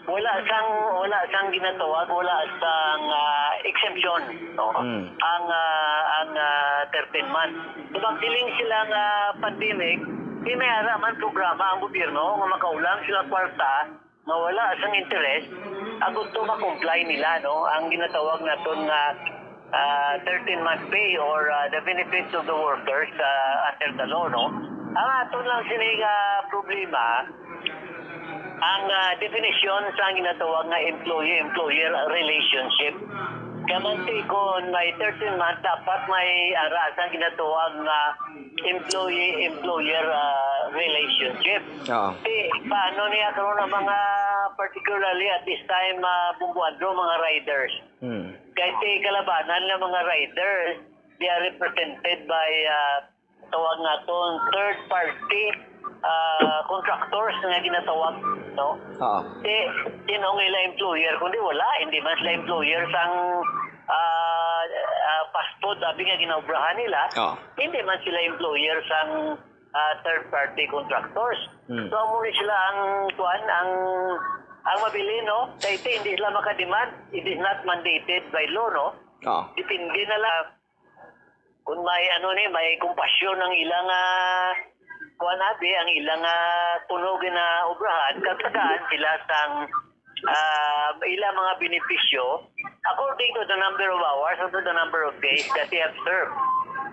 Wala sang, wala sang ginatawag, wala sang, ah, exemption, no? Mm. Ang, ah, ang, ah, thirteen months. So, magsiling sila nga pandemic, di may ara man programa ang gobyerno nga makaulam sila kwarta nga wala sang interest, agud to ma-comply nila, no, ang ginatawag naton nga, ah, thirteen month pay or, ah, the benefits of the workers, ah, under the law, no? Ang aton lang sini nga problema, ang, ah, definisyon sa ginatawag nga employee-employer relationship. Kamanti kon may thirteen month, dapat may ara sa ginatawag nga employee-employer, ah, relationship. Oo. Di, paano niya karon ang mga, particularly at this time, ah, Bumbuandro, mga riders? Hmm. Kay ti kalabanan nga mga riders, they are represented by, ah, tawag naton third party, ah, contractors nga ginatawag, no? Oo. Ti, sino ang ila employer? Kundi wala, hindi man sila employer sang, ah, ah, fast food, abi nga ginaobrahan nila. Oo. Hindi man sila employer sang, ah, third party contractors. Hmm. So, amo ni sila ang, kuan, ang, ang mabili, no? Kay ti, hindi sila makademand. It is not mandated by law, no? Oo. Depende na lang kung may, ano ni, may kumpasyon ang ilang, ah, kuan, abi, ang ilang, ah, kuno ginaobrahan, katagaan sila sang, ah, ilang mga benepisyo according to the number of hours or to the number of days that they have served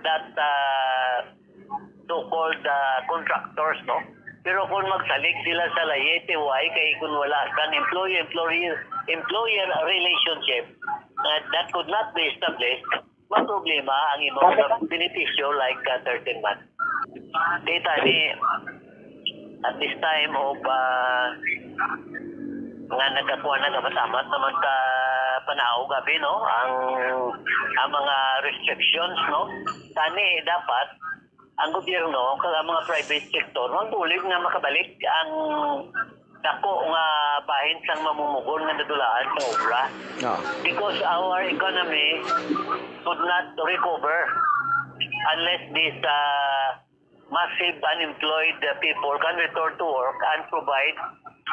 that, ah, so-called, ah, contractors, no? Pero kung magsalig sila sa layi, ti why? Kay kung wala sang employee-employee, employer relationship, ah, that could not be established, maproblema ang imo nga benepisyo like, ah, thirteen months. Kita ni, at this time of, ah, nga nagakuha na, gamat-amat naman sa panahon, gabi, no? Ang, ang mga restrictions, no? Tani, dapat, ang gobyerno, kag ang mga private sector, magbulig nga makabalik ang dako nga bahin sang mamumugon nga nadulaan sa obra. Oo. Because our economy could not recover unless this, ah, massive unemployed, uh, people can return to work and provide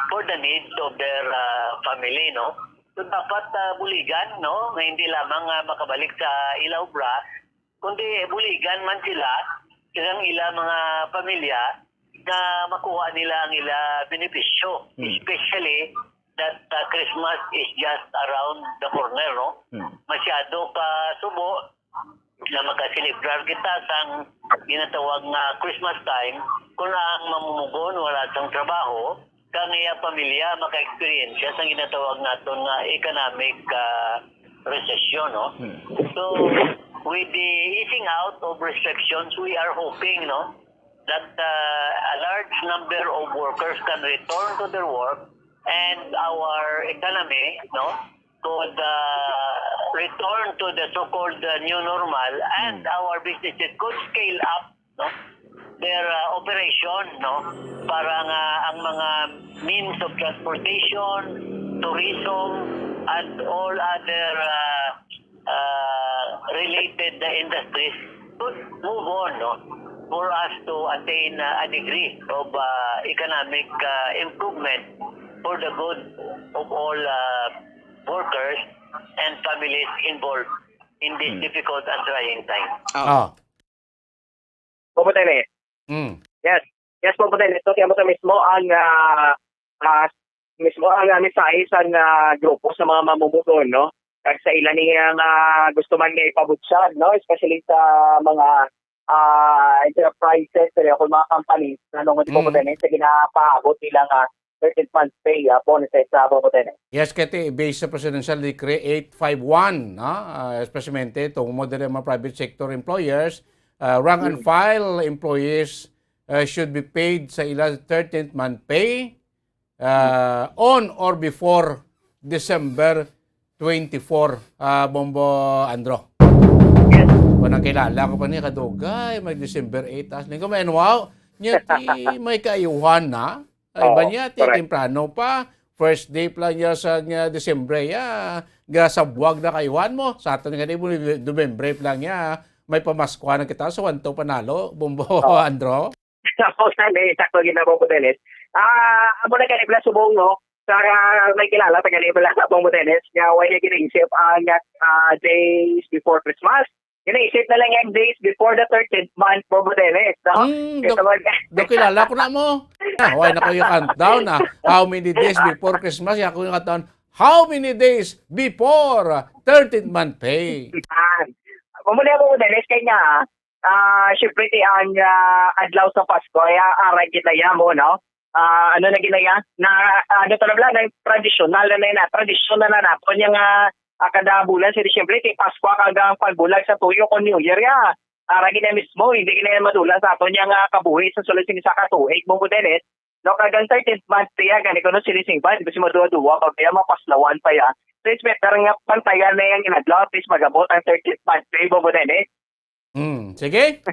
for the needs of their, uh, family, no? So, dapat, uh, buligan, no, nga hindi lamang, uh, makabalik sa ila obra, kundi buligan man sila, kag ang ila mga pamilya, nga makuha nila ang ila benepisyo, Hmm. especially that, uh, Christmas is just around the corner, no? Hmm. Masyado ka subo nga makaselebrar kita sang ginatawag nga Christmas time, kung ang mamumugon wala sang trabaho, kag ang iya pamilya maka-experience sang ginatawag naton nga economic, ah, recession, no? Hmm. So, with the easing out of restrictions, we are hoping, no, that, uh, a large number of workers can return to their work and our economy, no, could, uh, return to the so-called, uh, new normal, and Hmm. our businesses could scale up, no, their, uh, operation, no, para nga ang mga means of transportation, tourism, and all other, uh, uh, related, uh, industries could move on, no, for us to attain, uh, a degree of, uh, economic, uh, improvement for the good of all, uh, workers and families involved in this Hmm. difficult and trying time. Ah. Ah. Bobo Dennis. Mm. Yes. Yes, Bobo Dennis. So, kaya mo sa mismo ang, ah, ah, mismo ang, ah, mensahe sa, ah, grupo sa mga mamumugon, no? Kag sa ila niya nga gusto man nga ipabutyag, no? Especially sa mga, ah, enterprises, kaya kung mga companies, ano nga, Bobo Mm. Dennis, sa ginapaabot nila nga thirteenth month pay, ah, bonuses sa Bobo Dennis. Yes, kay ti, based sa Presidential Decree eight five one, no? Ah, especially itong mo diri mga private sector employers, ah, rank and Mm. file employees, ah, should be paid sa ila thirteenth month pay, ah, Mm. on or before December twenty-four, ah, Bombo Andro. Yes. Kung nakilala ko pa niya, kadugay, may December eight, as linggo, may anwaw, niya ti, may kaayuhan na. Ay, Oo, iba niya, ti, correct. Temprano pa, first day pa lang niya sa, niya, Disyembre, ya, gasabwag na kaayuhan mo. Sa aton nga, di mo, November pa lang niya, may pamaskwa na kita, so, wanto panalo, Bombo Oo. Andro. Ako sa ni, sakto gid na, Bombo Dennis. Ah, amo na gani pala subong, no? Sa may kilala, taga ni pala, Bombo Dennis, nga way na ginaisip ang, ah, days before Christmas. Ginaisip na lang yung days before the thirteenth month, Bombo Dennis, no? Mm, Ito dok-, mag- dok, kilala ko na mo. Ah, why na ko yung countdown, ah? How many days before Christmas? Ako yung countdown. How many days before thirteenth month pay? Ah, Bombo Dennis, kaya nga, ah, Ah, syempre, ti ang, ah, adlaw sa Pasko, ay, ah, ara ginaya mo, no? Ah, ano na ginaya? Na, ano to na bala, na tradisyonal na, na, na, tradisyonal na naton yung, ah, ah, kada bulan, si Disyembre, kay Pasko, kag ang pagbulag sa tuyo, kung New Year, ya. Ara ginaya mismo, hindi ginaya madula sa aton yung, ah, kabuhi sa sulod sing isa ka tuig, Bongbong Dennis. No, kag ang thirteenth month pay, ah, gani ko no, sinising ba, di ba, si maduwa-duwa, pag kaya mapaslawan pa ya. So, it's better nga pantayan na yung inadlaw, at least magabot ang thirteenth month pay, Bongbong Dennis. Hmm, sige.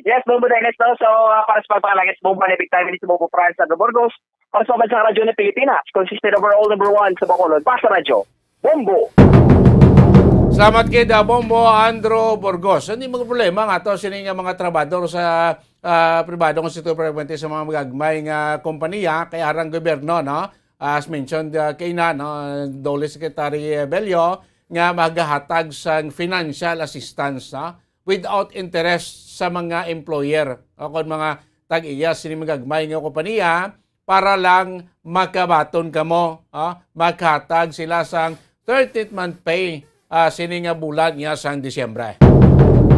Yes, Bongbong Dennis, no? So, ah, para sa pagpangalangit sa Bombo, na big time, sa Bombo France, sa Burgos, para sa Bansang Radyo ng Pilipinas, consisted overall number one sa Bacolod, Basta Radyo, Bombo. Salamat kay da Bombo Andro Burgos. Hindi mga problema nga to, sini nga mga trabador sa, ah, pribado nga sektor, permanente sa mga magagmay nga kompanya, kay arang gobyerno, no? As mentioned, ah, kay na, no, Dole Secretary Bello, nga magahatag sang financial assistance, no? Without interest sa mga employer o kon mga tag-iya sini magagmay nga kompanya para lang makabaton kamo, ah, maghatag sila sang thirteenth month pay, ah, sini nga bulan nga sang Disyembre.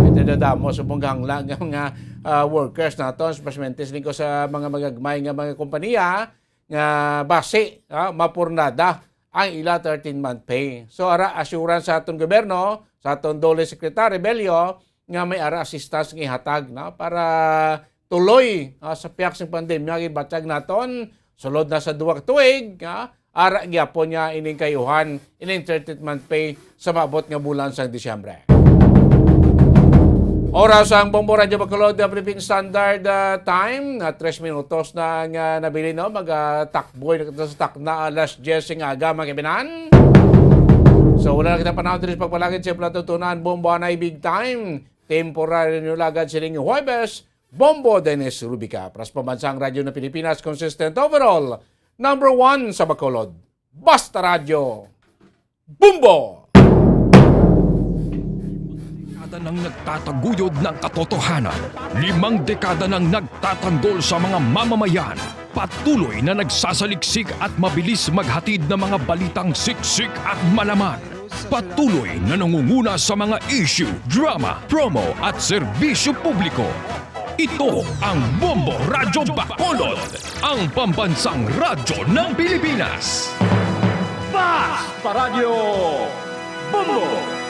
Ito dadamo sa punggangla nga mga, ah, workers naton, especially sini ko sa mga magagmay nga mga kompanya nga basi, ah, mapurnada ang ila thirteen-month pay. So, ara assurance sa aton gobyerno, sa aton Dole Secretary Bello, nga may ara assistance nga ihatag, no, para tuloy, ah, sa piyak sing pandemya, gibatyag naton, sulod na sa duha ka tuig, ah, ara gyapon nga ining kayuhan, ining thirteenth month pay sa maabot nga bulan sang Disyembre. Oras ang Bombo Radyo Bacolod, ah, Philippine Standard, ah, Time, na tres minutos na nga nabilin, no? Mag, ah, takboy na kita sa takna, alas diyes sing aga, mga kaibinan. So, wala na kita panahon diri sa pagpalagid sa pulatutunan, Bombo anay big time. Temporary new lagad sining Huwebes, Bombo Dennis Rubica. Para sa Pambansang Radyo ng Pilipinas, consistent overall, number one sa Bacolod. Basta Radyo, Bombo! Dekada nang nagtataguyod ng katotohanan. Limang dekada nang nagtatanggol sa mga mamamayan. Patuloy na nagsasaliksik at mabilis maghatid ng mga balitang siksik at malaman. Patuloy na nangunguna sa mga issue, drama, promo at serbisyo publiko. Ito ang Bombo Radyo Bacolod, ang pambansang radyo ng Pilipinas. Basta Radyo Bombo!